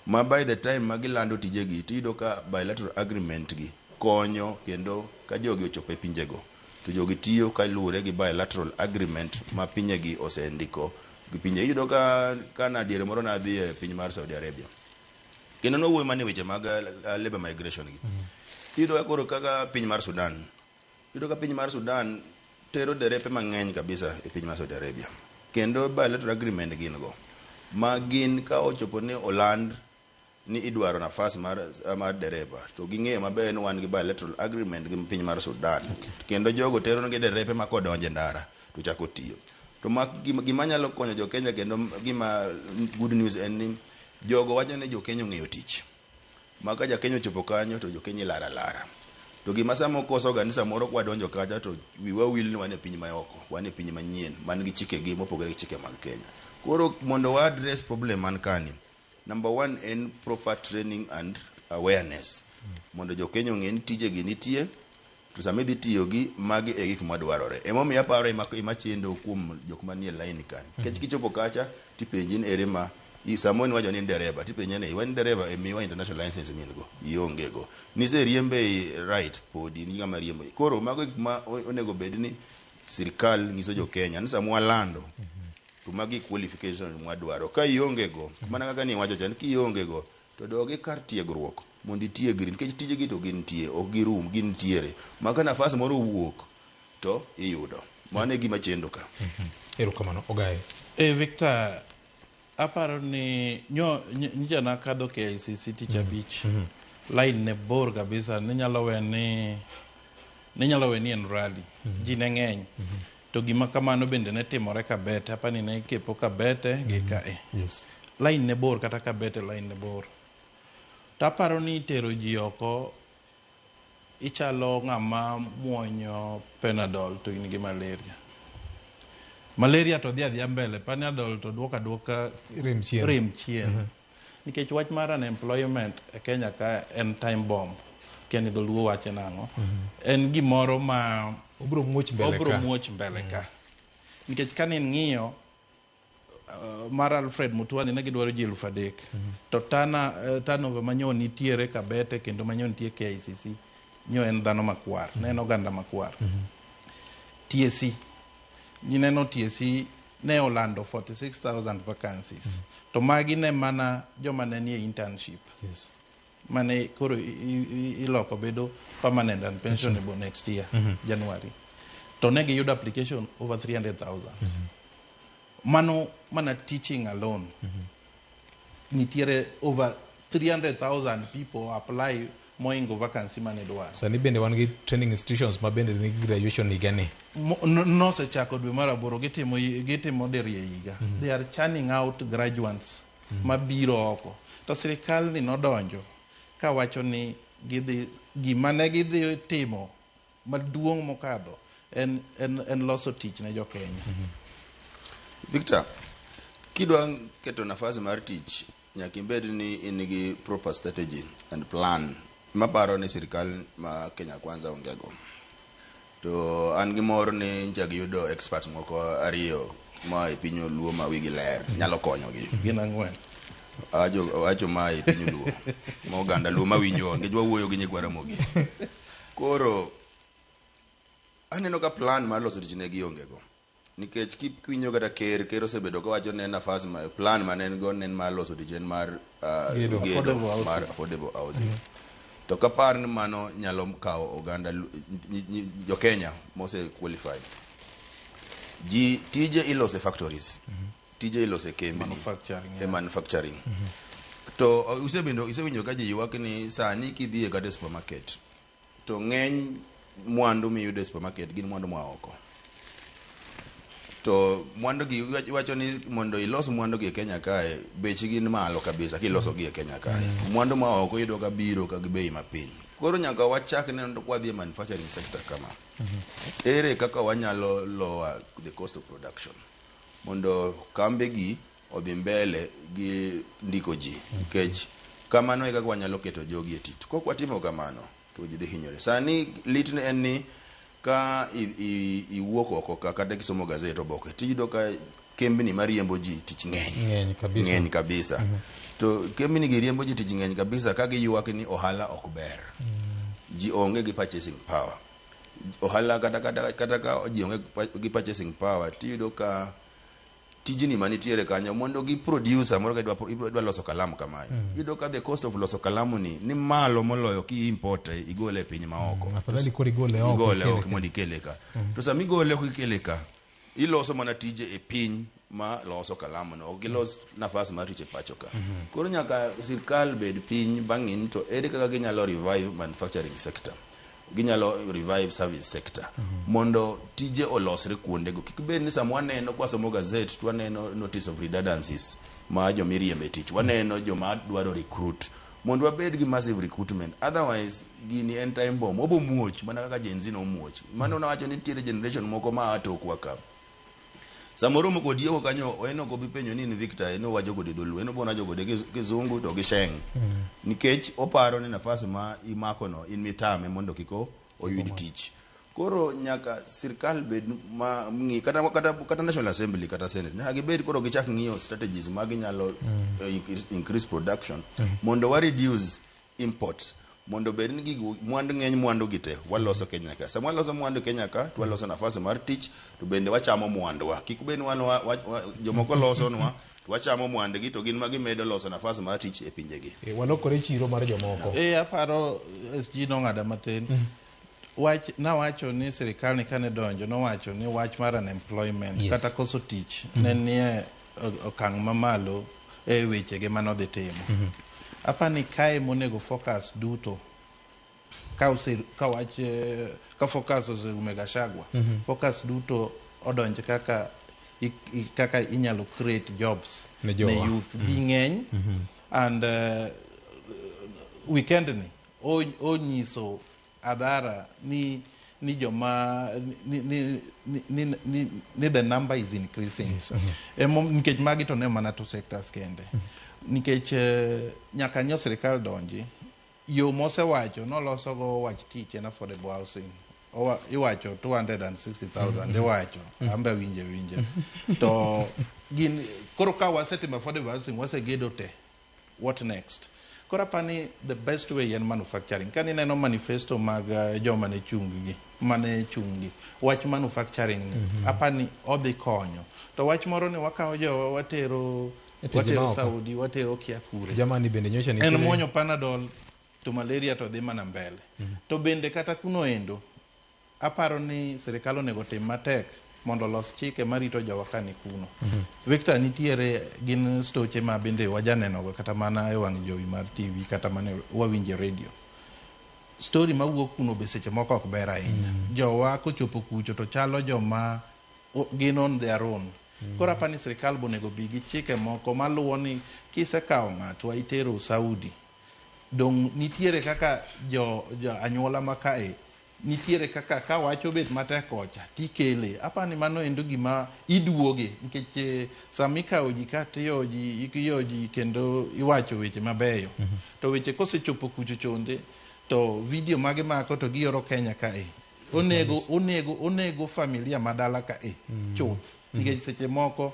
Ma by the time ma gilando tijegi tiyudo ka bilateral agreement gi konyo kendo ka jogi ochopo e pinjego to jogi tiyo kaluwore gi bilateral agreement ma pinjegi osendiko gi pinje. Iyudo ka kana diere moro nadhi e piny mar Saudi Arabia. Kendo nowuoyo mana e weche mag labor migration gi. Iyudo ka koro kaka piny mar Sudan. Iyudo ka piny mar Sudan tero derepe mang'eny kabisa e piny mar Saudi Arabia. Kendo bilateral agreement gin go. Ma gin ka ochopo ni oland ni idwaro nafas mar dereba to ging'eyo maber ni wan gi bilateral agreement gi piny mar Sudan. Kendo jogo tero negi derepe ma kodonjo e ndara to chako tiyo. To ma gima nyalo konyo jo Kenya kendo gima good news en ni jogo wacho ni jo Kenya ong'eyo tich. Ma ka ja Kenya ochopo kanyo to jo Kenya ilaro alara. To gima sama koso ga ni samoro kwadonjo kacha to wiwa wil ni wan e piny ma oko, wan e piny manyien man gi chikegi mopogore gi chike mag Kenya. Koro mondo wa address problem man kani, number one en proper training and awareness. Mondo jo Kenya ong'e ni tijegi nitie, to sama idhi tiyogi, magi e gik madwarore. Emomiyo aparo ema chendo kuom jok manie line ka. Nikech kichopo kacha, tipenji ni ere ma samoro niwacho ni in dereba, tipenje ni iwa ni dereba e miwa international license min go, ionge go. Niseriembe right, podi in ng'ama riembo. Koro mago gik ma onego bed ni sirkal nyiso jo Kenya ni sama walando, to magi qualification mwadwaro. Ka ionge go, mana kaka ni iwacho cha ni kionge go, to dogi kar tiegruok mondo itiegri nikech tijegi to gintie, ok girum, gintiere. Ma ka nafas moro owuok to iyudo. Mano e gima chendo ka. Erokamano, Ogaye. Victor, aparo ni nyocha nakadho KICC tich abich. Line ne bor kabisa, ninyalo we ni en rally. Ji ne ng'eny. To gima kamano bende ne timore Kabete, apani ne ikepo Kabete gi kae. Yes. Line ne bor kata Kabete line ne bor. To aparo ni itero ji oko ichalo ng'ama muonyo Panadol to in gi malaria. Malaria to dhi adhiya mbele, Panadol to duoka duoka rem chien. Rem chien. Nikech wach mar unemployment e Kenya ka en time bomb. Kia ni dholuo wache nang'o. En gimoro ma obro muoch mbele ka. Obro muoch mbele ka. Nikech kane ng'iyo mar Alfred Mutua ni ne gidwaro ji 3,000. To turnover manyo nitiere Kabete kendo manyo nitie KICC nyo en dhano makwar, ne en oganda makwar. TSC, gineno TSC ne olando 46,000 vacancies. To magi ne mana joma ne nie internship. Yes. Mane koro iloko bedo permanent and pensionable next year, January. To ne giyudo application over 300,000. Mano mana teaching alone. Nitiere over 300,000 people apply moingo vacancy mane dwaro. Sani bende wan gi training institutions ma bende nigi graduation higani. Nosechako dwe mar aboro gitimo diriyo e higa. They are churning out graduates mabiro oko. To sirikal ni nodonjo kawacho ni gidhi gima ne gidhi timo maduong' mokadho en loso tich ne jo Kenya. Victor, kidwa keto nafas mar tich nyaka ibed ni in gi proper strategy and plan maparo ni sirikal ma Kenya Kwanza onge go. To an gi mor ni ncha giyudo experts moko ariyo ma e piny Luo ma wigi ler nyalo konyogi. Gin ang'wen. Awacho ma e piny Luo ma oganda Luo mawinjo nikech wawuoyo gi nyikwa Ramogi. Koro aneno ka plan mar loso tich ne gionge go. Nikech kiwinjo kata ker osebedo kawacho ne nafas ma plan mane en go ne en mar loso tich en mar Gedo. gedo Affordable housing. mar affordable housing. To kapar ni mano nyalo kawo oganda jo Kenya mose qualify. Ji tije iloso e factories. Tije iloso e kembni. Manufacturing, E manufacturing. To usebendo isewinjo ka ji ywak ni sani kidhi e kata e supermarket to ng'eny mwandu miyudo e supermarket gin mwandu moa oko. To mwandu gi iwacho ni mondo ilos mwandu gi e Kenya kae bechgi ni malo kabisa kiloso gi e Kenya kae. Mwandu ma oko iyudo ka biro ka gi bei mapiny. Koro nyaka wachak neno kwadhi e manufacturing sector kama. Ere kaka wanyalo lower the cost of production mondo kambe gi odhi mbele gi ndiko ji nikech kamano e kaka wanyalo keto jogi e tich. Kok watimo kamano to ji dhi hinyore. Sani litne en ni ka iwuok oko ka kata kisomo gazet oboke tiyudo ka kembni mariembo ji tich ng'eny. Ng'eny kabisa. Ng'eny kabisa. To kembni gi riembo ji tich ng'eny kabisa ka giywak ni ohala ok ber. Ji onge gi purchasing power. Ohala kata ka ji onge gi purchasing power tiyudo ka tijni manitiere kanyo mondo gi producer moro ka idwa loso kalam kamae. Iyudo ka the cost of loso kalamu ni malo moloyo ki import igole e piny maoko. Afadhali koro igole oko. Igole ikele oko ka. mondo ikele ka. To sama igole oko ikele ka, iloso mana tije e piny ma loso kalamu no, ok gilos nafas mar tich e pacho ka. Koro nyaka sirkal bed piny bang'in ni to ere kaka ginyalo revive manufacturing sector. Ginyalo revive service sector. Mondo tije olosre kuondego. Kik bed ni sama waneno kwasomo gazet to waneno notice of redundancies ma jomiriembe tich. Waneno joma dwaro recruit. Mondo wabed gi massive recruitment. Otherwise, gini en time bomb. Obo muoch, mana kaka Gen Z nomuoch. Mano nawacho ni nitiere generation moko ma a tokwa ka. Samoro moko odieko kanyo, en ok obi penjo ni in Victor, en owacho kodi dholuo, en obo wacho kode kizungu to gi sheng. Nikech oparo ni nafas ma imako no in mitame mondo kik oyud tich. Koro nyaka sirkal bed ma ng'i kata National Assembly kata Senate nyaka gibed koro gichak ng'iyo strategies ma ginyalo increase production mondo wa reduce imports mondo bed ni gigo mwandu ng'eny mwandu gi te waloso Kenya ka. Sama waloso mwandu Kenya ka to waloso nafas mar tich to bende wachamo mwandwa. Kik bed ni wan jomoko losonwa to wachamo mwandgi to gin ma gimedo loso nafas mar tich e pinjegi. Walokore chiro mar jomoko. Aparo SG nong'ada matin. Wach nawacho ni sirikal ni kane donjo nowacho ni wach mar unemployment kata koso tich ne nie okang' mamalo e wechege manodhi timo. Apani kae monego focus duto ka wach ka focus oserume Gachagua focus duto odonj kaka kaka inyalo create jobs Ne jowa. youth. Ji ng'eny and weekend ni onyiso adhara ni joma ni the number is increasing. Nikech magi to ne mana two sectors kende. Nikech nyaka nyo sirikal donji yo mosewacho nolosogo wach tich en affordable housing. Iwacho 260,000 iwacho ambe winje to gin koro ka wasetimo affordable housing wasegedo te, what next? Koro apani the best way en manufacturing. Ka nineno manifesto mag joma ne chung gi wach manufacturing ni apani odhi konyo. To wach moro ni wakawo jowa watero E pinje watero maoko. Saudi, watero kia kure. Jamani bende nyocha En nitiere muonyo Panadol to malaria to dhi mana mbele. To bende kata kuno endo aparo ni sirikal onego tim matek mondo olos chike marito jowa ka ni kuno. Victor, nitiere gin stoche ma bende wajanenogo kata mana e wang' jowi mar TV kata mana wawinje radio. Story mawuok kuno be seche moko ok ber ahinya. Jowa kochopo kucho to chalo joma gin on their own. Koro apani sirikal be onego bi gi chike moko maluwo ni kisekawo ng'atwa itero Saudi, dong nitiere kaka jo anyuola ma kae nitiere kaka ka wach obet matek kocha tikele. Apani mano endo gima iduoge nikech sama ikawo ji ka tiyo ji ikiyo ji kendo iwacho weche mabeyo to weche kosechopo kucho chonde to video mage mako to gioro Kenya kae onego familia madala kae chuth nikech seche moko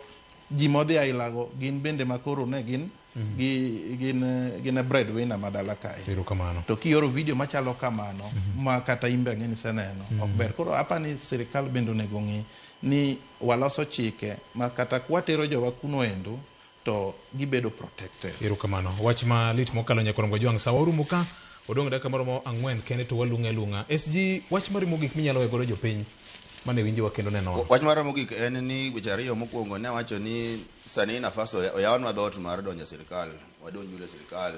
ji modhi ailago gin bende makoro ne gin gi gin a breadwinner madala kae. Erokamano. To kioro video machalo kamano ma kata imbe ang'e ni iseneno ok ber. Koro apani sirikal bende onego ng'i ni waloso chike ma kata kwatero jowa kuno endo to gibedo protected. Erokamano. Wach malit mokalo nyakorongo jwang' sawa orumo ka. Odong' dakika maromo 4 kende to walung'e alung'a. SG, wach mari mogik minyalo weyo godo jopiny mane winjowa kendo nenowa. Wach mara mogik en ni weche ariyo mokwongo ne awacho ni sani nafas oyawnwa dhoot mar donjo e sirikal. Wadonjuru e sirikal.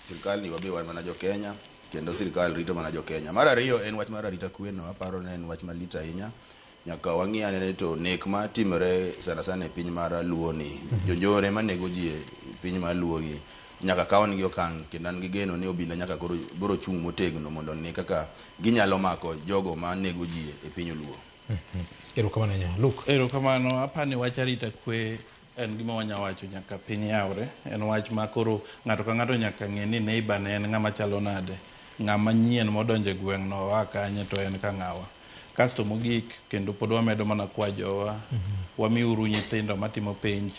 Sirikal ni wabe wan mana jo Kenya kendo sirikal rito mana jo Kenya. Mar ariyo en wach mar arita kwe no, aparo ni en wach malit ahinya. Nyaka wang'i ane ni to nek matimore sana sana e piny mar Luo ni, jonjore manego ji e piny mar Luo ni nyaka kawnegi okang' kendo an gi geno ni obila nyaka koro biro chung' motegno mondo one kaka ginyalo mako jogo ma nego ji e piny Luo. Erokamano ahinya. Luke. Erokamano, apani wach arita kwe en gima wanya wacho nyaka piny yawre. En wach ma koro ng'ato ka ng'ato nyaka ng'e ni neighbor ne en ng'ama chalo nade, ng'ama nyien modonjo e gweng' no oa kanye to en ka ng'awa. Kasto mogik kendo pod wamedo mana kwa jowa, wamiuru nyithindo matimo penj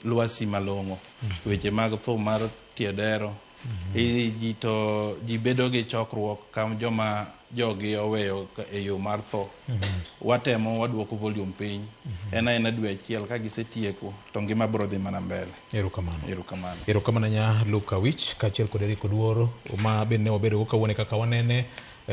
lwasi malong'o. Weche mag thum mar tie dero, ji to ji bedo gi chokruok ka joma jogi oweyo e yo mar tho. Watemo waduoko volume piny. En aena dwe achiel ka gisetieko to ngima biro dhi mana mbele. Erokamano. Erokamano. Erokamano ahinya Luke Awich kaachiel kod Eric Oduor ma bende ne wabedo go kawuono kaka wanene.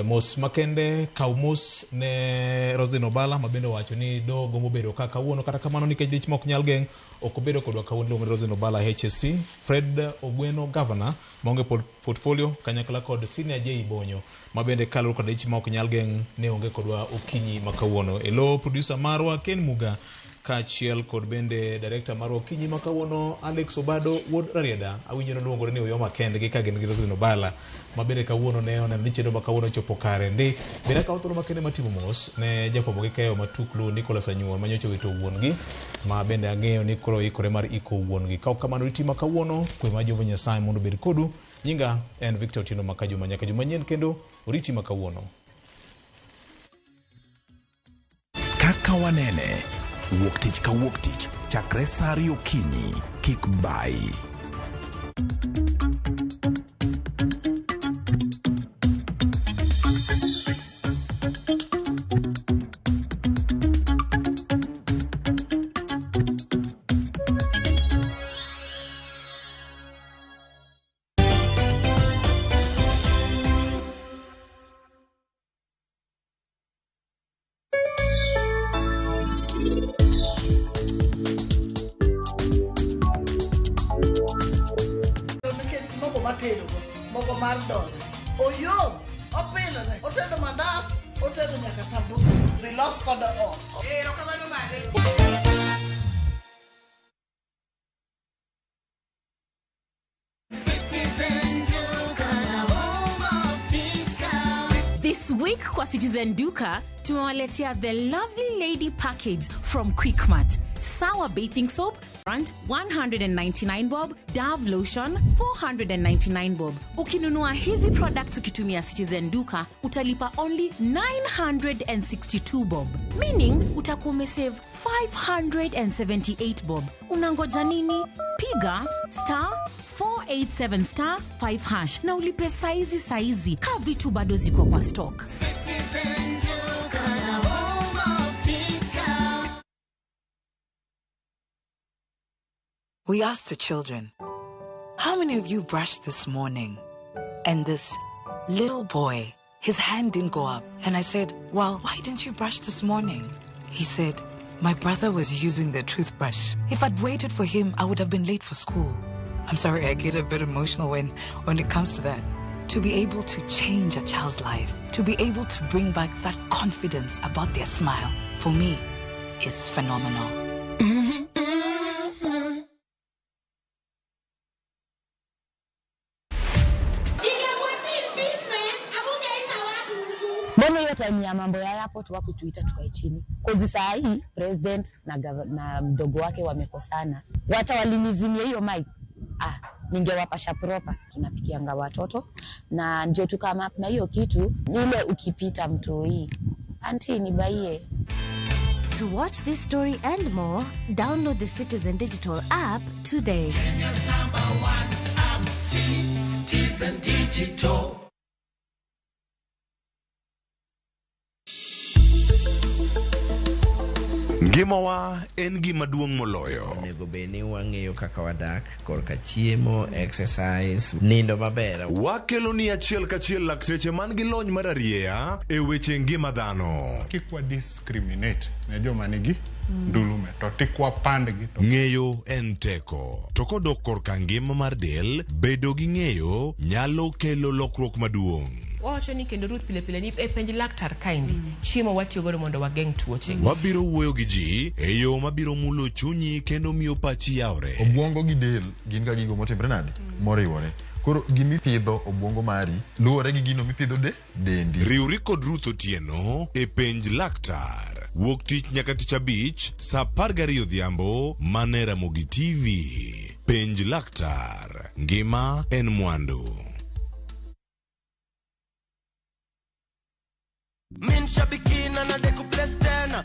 Mos makende kaw mos ne Roslyn Obala ma bende owacho ni dogombo bedo ka kawuono, kata kamano nikech dich mok nyal geng' ok obedo kodwa kawuono. Iluongo ni Roslyn Obala HSC. Fred Ogweno governor maonge portfolio kanyakla kod Senior J Bonyo ma bende kaluwore kod dich ma ok nyal geng' ne onge kodwa okinyi ma kawuono. E lo producer marwa Ken Muga kaachiel kod bende director marwa okinyi ma kawuono Alex Obado wuod Rarieda. Awinjo noluongore ni Oyoma kendgi ka gin gi Roslyn Obala ma bende kawuono ne oneno ni chenro ma kawuono ochopo kare ndi. Bende akawo thuolo makende matimo mos ne jafwambo gi keyo matuklu Nicholas Anyuol manyocha owito wuon-gi ma bende ang'eyo ni koro ikore mar iko wuon-gi. Ka ok kamano riti ma kawuono, kwe mar Jehova Nyasaye mondo obed kodu. Nyinga en Victor Otieno Makajuma. Nyaka juma nyien kendo oriti ma kawuono. Kaka wanene, wuok tich ka wuok tich chakre saa 2 okinyi, kik bayi. Nikech mogo matedogo, mogo mar dongo, oyom, opilore, otedo mandas, otedo nyaka sambusa, dhi los kode ot. Erokamano made. Citizen Duka, the home of discount. This week kwa Citizen Duka tumewaletea the lovely lady package from Quickmart. Sour bathing soap, brand 199 bob, Dove lotion 499 bob. Ukinunua hizi products ukitumia Citizen Duka utalipa only 962 bob, meaning utakuwa umesave 578 bob. Unangoja nini? Piga star 487 star 5 hash na ulipe saizi saizi ka vitu bado ziko kwa stock. Citizen Duka, the home of discount. We asked the children, how many of you brushed this morning? And this little boy, his hand didn't go up. And I said, well, why didn't you brush this morning? He said, my brother was using the toothbrush. If I'd waited for him, I would have been late for school. I'm sorry, I get a bit emotional when it comes to that. To be able to change a child's life, to be able to bring back that confidence about their smile, for me, is phenomenal. Mbona hiyo time ya mambo ya airport wakutuita tukae chini? Kozi saa hii president na mdogo wake wamekosana. Wacha walinizimia hiyo mic. Ningewapasha proper. Tunapikianga watoto na ndio tukama na hiyo kitu ile ukipita mtoi. Auntie nibaie. To watch this story and more, download the Citizen Digital app today. Kenya's number one app, Citizen Digital. Ngimawa en gima duong' moloyo. Onego bed ni wang'eyo kaka wadak korka chiemo, exercise, nindo maber. Wakelo ni achiel kachiel lakteche man gi lony mar arieya e weche ngima dhano. Kik wa discriminate ne joma nigi ndulume to tik wapandgi to Ng'eyo en teko. To kodok korka ngima mar del, bedo gi ng'eyo nyalo kelo lokruok maduong'. Wawacho ni kendo Ruth pile pile ni e penj laktar kaendi chiemo watiyo godo mondo wageng' tuoche. Wabiro wuoyo gi ji e yo mabiro mulo chunyi kendo miyo pachi yawre. Obwongo gi del gin ga gigo motimre nade? Moriwore. Koro gimipidho obwongo mari luwore gi gino mipidho de dendi. Riwri kod Ruth Otieno e penj laktar. Wuok tich nyaka tich abich saa 12 odhiambo mana e Ramogi TV. Penj laktar. Ngima en mwandu.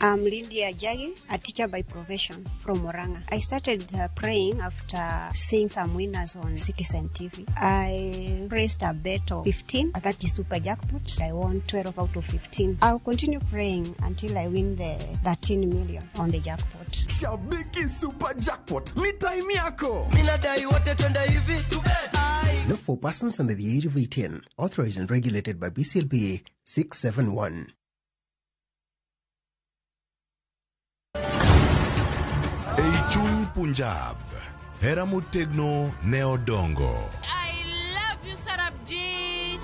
I'm Lydia Jagi, a teacher by profession from Oranga. I started praying after seeing some winners on Citizen TV. I raised a bet of 15, that is super jackpot. I won 12 out of 15. I'll continue praying until I win the 13 million on the jackpot. Shabiki Super Jackpot ni time yako. Not for persons under the age of 18. Authorized and regulated by BCLBA 671. Ei chuny Punjab, hera motegno ne odongo. I love you, Sarabjit.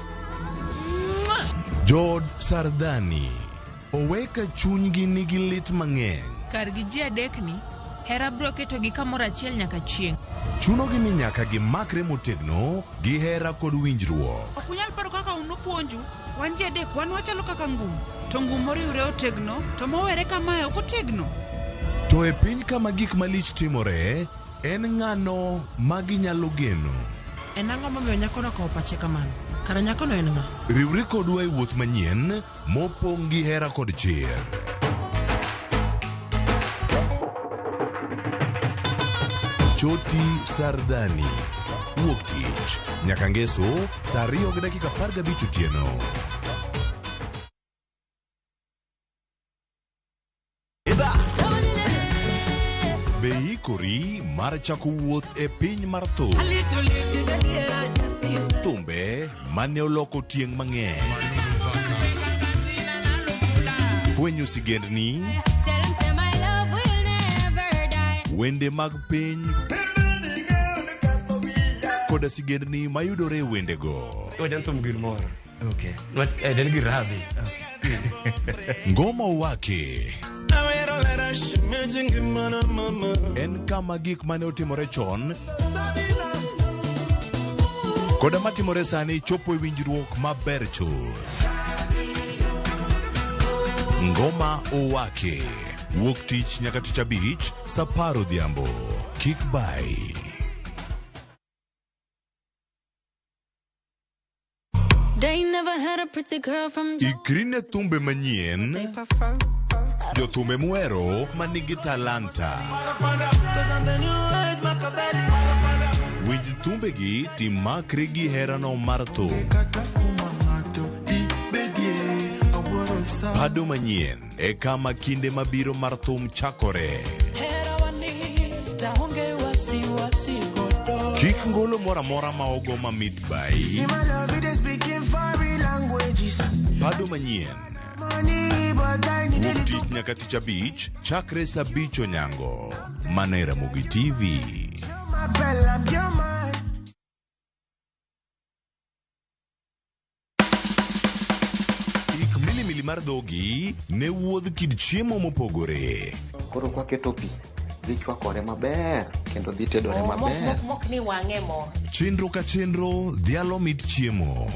Jood Sardani owe ka chunygi nigi lit mang'eny. Kargi ji adekni, hera biro ketogi kamoro achiel nyaka chieng'. Chunogi ni nyaka gimakre motegno gi hera kod winjruok. Ok unyal paro kaka un upuonju, wan ji adek wan wachalo kaka ngum, to ngum moriwre otegno, to mowere kamae ok otegno. To e piny kama gik malich timore, en ng'ano ma ginyalo geno? En ang'o momiyo nyakono okawo pache kamano? Kara nyakono en ng'a? Riwri kodwa e wuoth manyien mopong' gi hera kod chir. Choti Sardani. Wuok tich nyaka ngeso saa 2:15 otieno. Be ikori mar chako wuoth e piny mar thum? Thumbe mane oloko tieng' mang'eny. Fwenyo sigendni, wende mag piny koda sigendni mayudore e wendego. Wajan thum gir moro. Okay. Nwach en gir radhi. Ngoma Owake en kama gik mane otimore chon koda matimore sani chopo e winjruok maber chuth. Ngoma Owake wuok tich nyaka tich abich saa 10 odhiambo. Kik bai. They never had a pretty girl from Ikri ne thumbe manyien, prefer. jothumbe muhero manigi talanta. Winj thumbegi timakri gi herano mar thum. Pado manyien e kama kinde mabiro mar thum chakore. Kik ngolo moro amora ma ogo mamit bai. Pado manyien. Wuok tich nyaka tich abich chakre saa 5 onyango. Mana e Ramogi TV. Ik milimili mar dhogi ne wuodh kit chiemo mopogore. Koro kwaketo pi, dhi chwakore maber kendo dhi tedore maber. Mok ni wang'e mo. Chenro ka chenro dhialo mit chiemo.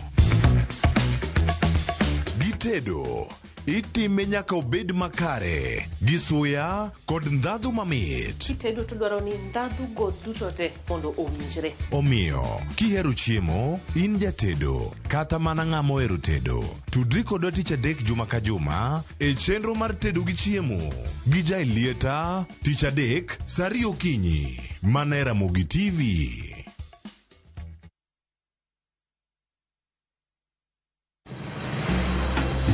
Gitedo itime nyaka obed makare gi suya kod ndhadhu mamit. Kitedo to dwaro ni ndhadhu go duto te mondo owinjre. Omiyo, kihero chiemo, in jatedo kata mana ng'ama ohero tedo, tudri kodwa tich adek juma ka juma e chenro mar tedo gi chiemo gi Jailieta tich adek saa 2 okinyi mana e Ramogi TV.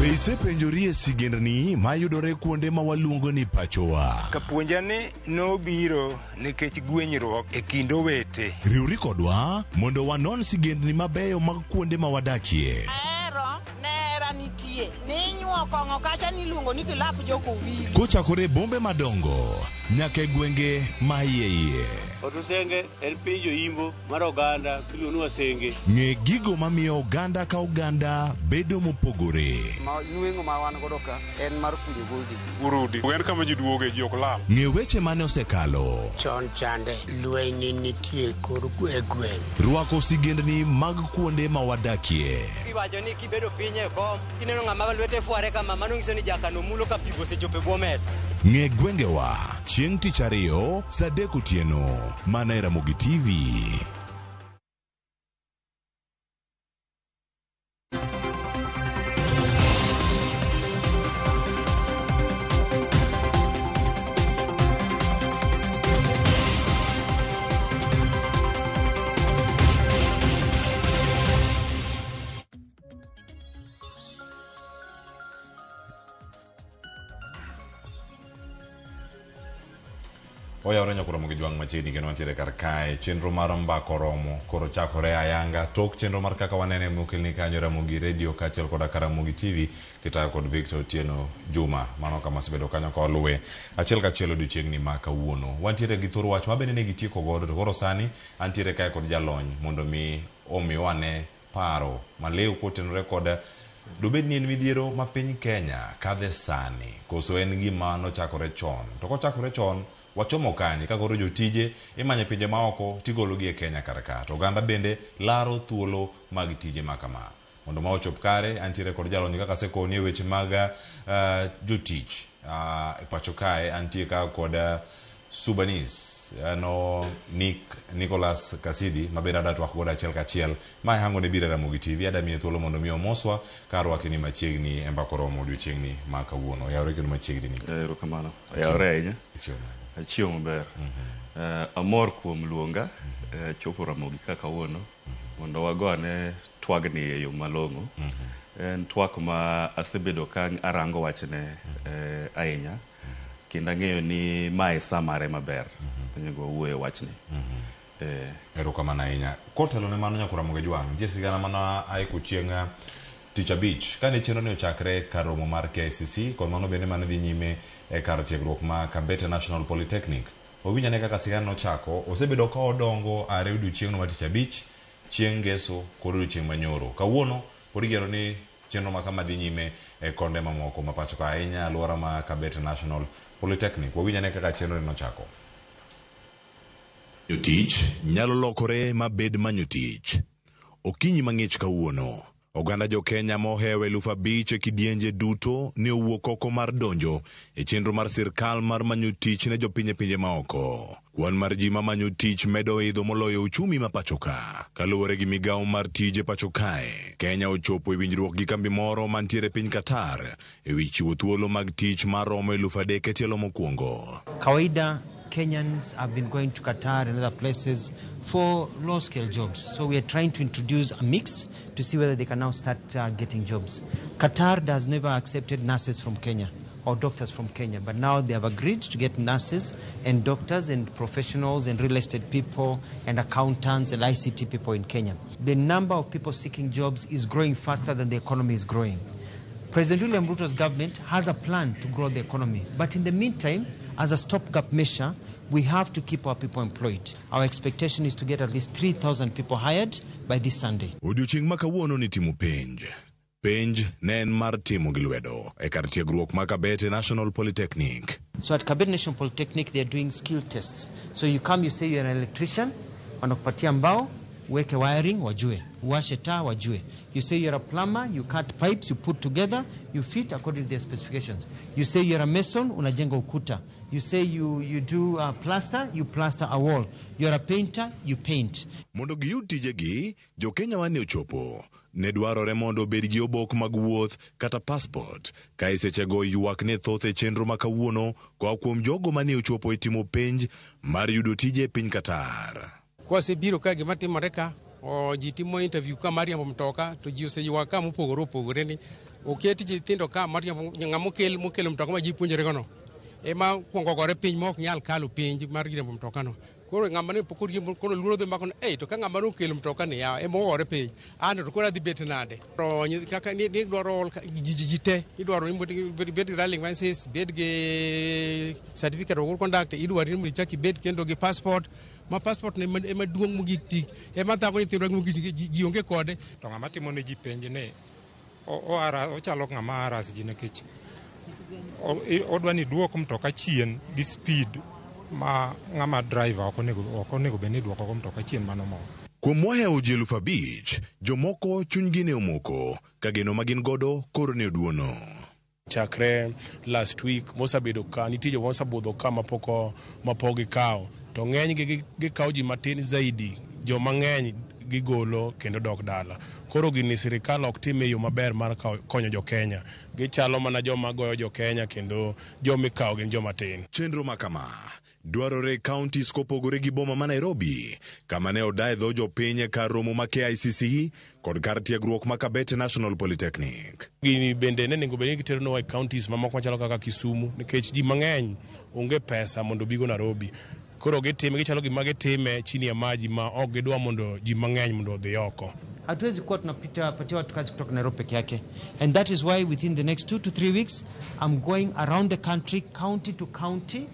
Be Be isepenjori e sigendni mayudore kuonde ma waluongo ni pachowa? Kapuonja ni nobiro nikech gwenyruok e kind owete. Riwri kodwa mondo wanon sigendni mabeyo mag kuonde ma wadakie. Ahero nera nitie ninyuo kong'o kacha niluongo ni kilap jokowili. Kochakore e bombe madongo nyaka e gwenge ma iye iye. Otusenge en piny joimbo mar oganda miluongo ni Wasenge. Ng'e gigo mamiyo oganda ka oganda bedo mopogore. Ma nweng'o ma wan godo ka en mar kunyo goldi. Urudi. En kama ji duoge ji ok lal. Ng'e weche mane osekalo. Chon chande lweny ne nitie kor e gweng'. Rwako sigendni mag kuonde ma wadakie. Iwacho ni kibedo piny e kom kineno ng'ama lwete fware kama mano nyiso ni jakano mulo ka pi osechopo e bwo mesa. Ng'e gwengewa chieng' tich ariyo saa 3 otieno mana e Ramogi TV. Oyawore nyakoro mogi jwang' machiegni kendo wantiere kar kae. Chenro mar mbaka oromo koro chakore ayanga tok chenro mar kaka wanene mokelni kanyo Ramogi Radio kaachiel koda ka Ramogi TV kitayo kod Victor Otieno Juma. Mano kama osebedo kanyo ka waluwe achiel kachiel odiochieng'ni ma kawuono. Wantiere gi thor wach ma bende ne gitieko godo to koro sani antiere kae kod jalony mondo mi omiwa ane paro maliw kotenore kod dobed ni en midhiero ma piny Kenya kadhe sani koso en gima nochakore chon. To kochakore chon wachomo kanye ka koro jotije imanyo e pinje maoko tigologi e Kenya kar ka. To oganda bende laro thuolo mag tije ma kama. Mondo ma ochop kare, antiere kod jalony kaka asekoni e weche mag jotich e pacho kae, antie ka kod Subanis ano Nick Nicholas Kasidi ma bende adwa twak godo achiel kachiel. Ma hango ne biro e Ramogi TV, adwa miye thuolo mondo mi omoswa ka arwaki ni machiegni e mbaka oromo odiochieng'ni ma kawuono. Oyawore kendo machiegni ni. Erokamano. Oyawore ahinya. Ichiemo nade? Achiewo maber. Amor kuom luonga chopo Ramogi ka kawuono mondo wago ane twagni e yo malong'o. En twak ma asebedo ka arango wachne ahinya kendo ang'eyo ni mae sa mare maber onego wawuoye wachni. Erokamano ahinya. Kotelo ne mano nyakora Ramogi Jwang', nitie sigana mana aiko chieng' tich abich kane chenro ni ochakre kar romo mar KICC kod mano bende mane dhi nyime e kar tiegruok ma Kabete National Polytechnic. Wawinj ane kaka sigana nochako, osebedo ka odongo are odiochieng'no mar tich abich, chieng' ngeso kod odiochieng' manyoro. Kawuono pod igeno ni chenro ma kama dhi nyime e konde mamoko ma pacho ka ahinya alwora ma Kabete National Polytechnic. Wawinj ane kaka chenro ni nochako. Jotich nyalo lokore mabed manyo tich. Okinyi mang'ich kawuono, oganda jo-Kenya mohewo 5,000 e kidienje duto ne owuok oko mar donjo e chenro mar sirkal mar manyo tich ne jopiny e pinje maoko. Kwan mar ji mamanyo tich medo idho moloyo uchumi ma pacho ka. Kaluwore gi migawo mar tije pacho kae, Kenya ochopo e winjruok gi kambi moro mantiere piny Qatar e wi chiwo thuolo mag tich maromo 3,000 e tielo mokwongo. Kawaida Kenyans have been going to Qatar and other places for low-scale jobs. So we are trying to introduce a mix to see whether they can now start getting jobs. Qatar has never accepted nurses from Kenya or doctors from Kenya, but now they have agreed to get nurses and doctors and professionals and real estate people and accountants and ICT people in Kenya. The number of people seeking jobs is growing faster than the economy is growing. President William Ruto's government has a plan to grow the economy, but in the meantime, as a stopgap measure, we have to keep our people employed. Our expectation is to get at least 3,000 people hired by this Sunday. Odiochieng' ma kawuono ni timo penj. Penj ne en mar timo gi lwedo e kar tiegruok ma Kabete National Polytechnic. So at Kabete National Polytechnic, they are doing skill tests. So you come, you say you're an electrician, wanakupatia mbao, uweke wiring, wajue. Uwashe taa, wajue. You say you're a plumber, you cut pipes, you put together, you fit according to their specifications. You say you're a mason, unajenga ukuta. You say you do plaster, you plaster a wall. You're a painter, you paint. Mondo giyud tijegi, jo-Kenya mane ochopo ne dwarore mondo obed gi obok mag wuoth kata passport. Ka e sechego ywak ne thoth e chenro ma kawuono koa kuom jogo mane ochopo e timo penj mar yudo tije e piny Qatar. Kwasebiro ka gima timore ka, O, ji timo interview ka mar riembo mtoka to ji oseywak ka mopogore opogore ni oket nyithindo ka mar riembo ng'ama okel mokelo mtoka ma ji puonjore gono ema kuongo gore piny ma ok nyal kalo penj mar riembo mtoka no. Koro ng'ama ne pok oriembo koro luoro dhi mako ni ei to ka ng'ama nokelo mtoka ni yawa ema ogore piny an to koro adhi bet nade. To kaka ni idwaro ji te idwaro ni mondo ibed gi driving license, ibed gi certificate of good conduct, idwaro ni mondo ichak ibed kendo gi passport ma passport no ema duong' mogik tik ema thago nyithindwa mogik ji onge kode. To ng'ama timo ne ji penj ni ochalo ng'ama harass ji nikech odwa ni duok mtoka chien gi speed ma ng'ama driver ok onego bed ni duoko go mtoka chien mano moro. Kuom mohewo ji 5,000, jomoko chunygi ne omoko ka geno ma gin godo koro ne oduono. Chakre last week mosebedo ka nitie joma osebudho ka mapok gikawo to ng'enygi gikawo ji matin zaidi, joma ng'eny gigolo kendo dok dala. Koro gini sirikal ok tim e yo maber mar konyo jo Kenya. Gichalo mana joma goyo jo Kenya kendo joma ikawo gin joma tin. Chenro ma kama dwarore counties kopogore gi boma ma Nairobi, kama ne odaye dho jopiny e kar romo ma KICC kod kar tiegruok ma Kabete National Polytechnic. Gini bende ne onego bed ni giteronwa e counties mamoko machalo kaka Kisumu nikech ji mang'eny onge pesa mondo obigo Nairobi. Koro gitime gichalo gima gitime chini ya maji ma ok gidwa mondo ji mang'eny mondo odhi oko. Hatuwezi kuwa tunapita patia watu kazi kutoka Nairobi peke yake. And that is why within the next 2 to 3 weeks I'm going around the country, county to county,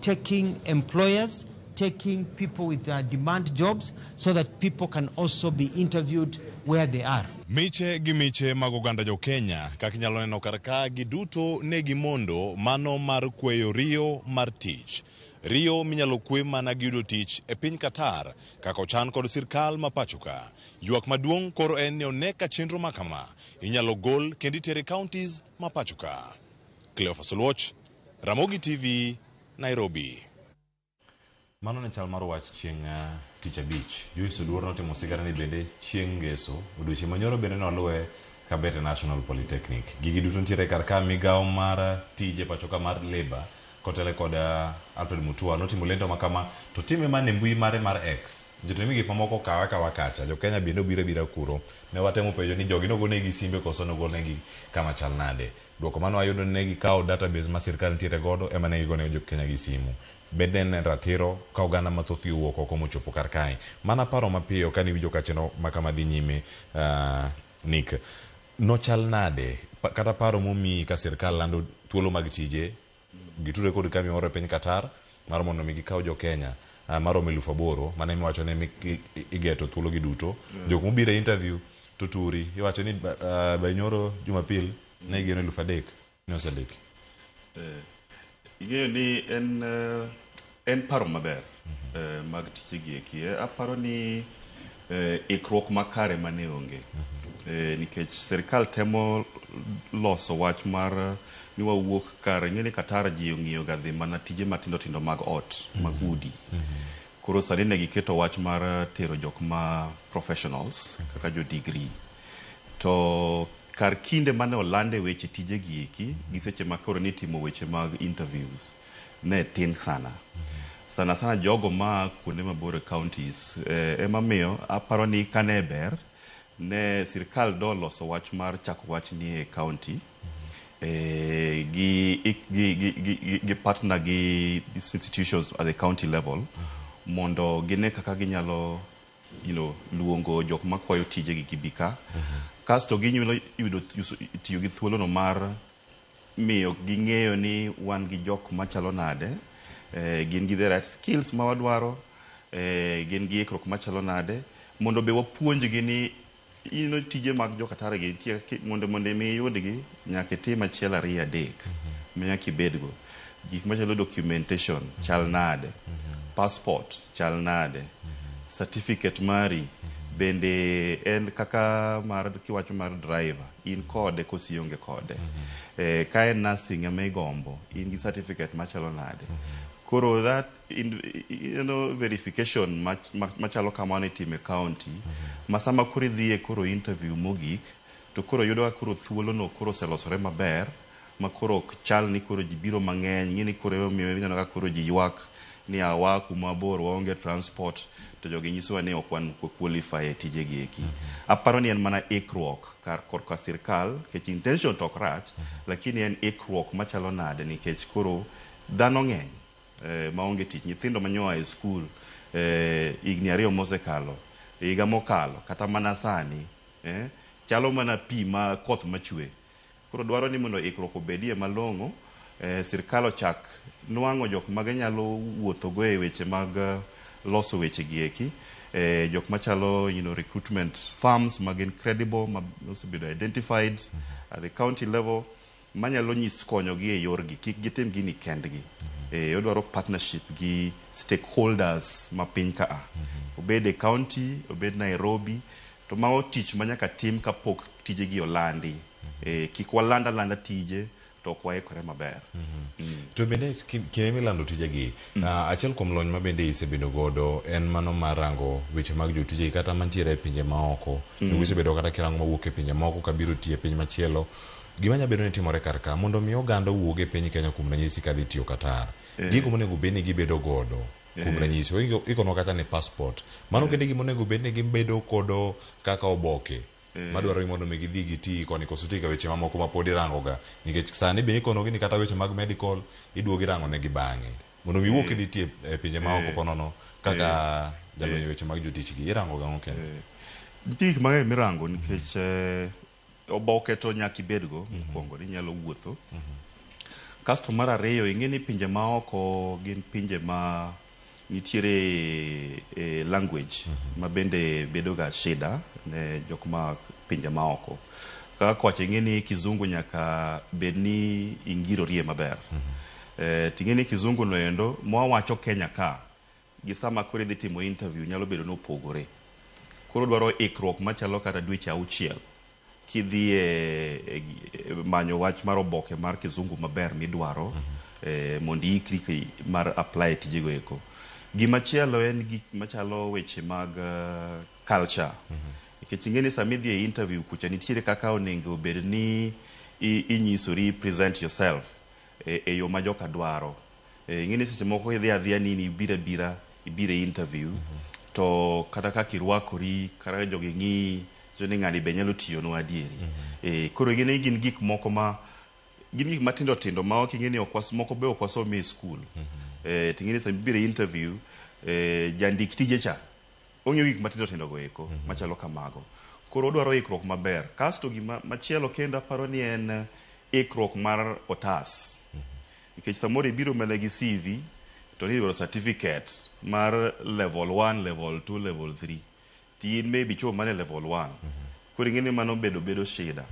taking employers, taking people with demand jobs so that people can also be interviewed where they are. Miche gi miche mag oganda jo Kenya kaka inyalo neno kar ka giduto ne gimondo mano mar kweyo riyo mar tich. Riyo minyalo kwe mana gi yudo tich e piny Qatar kaka ochan kod sirkal ma pacho ka. Ywak maduong' koro en ni one ka chenro ma kama inyalo gol kendo itere counties ma pacho ka. Cleophas Oluoch, Ramogi TV, Nairobi. Mano ne chal mar wach chieng' tich abich. Joyce Oduor notimo sigana ni bende chieng' ngeso. Odiochieng' manyoro bende noluwe Kabete National Polytechnic. Gigi duto nitiere kar ka migawo mar tije pacho ka mar Labour kotele kod Alfred Mutua notimo lendo ma kama to time mana e mbui mare mar X. Jotend gik mamoko kawa kawa kacha. Jo Kenya bende obiro abira kuro. Ne watemo penjo ni jogi nogonegi simbe koso nogonegi kama chal nade. Duoko mano wayudo ni ne gikawo database ma sirkal nitiere godo ema ne gigone jo Kenya gi simu. Bende en ratiro ka oganda mathoth owuok oko mochopo kar kae. Mana paro mapiyo kane iwinjo ka chenro ma kama dhi nyime, Nick. Nochal nade kata paro momiyi ka sirkal lando thuolo mag tije gitudore kod kambi moro e piny Qatar mar mondo mi gikaw jo Kenya maromo 8,000 mane miwacho ni igeto thuolo gi duto. Jok mobiro e interview to turi iwacho ni Bainyoro Jumapil ne geno 3,000 ne osendiki. Ing'eyo ni en paro maber mag tije gi eki. Aparo ni ikruok makare mane onge. Nikech sirikal temo loso wach mar ni wawuok kar ing'e ni Qatar ji ong'iyo ga dhi mana tije matindo tindo mag ot, mag udi. Koro sani ne giketo wach mar tero jok ma professionals kaka jo degree. To kar kinde mane olande weche tije gi eki gi seche ma koro nitimo weche mag interviews ne tin sana. Sana sana jogo ma kuonde mabor e counties ema miyo aparo ni kane ber ne sirikal do loso wach mar chako wach ni e county gi partner gi institutions at the county level mondo gine kaka ginyalo luongo jok makwayo tije gi gibi ka. Kasto ginyalo yudo tiyo gi thuolono mar miyo ging'eyo ni wan gi jok machalo nade, gin gi the right skills ma wadwaro, gin gi ikruok machalo nade, mondo be wapuonjgi ni ino tije mag jo Qatar gi nitie mondo mi iyudgi nyaka itim achiel ariyo adek ma nyaka ibedgo. Gik machalo documentation chal nade, passport chal nade, certificate mari bende en kaka mar kiwacho mar driver in kode koso ionge kode. Ka en nursing ema igombo in gi certificate machalo nade. Koro that verification machalo kamano itime county ma sama koro idhiye koro interview mogik to koro yudo ka koro thuolono koro oselosore maber ma koro ok chal ni koro ji biro mang'eny. Ing'e ni koro emomiyo ineno ka koro ji ywak ni awa kuma bor waonge transport to jogi nyisowa ni ok wan qualify e tijegi eki. Aparo ni en mana ikruok kar korka sirkal nikech intention to ok rach lakini en ikruok machalo nade nikech koro dhano ng'eny maonge tich. Nyithindo manyoa e skul higni 2 mosekalo, higa mokalo kata mana sani chalo mana pi ma koth machwe. Koro dwaro ni mondo ikruok obedie malong'o, sirkal ochak nwang'o jok ma ginyalo wuothogo e weche mag loso weche gi eki, jok machalo recruitment firms ma gin credible ma osebedo identified at the county level manyalo nyis konyogi e yorgi kik gitim gini kendgi. Odwaro partnership gi stakeholders ma piny kaa. Obed e county, obed Nairobi, to mago tich ma nyaka tim kapok tijegi olandi. Kik waland alanda tije to ok waikore maber. To bende kinde milando tijegi, achiel kuom lony ma bende isebedo godo en mano mar rango weche mag jotijegi kata mantiere e pinje maoko. Isebedo kata kirango mawuok e pinje maoko kabiro tiyo e piny machielo. Gima nyalo bedo ni timore kar ka mondo mi oganda owuog e piny Kenya kuom ranyisi kadhi tiyo Qatar. Gigo monego bed ni gibedo godo kuom ranyisi ikonwa kata ni passport. Mano kende gima onego bed ni gibedo godo kaka oboke. Madwaro ni mondo mi gidhi giti koni koso nitie ga weche mamoko ma pod irango ga nikech sani be ikonogi ni kata weche mag medical iduogo irango negi bang'e mondo mi iwuok idhi tiyo e pinje maoko ponono kaka jalony e weche mag jotich gi irango ga ang'o kendo? Nitie gik mang'eny mirango nikech oboke to nyaka ibedgo mokwongo ni inyalo wuotho. Kasto mar ariyo ing'e ni pinje maoko gin pinje ma nitiere language ma bende bedo ga shida ne jok ma pinje maoko. Kaka kocha ing'e ni kizungu nyaka bed ni ingirorie maber. Ting'e ni kizungu no endo mwawacho Kenya ka gi sama koro idhi timo interview nyalo bedo ni opogore. Koro dwaro ikruok machalo kata dweche 6 kidhi e manyo wach mar oboke mar kizungu maber midwaro mondo iikri mar apply tijego eko. Gimachielo en gik machalo weche mag culture. Nikech ing'e ni sama idhi e interview kucha nitiere kaka onego obed ni inyisori present yourself e yo ma joka dwaro. Ing'e ni seche moko idhi adhiya ni ibiro abira ibiro e interview to kata kaka irwakori kata jogi ng'iyi nyiso ni ng'ani be nyalo tiyonwa adieri. Koro ing'e ni gin gik moko ma gin gik matindo tindo ma ok ing'e ni moko be ok wasomo e skul. Ting'e ni sama ibiro e interview jandik tije cha ong'iyo gik matindo tindo go eko machalo kamago. Koro odwaro ikruok maber. Kasto gima machielo kendo aparo ni en ikruok mar otas. Nikech samoro ibiro mana gi CV to ni idwaro certificate mar level 1, level 2, level 3. To in maybe ichopo mana e level 1. Koro ing'e ni mano bedo shida.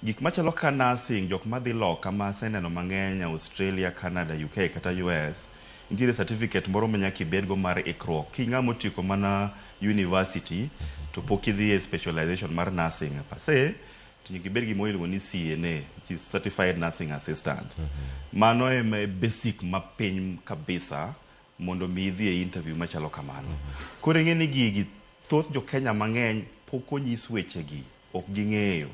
Gik machalo ka nursing, jok madhi loka ma aseneno mang'eny Australia, Canada, UK kata US, nitiere certificate moro ma nyaka ibedgo mar ikruok. King'ama otieko mana university to pok idhi e specialization mar nursing per se, to nyaka ibed gi gimoro iluongo ni CNA, which is Certified Nursing Assistant. Mano ema basic mapiny kabisa mondo mi idhi e interview machalo kamano. Koro ing'e ni gigi thoth jo Kenya mang'eny pok onyis wechegi, ok ging'eyo.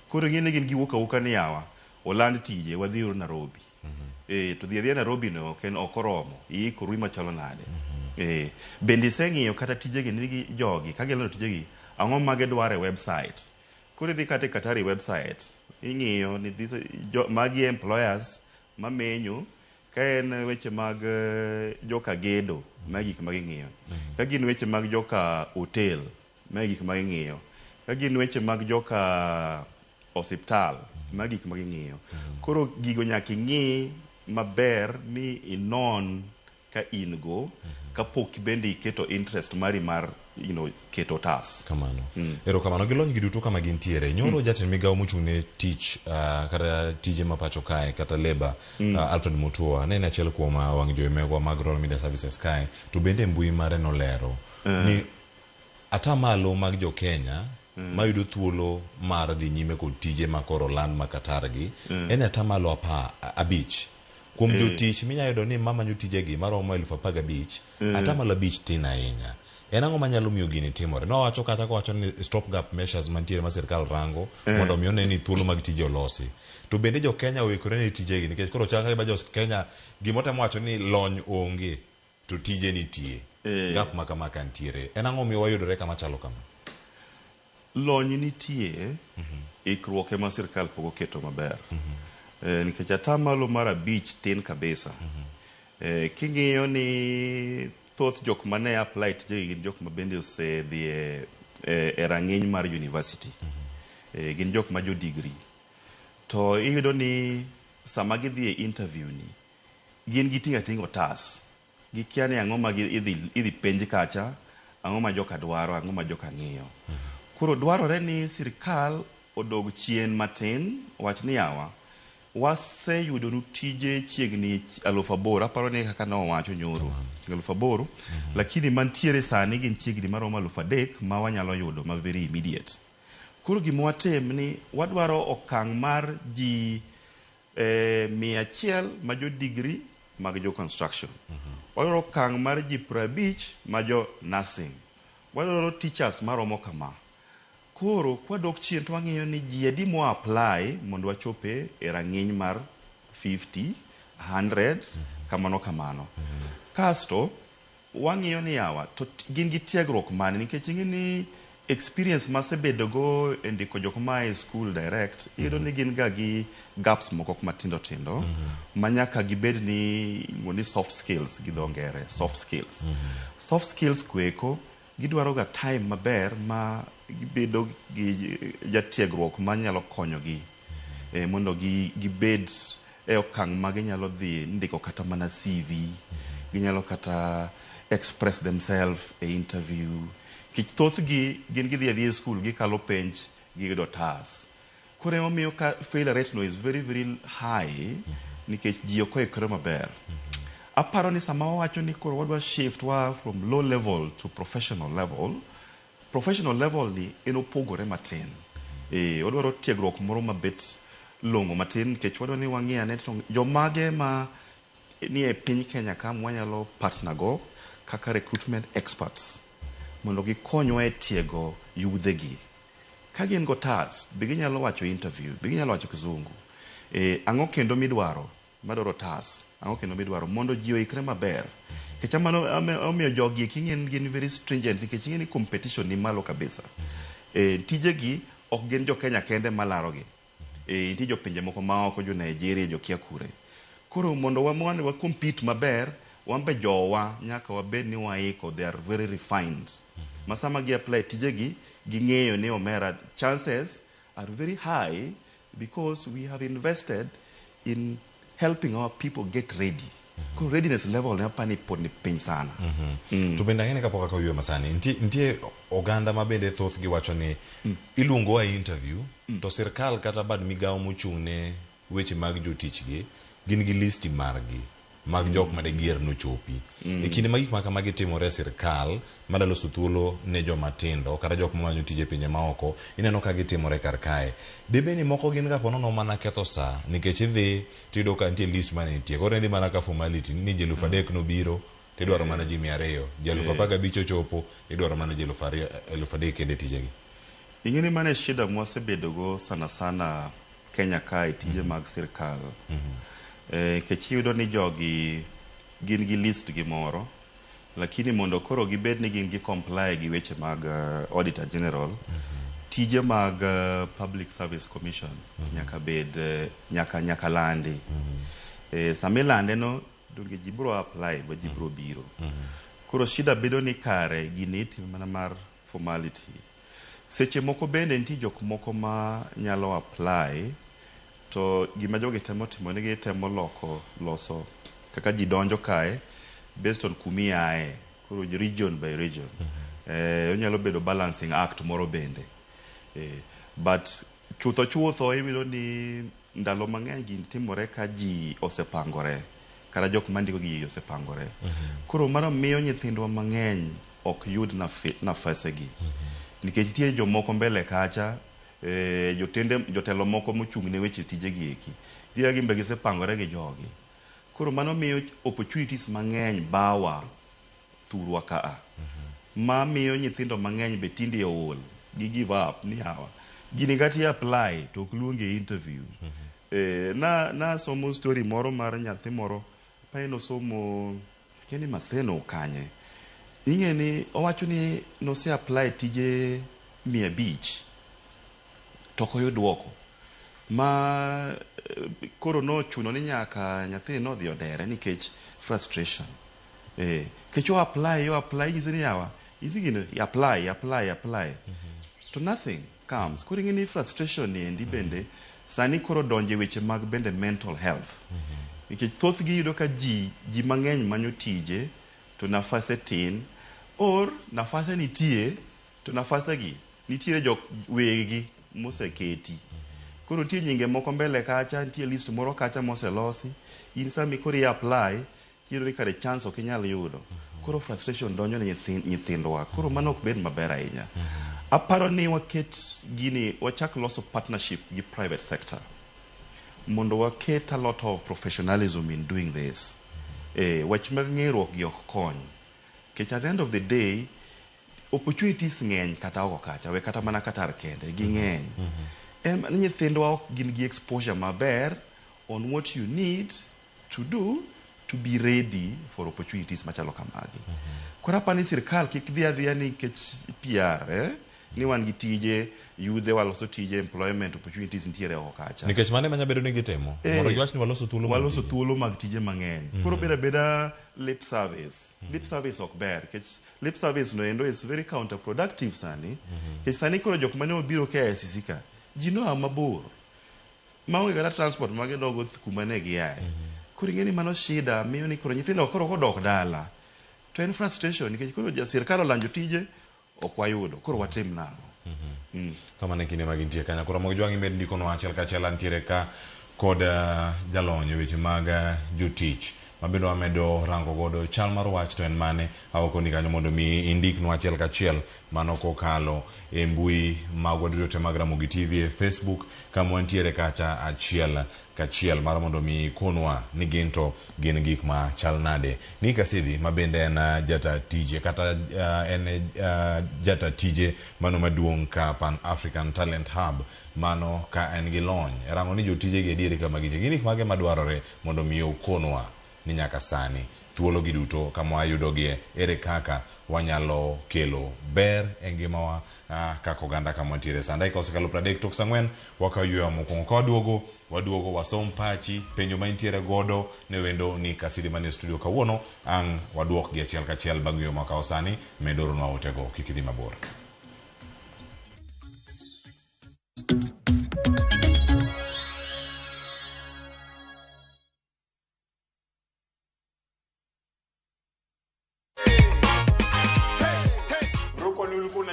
Koro ing'e ni gin giwuok awuoka ni yawa, oland tije wadhi uru Nairobi. To dhi adhiya Nairobi no ok en ok oromo, iikori machalo nade. Bende iseng'iyo kata tijegi ni jogi ka gilando tijegi, ang'o ma gidwaro e website. Koro idhi kata e Qatari website, ing'iyo ni magi employers mamenyo, ka en weche mag joka gedo, magi gik ma ging'iyo. Ka gin weche mag joka hotel, magi gik ma ging'iyo. Ka gin weche mag joka osiptal, magi gik ma ging'iyo. Koro gigo nyaka ing'i maber mi inon ka in go kapok bende iketo interest mari mar keto otas. Kamano. Erokamano gi lony gi duto kama gintiere. Nyoro jatend migawo mochung' ne tich kata tije ma pacho kae kata labour Alfred Mutua ne en achiel kuom wang' jowi megwa mag Royal Media Services kae to bende mbui mare nolero ni atamalo mag jo Kenya mayudo thuolo mar dhi nyime kod tije ma koro oland ma Qatar gi en atamalo 15 kuom jotich minya yudo ni mamanyo tijegi maromo 15,000 atamalo 5 tin ahinya. En ang'o manyalo miyo gini timore? Nowacho kata kowacho ni stop gap measures mantiere ma sirkal rango mondo mi one ni thuolo mag tije olosi. To bende jo Kenya oikore ne tijegi nikech koro chal ka gima jo Kenya gimotemo wacho ni lony onge to tije nitie. Gap ma kama ka nitiere. En ang'o miyo wayudore kama chalo kama? Lony nitie, ikruok ema sirkal pok oketo maber. Nikech atamalo mar 5 tin kabisa. King'iyo ni thoth jok mane apply tijegi gin jok ma bende osedhi e rang'iny mar university. Gin jok ma jo degree. To iyudo ni sama gidhi e interview ni, gin giting'o ating'a otas. Gikia ni ang'o ma idhi penj kacha, ang'o ma joka dwaro, ang'o ma joka ng'iyo. Koro dwarore ni sirkal odog chien matin, wach ni yawa, waseyudonu tije chiegni 8,000, aparo ni kaka nowacho nyoro, 8,000, lakini mantiere sani gin chiegni maromo 3,000 ma wanyalo yudo ma very immediate. Koro gima watim ni wadwaro okang' mar ji 100 ma jo degree mag jo construction. Wadwaro okang' mar ji 50 ma jo nursing. Wadwaro teachers maromo kama. Koro kwadok chien to wang'iyo ni ji adi mo apply mondo wachope e rang'iny mar 50, 100, kamano kamano. Kasto wang'iyo ni yawa to gin gi tiegruok mane, nikech ing'e ni experience masebedogo e ndiko jok ma e school direct, iyudo ni gin ga gi gaps moko matindo tindo ma nyaka gibed ni iluongo ni soft skills gi dho ngere, soft skills. Soft skills kweko gidwaro ga time maber ma gibedo gi jatiegruok manyalo konyogi mondo gibed e okang' ma ginyalo dhi ndiko kata mana CV, ginyalo kata express themselves e interview. Nikech thothgi gin gidhi adhiya e school, gikalo penj, giyudo tas. Koro emomiyo ka failure rate no is very very high, nikech ji ok oikore maber. Aparo ni sama wawacho ni koro wadwa shift wa from low level to professional level, professional level ni en opogore matin. Odwaro tiegruok moro mabet long'o matin, nikech wadwa ni wang'i ane to jomage ma ni e piny Kenya ka mwanyalo partner go kaka recruitment experts mondo gikonywa e tiego yudhegi. Ka gin go tas, be ginyalo wacho interview, be ginyalo wacho kizungu. Ang'o kendo midwaro? Madwaro tas, ang'o kendo midwaro mondo ji oikre maber. Nikech mano omiyo jogi eki ng'en gin very stringent, nikech ing'e ni competition ni malo kabisa. Tijegi ok gin jo Kenya kende malarogi. Nitie jopinje moko maoko, jo Nigeria, jo kia kure. Koro mondo wa compete maber, wan be jowa nyaka wabed ni waiko, they are very refined. Ma sama gi apply tijegi, ging'eyo ni omera chances are very high because we have invested in helping our people get ready. Koro readiness level ne apani pod ni piny sana. To bende ang'e ni kapok aka oywe masani, nitie oganda ma bende thothgi wacho ni iluongowa e interview, to sirkal kata bad migawo mochung' ne weche mag jotichgi gin gi listi margi mag jok mane gier nochopi. E kinde ma gik ma kamagi timore e sirkal madwa loso thuolo ne joma tindo kata jok mamanyo tije e pinje maoko, ineno ka gitimore kar kae. Debe ni moko gin ga ponono mana ketho saa, nikech idhi tiyudo ka nitie list mane nitie. Koro idhi mana ka formality ni ji 3,000 nobiro tidwaro mana ji 200, ji 15,000 ochopo idwaro mana ji 2,000, 3,000 kende tijegi. Ing'e ni mano e shida mwasebedogo sana sana Kenya kae tije mag sirkal. Nikech iyudo ni jogi gin gi list gi moro, lakini mondo koro gibed ni gin gi comply gi weche mag Auditor General, tije mag Public Service Commission nyaka bed nyaka landi. Sama ilande no, donge ji biro apply ba ji biro biro. Koro shida bedo ni kare gini itimo mana mar formality. Seche moko bende nitie jok moko ma nyalo apply, to gima jogi temo timo ni gitemo loko loso kaka ji donjo kae based on kumi ae, koro region by region. Onyalo bedo balancing act moro bende. But chutho chutho iyudo ni ndalo mang'eny gini timore ka ji osepangore, kata jok mandiko gi osepangore. Koro mano miyo nyithindwa mang'eny ok yud nafasegi. Nikech nitie jomoko mbele kacha, jotelo moko mochung' ne weche tijegi eki. Nitie gin be gisepangore gi jogi. Koro mano miyo opportunities mang'eny bawa thurwa kaa. Ma miyo nyithindo mang'eny be tinde ool. Gi give up ni hawa. Gini kata i apply to ok luongi e interview. Na somo story moro mar nyathi moro pa en osomo akia ni Maseno kanye. Ing'e ni owacho ni nose apply tije 500 to ok oyud duoko. Ma koro nochuno ni nyaka nyathini nodhi odere nikech frustration. Nikech o apply, o apply, inyise ni yawa, inyise gino, apply, apply, apply. To nothing comes. Koro ing'e ni frustration ni endi bende sani koro donje weche mag bende mental health. Nikech thothgi yudo ka ji mang'eny manyo tije to nafase tin or nafase nitie to nafase gi nitiere jok wegi moseketi. Koro nitie nyinge moko mbele kacha, nitie list moro kacha moselosi. In sami koro i apply, iyudo ni kare chance ok inyal yudo. Koro frustration donjo ne nyithindwa. Koro mano ok bed maber ahinya. Aparo ni waket gini, wachak loso partnership gi private sector. Mondo waket a lot of professionalism in doing this. Wach mag ng'eruok gi ok kony. Nikech at the end of the day, opportunities ng'eny kata oko kacha, we kata mana Qatar kende, ging'eny. Em ni nyithindwa ok gin gi exposure maber on what you need to do to be ready for opportunities machalo kamagi. Koro apani sirkal kik dhi adhiya nikech PR, ni wan gi tije, yudhe waloso tije, employment opportunities nitiere oko kacha. Nikech mano ema nyalo bedo ni gitimo. Mondo giwach ni waloso thuolo mag waloso tije. Thuolo mag tije mang'eny. Koro bedo abeda lip service. Lip service ok ber, nikech lip service no endo is very counterproductive sani. Nikech sani koro jok mane obiro KICC ka, ji noa mabor. Maonge kata transport magidogo kuma ne giaye. Koro ing'e ni mano shida miyo ni koro nyithindo koro kodok dala to en frustration nikech koro ja sirkal olanjo tije ok wayudo koro watim nang'o. Kamano e kinde ma gintie kanyo. Koro Ramogi Jwang' imed ndikonwa achiel kachiel antiere ka kod jalony e weche mag jotich ma bende wamedo rango godo chal mar wach to en mane awakoni kanyo mondo mi indiknwa achiel kachiel mano kokalo e mbui magwa duto te mag Ramogi TV e Facebook kama wantiere kacha achiel kachiel mar mondo mi ikonwa ni gin to gin gik ma chal nade. Nick Asidhi ma bende en jata tije kata en jata tije mano maduong' ka Pan African Talent Hub mano ka en gi lony e rango ni jotije gi adieri kama gintie. Gin gik mage madwarore mondo mi okonwa ni nyaka sani thuolo gi duto kama wayudogie ere kaka wanyalo kelo ber e ngimawa kaka oganda kama wantiere sani. Dakika osekalo 34 wakawo yweyo mokwongo. Ka waduogo, waduogo wasom pachi, penjo ma intiere godo ne wendo ni Kasidi manie studio kawuono, ang' waduokgi achiel kachiel bang' yweyo mwakawo sani, med oronwa otego, kik idhi mabor.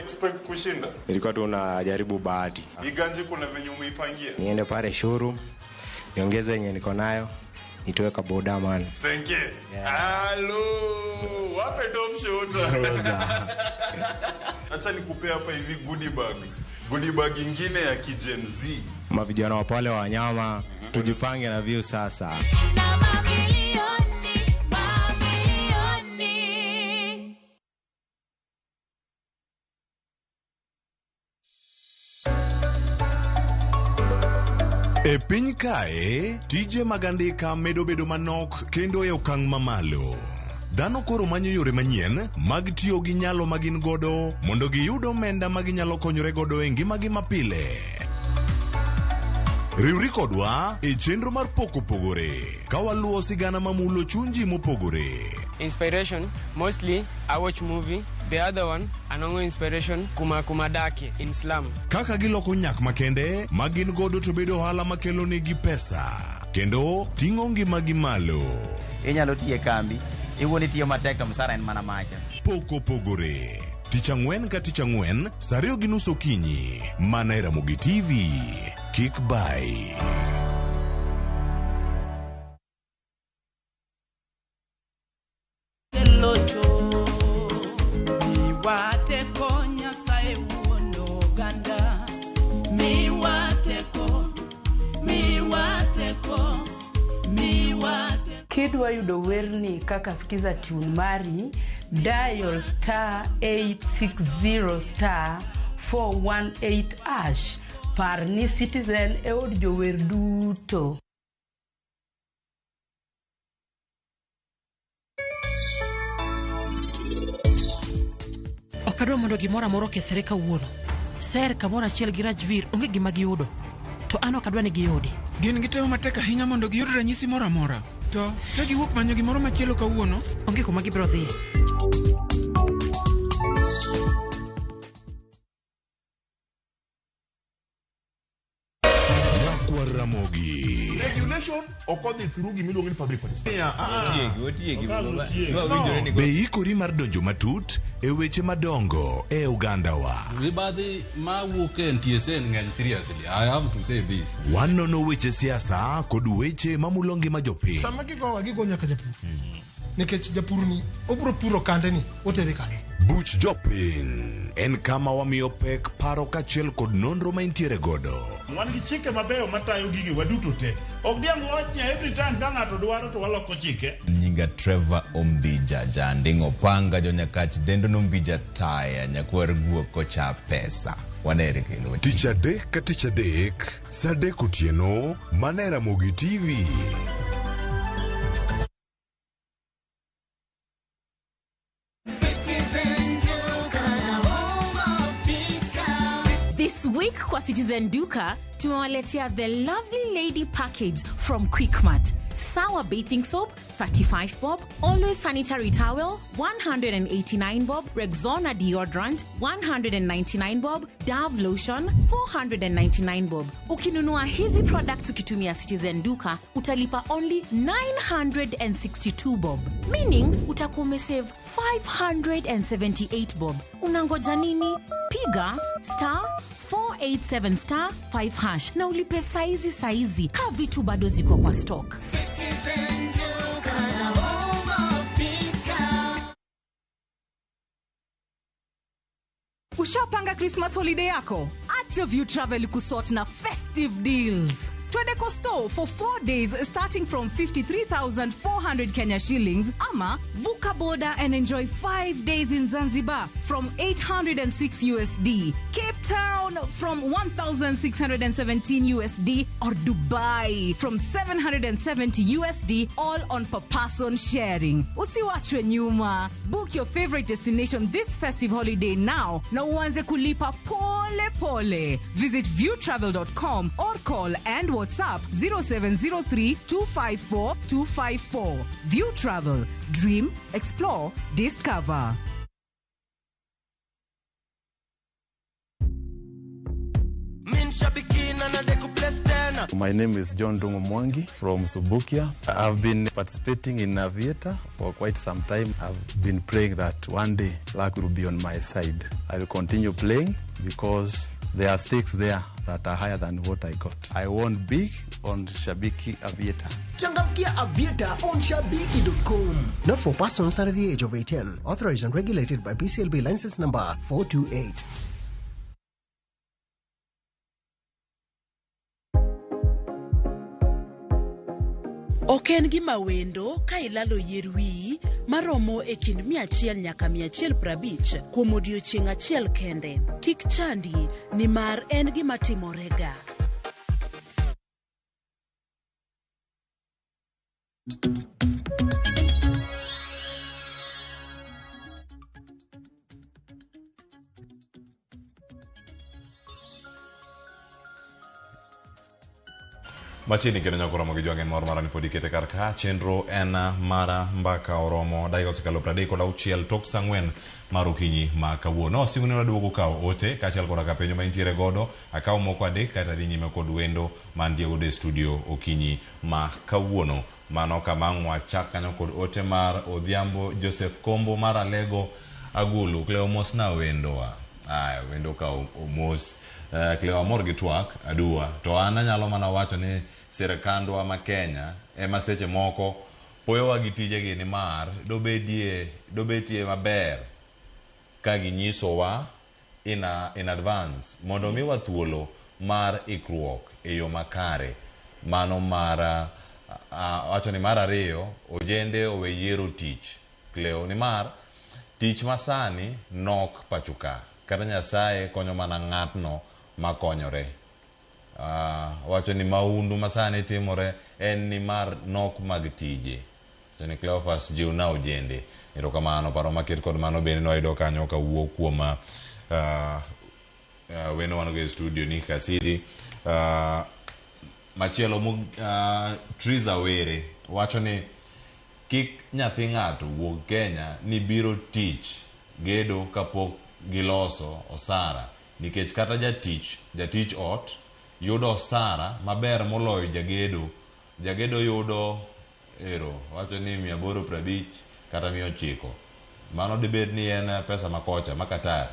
Expect kushinda? Nilikuwa tu najaribu bahati. Iganji kuna venye umeipangia? Niende pale showroom, niongeze yenye niko nayo, nitoe ka boda man. Senke. Hello. Wape top shooter. Rosa. Acha nikupe hapa hivi goodie bag. Goodie bag ingine ya ki-Gen Z. Mavijana wa pale wa wanyama, tujipange na view sasa. E piny kae, tije mag andika medo bedo manok kendo e okang' mamalo. Dhano koro manyo yore manyien mag tiyo gi nyalo ma gin godo mondo giyud omenda ma ginyalo konyore godo e ngimagi mapile. Riwri kodwa e chenro mar Pok Opogore ka waluwo sigana mamulo chuny ji mopogore. Inspiration, mostly I watch movie. The other one, anongo inspiration, kuma kuma dake in slum. Kaka giloko nyak makende ma gin godo to bedo ohala makelo negi pesa kendo ting'o ngimagi malo. Inyalo tiyo e kambi, iwuon itiyo matek to msara en mana macha. Pok Opogore. Tich ang'wen ka tich ang'wen, saa 2:30 okinyi, mana e Ramogi TV. Kik bai. Kidwa yudo werni kaka skiza tune mari, dial star 860 star 418 hash. Par ni Citizen e od jower duto. Ok adwa mondo gimoro amora okethre kawuono. Ser kamoro achiel gi Rajvir onge gima giyudo. To an ok adwa ni giyudi. Gin gitemo matek ahinya mondo giyud ranyisi moro amora. To ka giwuok manyo gimoro machielo kawuono, onge kuma gibiro dhiye. Nyakwar Ramogi. Regulation ok odhi through gima iluongo ni public participation. Otiegi, otiegi. No. Be ikori mar donjo matut e weche madongo e ogandawa? Mibadhi ma wuok e NTSA ng'eny seriously. I have to say this. Wanono weche siasa kod weche mamulo ngima jopiny. Sama gigowa gigo nyaka japur. Nikech japur ni obiro puro kande ni otere kanye. Buch jopiny en kama wamiyo pek paro kaachiel kod nonro ma intiere godo. Wan gi chike mabeyo matayo gige waduto te. Ok diang' wach ni every time ka ng'ato dwaro to waloko chike. Nyinga Trevor Ombija Janding Opanga jonyakach dendo nombija taya nyakwar guok kocha pesa. Wanere kendo. Tich adek ka tich adek, saa adek otieno, mana e Ramogi TV. Citizen Duka, the home of discount. This week kwa Citizen Duka tumewaletea the lovely lady package from Quickmart. Sour bathing soap 35 bob, always sanitary towel 189 bob, Rexona deodorant 199 bob, Dove lotion 499 bob. Ukinunua hizi products ukitumia Citizen Duka utalipa only 962 bob, meaning utakuwa umesave 578 bob. Unangoja nini? Piga star 487 star 5 hash na ulipe saizi saizi, ka vitu bado ziko kwa stock. Citizen Duka, the home of discount. Ushapanga Christmas holiday yako? Acha View Travel kusort na festive deals. Twende Costo for 4 days starting from 53,400 Kenya shillings ama vuka border and enjoy 5 days in Zanzibar from 806 USD, Cape Town from 1,617 USD or Dubai from 770 USD, all on per person sharing. Usiwachwe nyuma. Book your favorite destination this festive holiday now na uanze kulipa pole pole. Visit viewtravel.com or call and WhatsApp 0703 254 254. View Travel. Dream, explore, discover. Min shabiki na nade kuplace tena. My name is John Dungu Mwangi from Subukia. I've been participating in Aviator for quite some time. I've been praying that one day luck will be on my side. I will continue playing because there are stakes there that are higher than what I got. I won big on Shabiki Aviator. Changamkia Aviator on Shabiki.com. Not for persons under the age of 18. Authorized and regulated by BCLB license number 428. Ok en gima wendo ka ilalo yier wiyi maromo e kind 100 nyaka 150 kuom odiechieng' achiel kende. Kik chandi nimar en gima timorega. Machiegni kendo nyako romo gi jwang' en mor mara ni pod ikete kar ka chenro en mara mbaka oromo dakika osekalo 36 tok saa ang'wen mar okinyi ma kawuono. Osingo ni waduogo kawo ote kaachiel koda ka penjo ma intiere godo akaw moko adek kaeto adhi nyime kod wendo mantie godo e studio okinyi ma kawuono. Mano kama ang' wachak kanyo kod ote mar Odhiambo Joseph Kombo mar Alego Agulu. Cleo mosna wendowa. Aya, wendo ka omos. Cleo amor gi twak aduwa to an anyalo mana wacho ni sirikandwa ma Kenya ema seche moko poyowa gi tijegi nimar dobetie maber ka ginyisowa in advance mondo miwa thuolo mar ikruok e yo makare. Mano mar Wacho ni mar ariyo, ojende owe yiero tich. Cleo, nimar tich masani nok pacho ka. Kata Nyasaye konyo mana ng'atno makonyore. Wacho ni mahundu masani timore en nimar nok mag tije. Wacho ni Cleophas jiwna ojende. Erokamano, paro maket kod mano bende nwayudo kanyo kawuok kuom weno wan go e studio ni Kasidi. Machielo Triza Were wacho ni kik nyathi ng'ato wuog Kenya ni biro tich gedo kapok giloso osara nikech kata jatich ot yudo osara maber moloyo jagedo. Jagedo yudo ero wacho ni 850 kata 900. Mano dibed ni en pesa makocha ma Qatar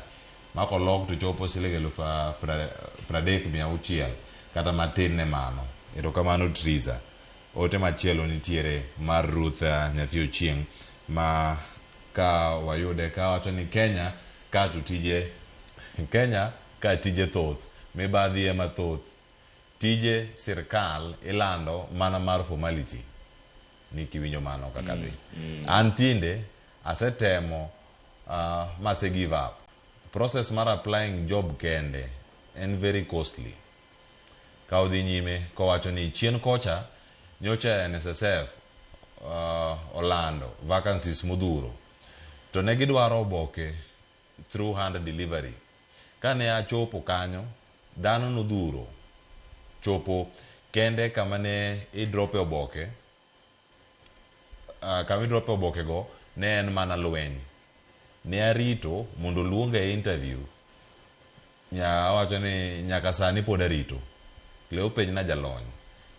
ma kolok to chopo siling 30,600 kata matin ne mano. Erokamano Triza. Ote machielo nitiere mar Ruth Nyathi Ochieng' ma ka wayude ka wacho ni Kenya ka to tije Kenya ka tije thoth, mibadhi ema thoth. Tije sirkal ilando mana mar formality. Ni kiwinjo mano kaka dhi. An tinde asetemo mase give up. Process mar applying job kende en very costly. Ka odhi nyime kowacho ni chien kocha nyocha NSSF olando vacancies modhuro to ne gidwaro oboke through hand delivery. Kane achopo kanyo, dhano nodhuro chopo kende kama ne idrope oboke, kama idrope oboke go ne en mana lweny. Ne arito mondo oluonga e interview. Awacho ni nyaka sani pod arito. Cleo penjna jalony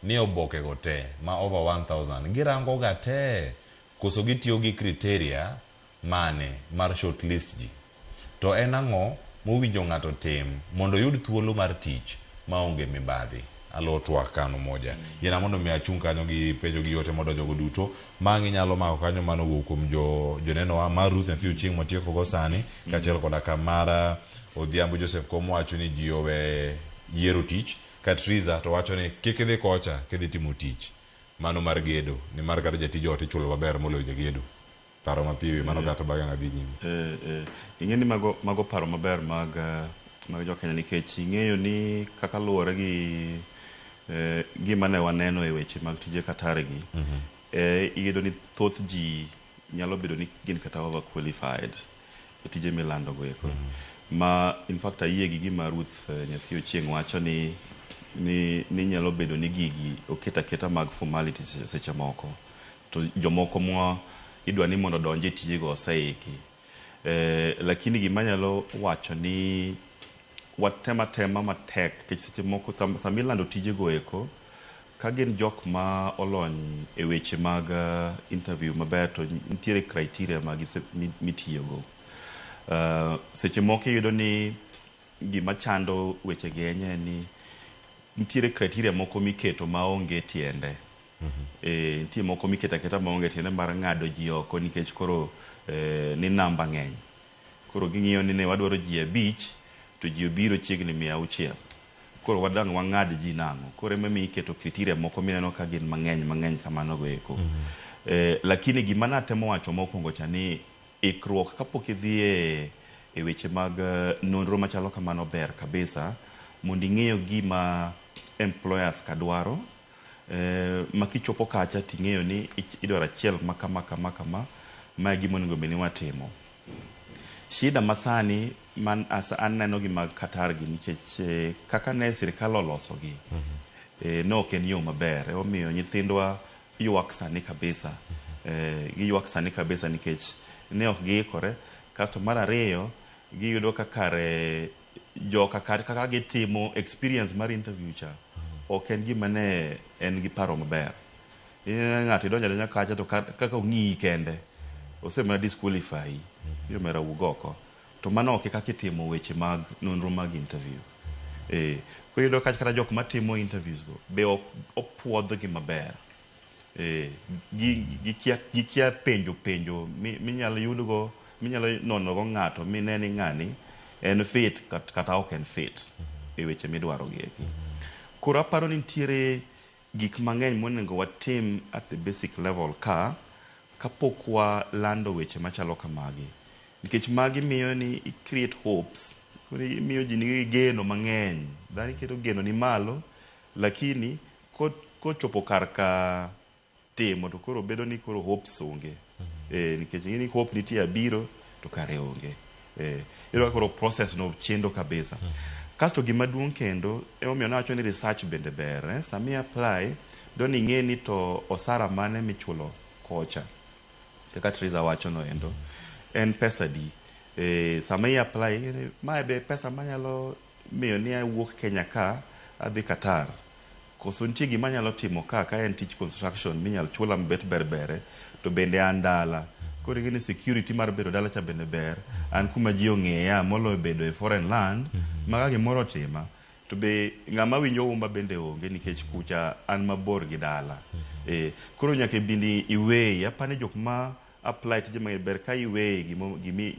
ni oboke go te ma over 1000 girango ga te koso gitiyo gi criteria mane mar shortlist ji. To en ang'o mowinjo ng'ato tim mondo oyud thuolo mar tich maonge mibadhi. Alo twak kano moja. Yiena mondo mi achung' kanyo gi penjo gi ote modonjo go duto. Mang' inyalo mako kanyo mano owuok kuom jonenowa mar Ruth Nyathi Ochieng' mwatieko go sani, kaachiel koda ka mar Odhiambo Joseph Komo wacho ni ji owe yiero tich. Katriza to wacho ni kik idhi kocha kidhi timo tich mano mar gedo, nimar kata jatij ot ichulo maber moloyo jagedo. Paro mapiyo mano kata bang'e adhi nyime. Ing'e ni mago paro maber mag jo Kenya nikech ing'eyo ni kaka luwore gi gima ne waneno e weche mag tije Qatar gi, iyudo ni thoth ji nyalo bedo ni gin kata overqualified e tije milando go eko. Ma in fact ayie gi gima Ruth Nyathi Ochieng' wacho ni nyalo bedo ni gigi oket aketa mag formalities seche moko to jomoko mwa idwa ni mondo odonj e tijego oseiki. Lakini gima anyalo wacho ni watema tema matek nikech seche moko sama ilando tijego eko ka gin jok ma olony e weche mag interview maber to nitiere criteria ma mitiyogo. Seche moko iyudo ni gima chando weche gi en ni nitiere criteria moko miketo maonge tiende. Nitie moko miketo aketa maonge tiende mar ng'ado ji oko nikech koro ni namba ng'eny. Koro ging'iyo ni ne wadwaro ji 5 to ji obiro chiegni 600. Koro wadang' wang'ad ji nang'o. Koro ema iketo criteria moko mineno ka gin mang'eny mang'eny kamano go eko. Lakini gima natemo wacho mokwongo cha ni ikruok kapok idhi e weche mag nonro machalo kamano ber kabisa mondo ing'eyo gima employers ka dwaro. Ma kichopo kacha ting'eyo ni idwaro achiel ma kama kama kama ma e gima onego bed ni watimo. Shida masani man aneno gi mag Qatar gi nikech kaka ne sirikal olosogi ne ok en yo maber. Emomiyo nyithindwa ywak sani kabisa. Giywak sani kabisa nikech ne ok giikore. Kasto mar ariyo giyudo ka kare joka kaka gitimo experience mar interview cha ok en gima ne en gi paro maber. Ng'ato idonjo adonja kacha to kaka ong'iyi kende osemana disqualify ni omera wuog oko. To mano ok e kaka itimo weche mag nonro mag interview. Koro iyudo ka kata jok matimo interviews go be ok opuodhgi maber. Gikia penjo minyalo yudgo, minyalo nono go ng'ato mine ni ng'ani en fit kata ok en fit e weche midwaro gi eki. Koro aparo ni nitiere gik mang'eny monego watim at the basic level ka kapok walando weche machalo kamagi. Nikech magi miyo ni i create hopes, koro imiyo ji nigi geno mang'eny. Dhano keto geno ni malo, lakini kochopo kar ka timo to koro bedo ni koro hopes onge. Nikech ing'e ni hope nitie abiro to kare onge. Iyudo ka koro process no chendo kabisa. Kasto gima duong' kendo emomiyo nawacho ni research bende ber. Sama i apply, don ing'e ni to osara mane michulo kocha. Kaka Triza wacho no endo. En pesa di. Sama i apply, mae be pesa manyalo miyo ni awuok Kenya ka adhi Qatar. Koso nitie gima anyalo timo ka en tich construction minyalo chula mabet berbere to bende an dala. Koro ing'e ni security mar bedo dala cha bende ber. An kuma ji ong'eya moloyo bedo e foreign land ma ka gimoro otima to be ng'ama winjo umba bende onge nikech kucha an mabor gi dala. Koro nyaka bende iweigh. Apani jok ma apply tije mang'eny ber ka iweigh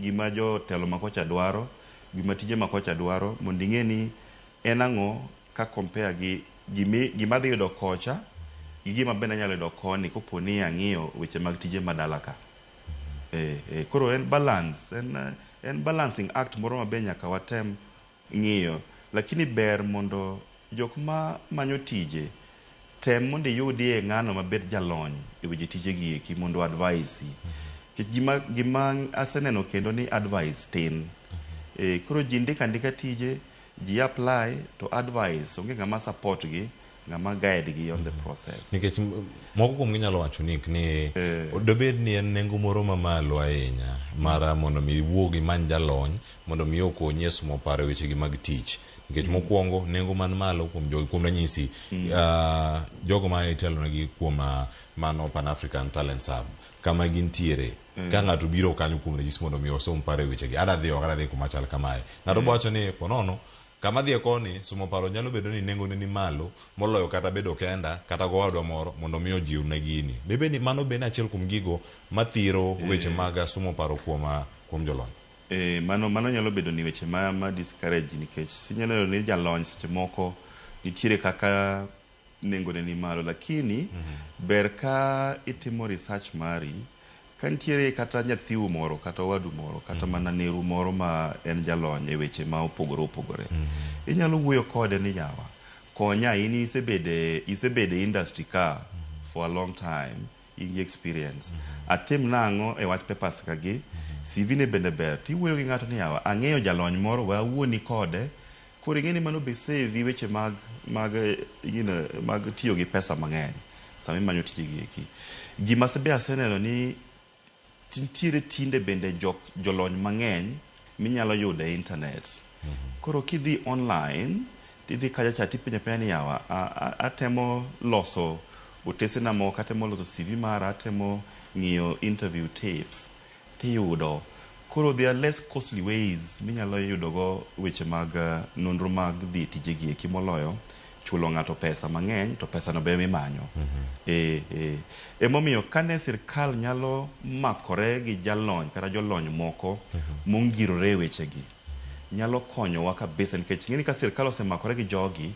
gima jotelo ma kocha dwaro, gima tije ma kocha dwaro mondo ing'e ni en ang'o ka compare gi gima dhi yudo kocha gi gima bende anyalo yudo koni kopo ni ang'iyo weche mag tije ma dala ka. Koro en balance, en balancing act moro mabe nyaka watem ng'iyo. Lakini ber mondo jok ma manyo tije tem mondo iyudie ng'ano mabet jalony e weche tije gi eki mondo advise. Nikech gima aseneno kendo ni advice tin. Koro ji ndiko andika tije, ji apply to advice onge ng'ama support gi, ng'ama guide gi on the process. Nikech moko kuom gi nyalo wacho ni dobed ni en nengo moro mamalo ahinya mar mondo mi iwuog imany jalony mondo mi okonyi e somo paro e wechegi mag tich. Nikech mokwongo nengo man malo kuom jogi, kuom ranyisi jogo ma itelonegi kuom mano Pan African Talents Hub kama gintiere ka ng'ato biro kanyo kuom ranyisi mondo mi osom paro e wechegi, adwa dhi ok adwa dhi kuma chal kamae, ng'ato bo wacho ni ponono kama dhiye koni somo paro nyalo bedo ni nengone ni malo moloyo kata bedo kenda kata gowadwa moro mondo mi ojiwne gini. Debed ni mano bende achiel kuom gigo mathiro weche mag somo paro kuom jolony. Mano nyalo bedo ni weche ma discourage nikech inyalo yudo ni jalony seche moko nitiere kaka nengone ni malo, lakini ber ka itimo research mari ka nitiere kata nyathiu moro kata owadu moro kata mana neru moro ma en jalony e weche ma opogore opogore. Inyalo wuoyo kode ni yawa, konya in isebede industry ka for a long time, in gi experience. Atim nang'o e wach papers ka gi, CV ne bende ber. Tiwuoyo gi ng'ato ni yawa, ang'eyo jalony moro, we awuoni kode. Koro ing'e ni mano be save weche mag mag tiyo gi pesa mang'eny sama imanyo tije gi eki. Gima be aseneno ni nitiere tinde bende jolony mang'eny minyalo yudo e internet. Koro kidhi online, tidhi kacha cha tipenjo apenja ni yawa, atemo loso otesena moko, atemo loso CV mara, atemo ng'iyo interview tapes, tiyudo. Koro there are less costly ways minyalo yudogo weche mag nonro mag dhi tije gi eki moloyo chulo ng'ato pesa mang'eny to pesa no be mimanyo. Emomiyo kane sirkal nyalo makore gi jalony kata jolony moko mongirore e wechegi, nyalo konyowa kabisa nikech ing'e ni ka sirkal osemakore gi jogi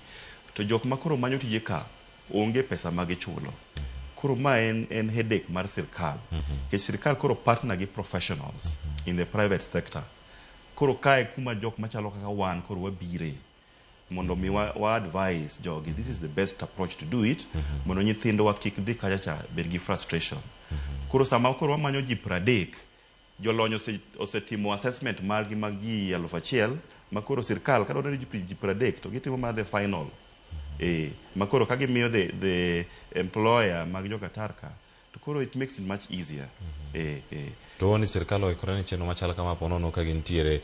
to jok ma koro manyo tije ka onge pesa ma gichulo. Koro ma en headache mar sirkal. Nikech sirkal koro partner gi professionals in the private sector. Koro kae kuma jok machalo kaka wan koro wabire mondo mi wa advise jogi this is the best approach to do it mondo nyithindwa kik dhi kacha cha bed gi frustration. Koro sama koro wamanyo ji 30 jolony osetimo assessment margi mag ji 1000 ma koro sirkal ka dwaro ni ji 30 to gitimo mana the final. Ma koro ka gimiyo the employer mag jo Qatar ka to koro it makes it much easier. To ni sirkal oikore ni chenro machal kama ponono ka gintiere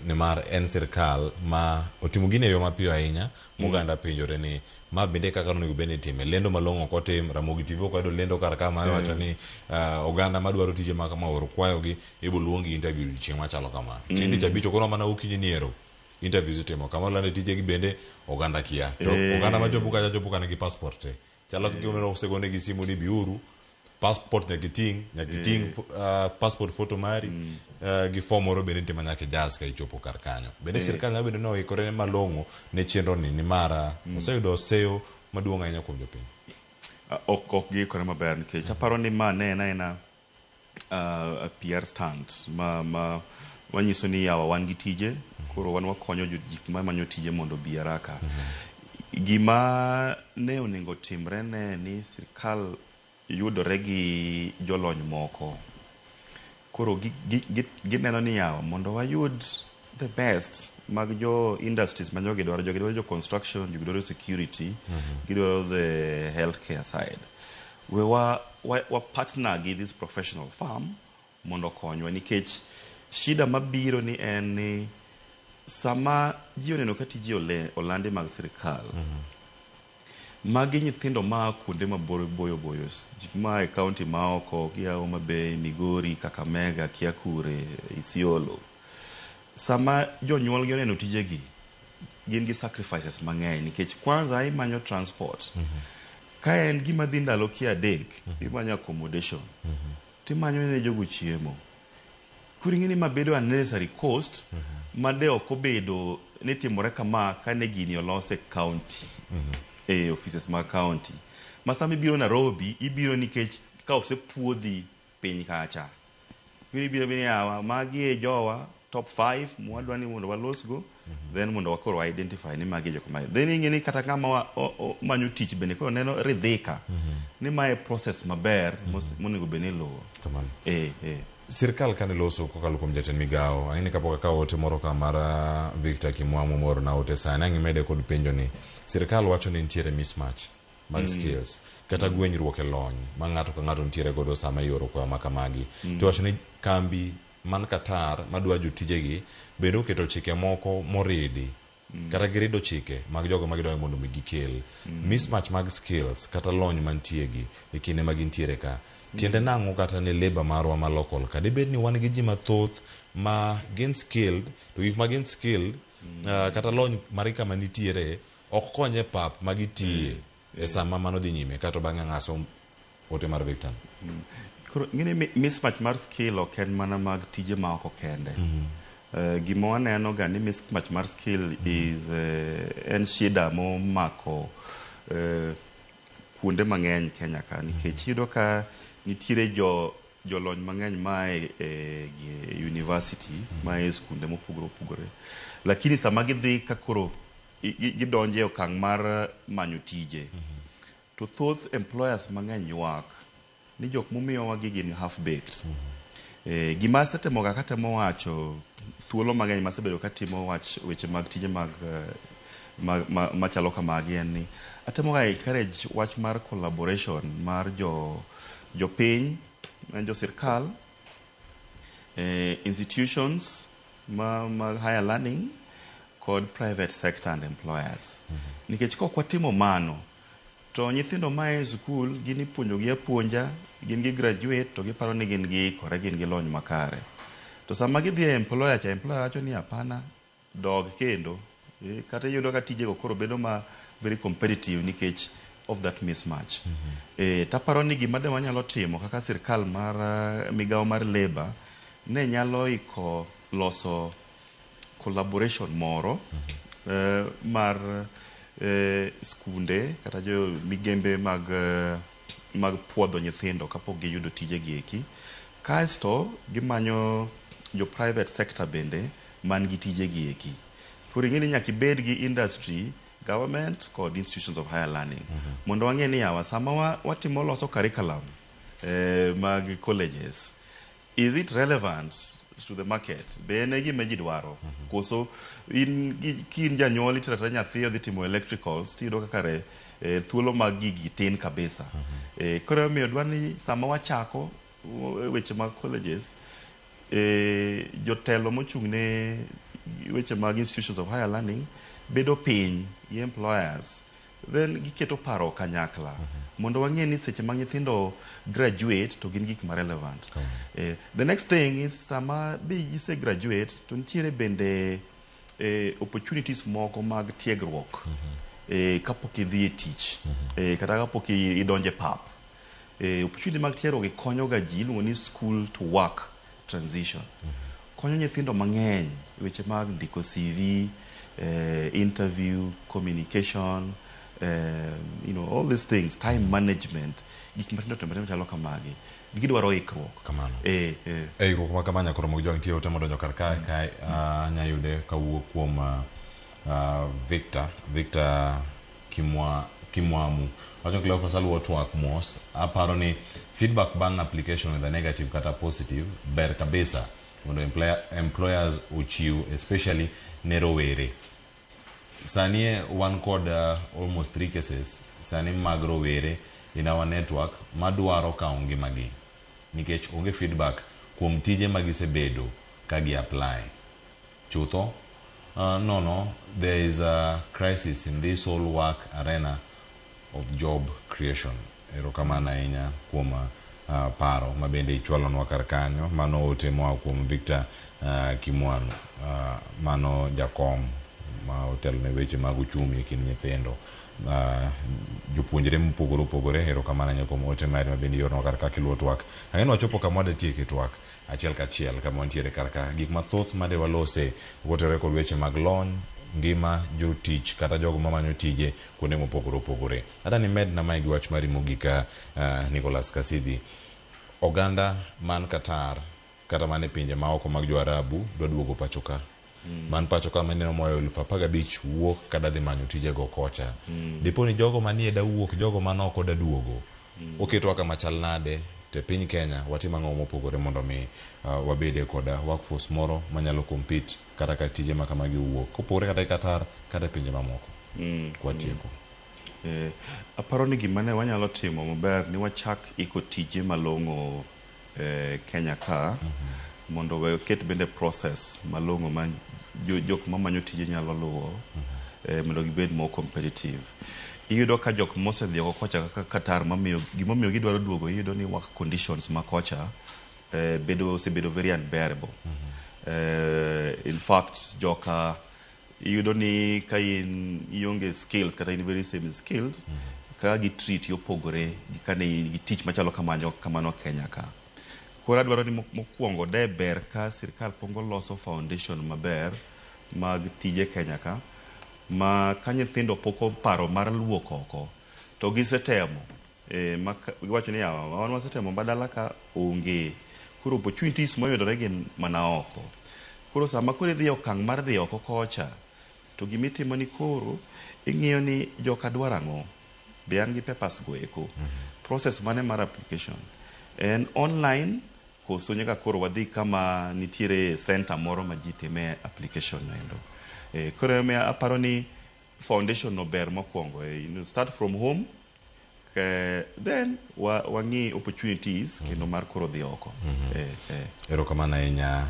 nimar en sirkal ma otimo gini e yo mapiyo ahinya moganda penjore ni ma bende kaka onego bed ni itime. Lendo malong'o ok otim, Ramogi TV ok oyudo lendo kar ka ma iwacho ni oganda madwaro tije ma kama ooro kwayogi ibo luongi interview odiochieng' machalo kama. Chieng' tich abich ok mana okinyi ni ero interviews itimo kama olande tijegi bende oganda kia. To oganda machopo kacha chopo ka nigi passport te. Chalo gima osegonegi simu ni biuru, passport nyaka iting' passport photo mari gi form moro bende nitie ma nyaka ijas ka ichopo kar kanyo. Bende sirkal nyalo bedo ni oikore malong'o ne chenro ni nimar oseyudo seyo maduong' ahinya kuom jopiny. Ok giikore maber nikech aparo ni ma ne en aena a PR stunt ma manyiso ni yawa wan gi tije, koro wan wakonyo gik mamanyo tije mondo obi haraka. Gima ne onego timre ne ni sirkal yudore gi jolony moko. Koro gineno ni yawa mondo wayud the best mag jo industries ma jogi dwaro. Jogi dwaro jo construction, jogi dwaro security, gidwaro the healthcare side. We wa partner gi this professional firm mondo okonywa, nikech shida mabiro ni en ni sama ji oneno ka tije olandi mag sirkal, magi nyithindo maa kuonde mabor boyo boyo, gik maa e county maoko, gia Homa Bay, Migori, Kakamega, kia kure, Isiolo. Sama jonyuolgi oneno tijegi, gin gi sacrifices mang'eny nikech kwanza imanyo transport. Ka en gima dhi ndalo kia 3, imanyo accommodation, timanyo ne jogo chiemo. Koro ing'e ni ma bedo unnecessary cost ma de ok obedo ni timore kama kane gini olos e county, e offices mag county. Ma sama ibiro Nairobi, ibiro nikech ka osepuodhi piny kacha. Ibiro ni yawa, magi e jowa top 5 mwadwa ni mondo walosgo, then mondo wakoro identify ni magi e jok ma. Then ing'e ni kata ng'ama manyo tich bende koro neno ridhika ni mae process maber monego bed ni iluwo. Kamano. Sirkal kane loso kokalo kuom jatend migawo, ang'e ni kapok akawo ote moro ka mar Victor Kimwamu moro na ote sani, ang' imede kod penjo ni sirkal wacho ni nitiere mismatch mag skills kata gwenyruok e lony ma ng'ato ka ng'ato nitiere godo sama ioro kwayo ma kamagi. To wacho ni kambi man Qatar madwa jotijegi bende oketo chike moko moridi kata girido chike mag jogo ma gidwaro mondo mi gikel. Mismatch mag skills kata lony mantie gi e kinde ma gintiere ka. Tiende nang'o kata ne labour marwa ma local ka? Dibed ni wan gi ji mathoth ma gin skilled, to gik ma gin skilled kata lony margi kama nitiere ok kony e pap ma gitiye e sama mano dhi nyime, kato bang'e ng'aso ote mar Victor. Koro ing'e ni mismatch mar skill ok en mana mag tije ma oko kende. Gima waneno ga ni mismatch mar skill is en shida momako kuonde mang'eny Kenya ka, nikech iyudo ka nitiere jolony mang'eny ma e university, ma e skunde mopogore opogore, lakini sama gidhi ka koro gidonje e okang' mar manyo tije, to thoth employers mang'eny ywak ni jok momiyowa gi gin half baked. Gima asetemoga katemo wacho thuolo mang'eny masebedo katimo wach weche mag tije mag machalo kamagi en ni atemoga encourage wach mar collaboration mar jopiny, jo sirkal, institutions ma higher learning kod private sector and employers. Nikech kok watimo mano, to nyithindo ma e skul gin ipuonjogi apuonja, gin gi graduate to giparo ni gin giikore, gin gi lony makare. To sama gidhi e employer cha, employer wacho ni hapana, dog kendo. Kata iyudo ka tijego koro bedo ma very competitive nikech of that mismatch. Taparo ni gima de wanyalo timo kaka sirkal mar migawo mar labour ne nyalo iko loso collaboration moro mar skunde kata jo migembe mag puodho nyithindo kapok giyudo tije gi eki. Kasto gimanyo jo private sector bende man gi tije gi eki. Koro ing'e ni nyaka ibed gi industry, government kod institutions of higher learning. Mondo wang'e ni yawa sama watimo loso curriculum mag colleges, is it relevant to the market? Be en e gima ji dwaro? Koso in ki in janyuol itero atera nyathi odhi timo electricals, tiyudo ka kare thuolo mag gigi tin kabisa. Koro emomiyo dwa ni sama wachako weche mag colleges, jotelo mochung' ne weche mag institutions of higher learning bedo piny gi employers, then giketo paro kanyakla mondo wang'e ni seche ma nyithindo graduate to gin gik ma relevant. The next thing is sama be gise graduate to nitiere bende opportunities moko mag tiegruok kapok idhi e tich kata kapok idonje pap. Opportunity mag tiegruok gi konyo ga ji, iluongo ni school to work transition. Konyo nyithindo mang'eny weche mag ndiko CV, interview, communication, All these things, time management, gik matindo tindo machalo kamagi gidwaro ikruok. Kamano. Eh. E ikruok ma kama nyakoro mag jwang' nitie ote modonjo kar kae kae anya yude kawuok kuom Victor Kimwamu wacho: "Cleophas, aluwo twak mos. Aparo ni feedback bang' application, whether negative kata positive, ber kabisa mondo employers ochiw, especially ne rowere. Sani wan kod almost three cases sani mag rowere in our network madwaro kawo ngimagi nikech onge feedback kuom tije ma gisebedo ka gi apply chutho. No, there is a crisis in this whole work arena of job creation." Erokamano ahinya kuom paro ma bende ichwalonwa kar kanyo. Mano ote moa kuom Victor Kimwanu, mano jakom ma otelo ne weche mag uchumi e kind nyithindo, jopuonjre mopogore opogore. Erokamano ahinya kuom ote mari ma bende iornwa kar ka kiluwo twak. Ang'e ni wachopo kama wadatieke twak achiel kachiel kama wantiere kar ka. Gik mathoth made walose kotenore kod weche mag lony, ngima jotich kata jogo mamanyo tije kuonde mopogore opogore. Adani med na mae gi wach mari mogik, Nicholas Kasidhi. Oganda man Qatar kata man e pinje maoko mag joarabu dwa duogo pacho ka. Man pacho ka maneno moyo 15,000 wuok kada dhi manyo tijego kocha. Dipo ni jogo manie da wuok, jogo man oko da duogo. Oketwa kama chal nade to e piny Kenya watimo ang'o mopogore mondo mi wabede kod workforce moro manyalo compete kata ka tije ma kamagi owuok kopogore kata gi Qatar kata e pinje mamoko kwatieko? Aparo ni gima ne wanyalo timo maber ni wachak iko tije malong'o Kenya ka mondo waket bende process malong'o ma jok mamanyo tije nyalo luwo mondo gibed more competitive. Iyudo ka jok mosedhi oko kocha kaka Qatar, mamiyo gimomiyo gidwaro duogo, iyudo ni work conditions ma kocha bedo osebedo very unbearable. In fact, joka iyudo ni ka in ionge skills kata in very semi skilled, kaka gi treat opogore gi kane in gi tich machalo kamano kamano Kenya ka. Koro adwaro ni mokwongo de ber ka sirkal kuongo loso foundation maber mag tije Kenya ka, ma ka nyithindo pok oparo mar luok oko to gisetemo ma giwacho ni yawa, wan wasetemo badala ka onge, koro opportunities moyudore gin mana oko. Koro sama koro idhi e okang' mar dhi oko kocha, to gimitimo ni koro ing'iyo ni joka dwaro ang'o, be an gi papers go eko, process mane mar application, en online koso nyaka koro wadhi kama nitiere center moro ma ji time application no endo. Koro emomiyo aparo ni foundation no ber mokwongo, start from home, then wang'i opportunities kendo mar koro dhi oko. Erokamano ahinya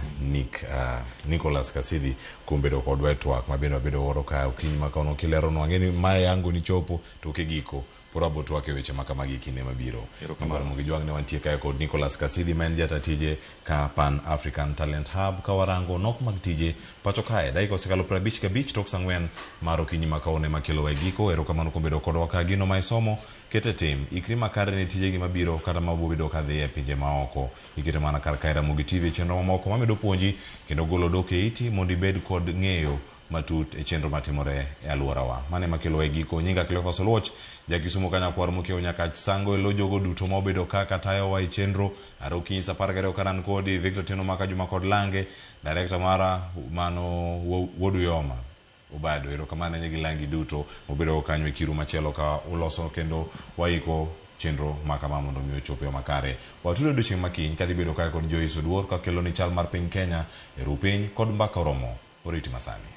Nicholas Kasidhi kuom bedo kodwa e twak ma bende wabedo godo ka okinyi ma kawuono kileronwa. Ang'e ni mae yango ni chopo toke giko pod wabo twak e weche ma kamagi e kinde mabiro. Erokamano. Mondo gijwang' ne wantie kae kod Nicholas Kasidhi ma en jata tije ka Pan African Talent Hub ka warango nok mag tije pacho kae. Dakika osekalo 55 tok sa 4 mar okinyi ma kawuono ema kelowa e giko. Erokamano kuom bedo kodwa ka. Gino ma isomo kete tim, ikri makare ne tijegi mabiro kata mabobedo kadhi e pinje maoko. Ikete mana kar kae Ramogi TV e chenro mamoko mamedo puonji kendo golo dok e iti mondo ibed kod ng'eyo matut e chenro matimore e alworawa. Mano ema kelowa e giko. Nyinga Cleophas Oluoch, jakisumo kanyakwar mokiewo nyaka sango e lo jogo duto ma obedo kaka tayowa e chenro are okinyi sa 12 ka an kodi Victor Tieno Maka Juma kod Lange, director mara mano Wuod Uyoma Obado. Erokamano ahinya gi langi duto mobedo kanyo e kiru machielo ka uloso kendo waiko chenro ma kama mondo mi ochop e yo makare. Watudo odiochieng' ma kiny kadhi bedo kae kod Joyce Oduor kakelo ni chal mar piny Kenya e ru piny kod mbaka oromo. Oriti masani.